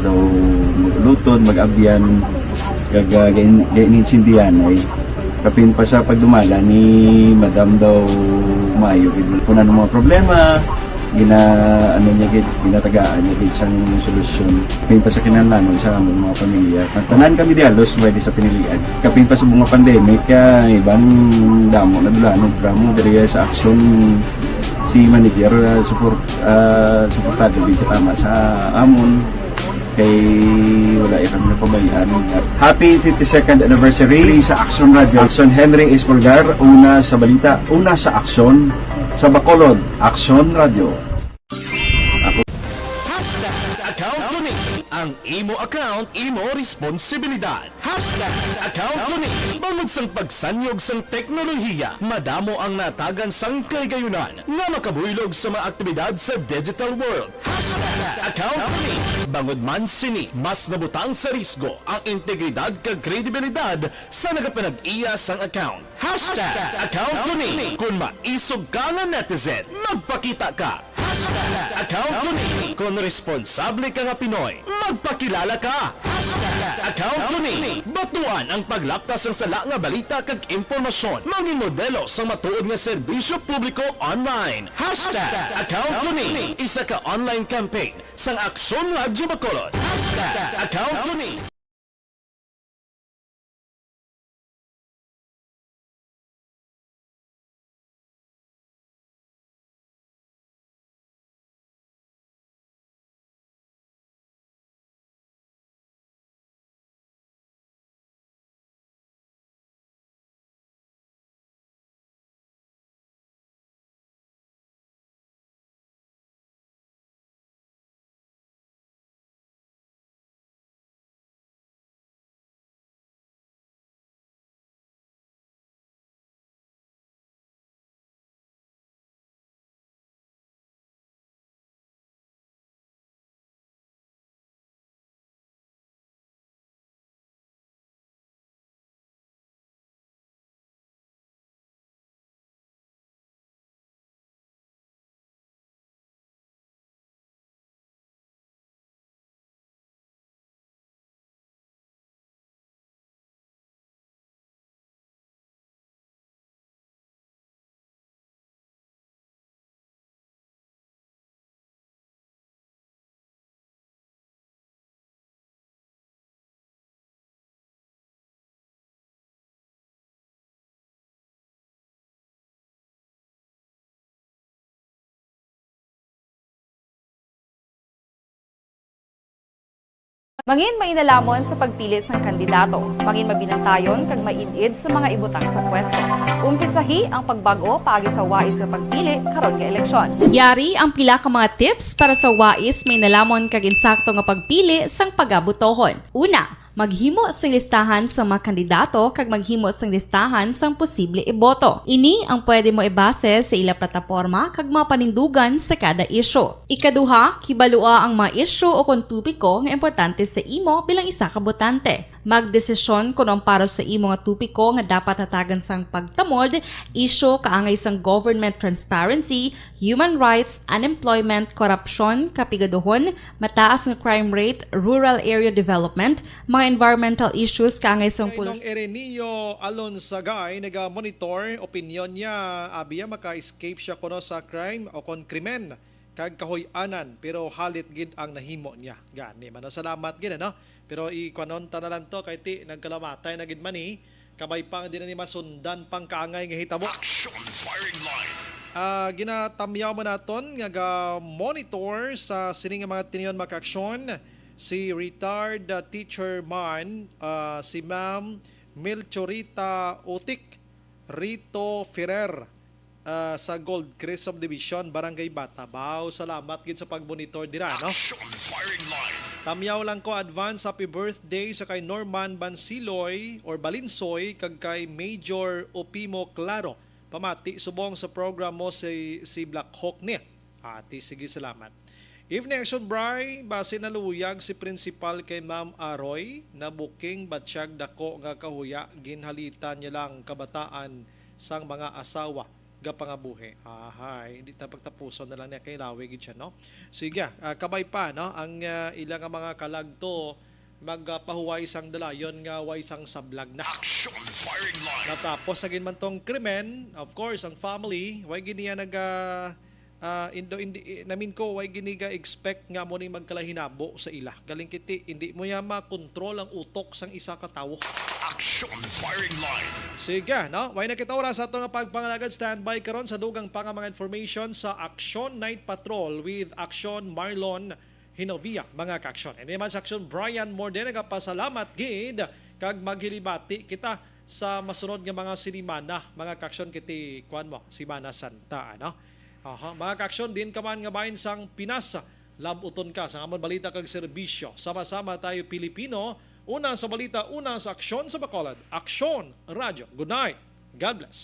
daw lutod, mag-abyan, kag, ah, gain-, gain-, insindihan ay. Kapin pa sa pagdumala ni Madam daw maayo gid. Kung ano mga problema, gina-, ano niya gid, ginatagaan niya gid sang solusyon. Kapin pa sa kinahanglanon sa among mga pamilya. Ang tanan kami di halos may di sa pinilian. Kapin pa sa mga pandemic, kaya iban damo na dulanon, drama diri sa aksyon si manager, ah, support, ah, suportado gid tama sa amon. Kay wala ya kami napabayaan. Happy fifty-second anniversary sa Action Radio. Action Henry Espolgar, una sa balita, una sa aksyon, sa Bacolod, Action Radio. Ako. Hashtag account ko ni. Ang imo account, imo responsibilidad. Hashtag account ko ni. Bangod sang pagsanyog sang teknolohiya, madamo ang natagan sang kahigayunan nga makabuylog sa mga aktibidad sa digital world. Hashtag account ko ni. Bangod man sini, mas nabutang sa risgo ang integridad kag kredibilidad sa nagapanag-iya sang account. Hashtag account ko ni. Kon maisog ka nga netizen, magpakita ka. Hashtag account ko ni. Kon responsable ka nga Pinoy, magpakilala ka. Hashtag account ko ni. Batuan ang paglapta sang sala nga balita kag impormasyon. Mangin modelo sang matuod nga serbisyo publiko online. Hashtag account ko ni. Isa ka online campaign sang Aksyon Radyo Bacolod. Hashtag account ko ni. Mangin mainalamon sa pagpili sang kandidato. Mangin mabinantayon kag maid-id sa mga ibutang sa pwesto. Umpisahi ang pagbag-o paagi sa wais nga pagpili karon nga eleksyon. Yari ang pila ka mga tips para sa wais, mainalamon kag insakto nga pagpili sang pagabutohon. Una, maghimo sing listahan sa mga kandidato kag maghimo sing listahan sang posible iboto. Ini ang pwede mo ibase sa ila plataporma kag mga panindugan sa kada isyu. Ikaduha, kibalua ang mga isyu o kon topiko nga importante sa imo bilang isa ka botante. Magdesisyon kon ang para sa imo nga topiko nga dapat hatagan sang pagtamod, isyu kaangay sang government transparency, human rights, unemployment, korupsyon, kapigaduhon, mataas nga crime rate, rural area development, mga environmental issues kaangay sang Kay pol- Nong Erenio Alonsagay naga-monitor, opinyon niya, abiya maka-escape siya kuno sa crime o kon krimen kag kahuy-anan, pero halit gid ang nahimo niya. Gani man, salamat gid, ano? Pero ikwanon ta na lang to, kay ti nagkalamatay na gid man, eh. Kabay pa nga di na ni masundan pang kaangay nga hitabo. Action Firing Line. Ah, ginatamyaw man naton nga ga-monitor sa sini nga mga tinion, mga kaaksyon, si retired, ah, teacher man, ah, si Ma'am Melchorita Utik Rito Ferrer, ah, sa Gold Crest Subdivision, Barangay Batabaw. Salamat gid sa pagmonitor dira, no? Action Firing Line. Tamyaw lang ko, advance happy birthday sa kay Norman Bansiloy or Balinsoy kag kay Major Opimo Claro. Pamati subong sa program mo si, si Black Hawk ni. Ati, sige, salamat. Evening Action Bri, basi naluyag si Principal kay Ma'am Aroy, nabuking batyag dako nga kahuya, ginhalitan niya lang kabataan sang mga asawa gapangabuhi. Ahay, hindi ta pagtapuson na lang niya kay lawi gid siya, no? Sige, ah, kabay pa, no? Ang, ah, ila nga mga kalagto, magpahuway sang dalayon nga way sang sablag na. Action Firing Line. Natapos sa ginmantong krimen, of course, ang family, way gid niya nag, ah, ah, indo, hindi, eh, namin ko, way gid ni ga-expect nga mo ni magkalahinabo sa ila. Galing kiti, hindi mo niya makontrol ang utok sang isa ka tawo. Action Firing Line. Sige, no? Way na kita oras sa ato nga pagpangalagad. Standby karon sa dugang pa nga mga information sa Action Night Patrol with Action Marlon Hinovia, mga kaaksyon. Ini man sa Aksyon, Brian Morde, nagapasalamat gid kag maghilibati kita sa masunod nga mga sinimana, mga kaaksyon, kiti, kuwan mo, Semana Santa, ano? Aha, mga kaaksyon, din ka man nga bahin sang Pinas, lab-uton ka sa amon balita kag serbisyo. Sama-sama tayo, Pilipino, una sa balita, una sa aksyon sa Bacolod. Aksyon Radyo. Good night. God bless.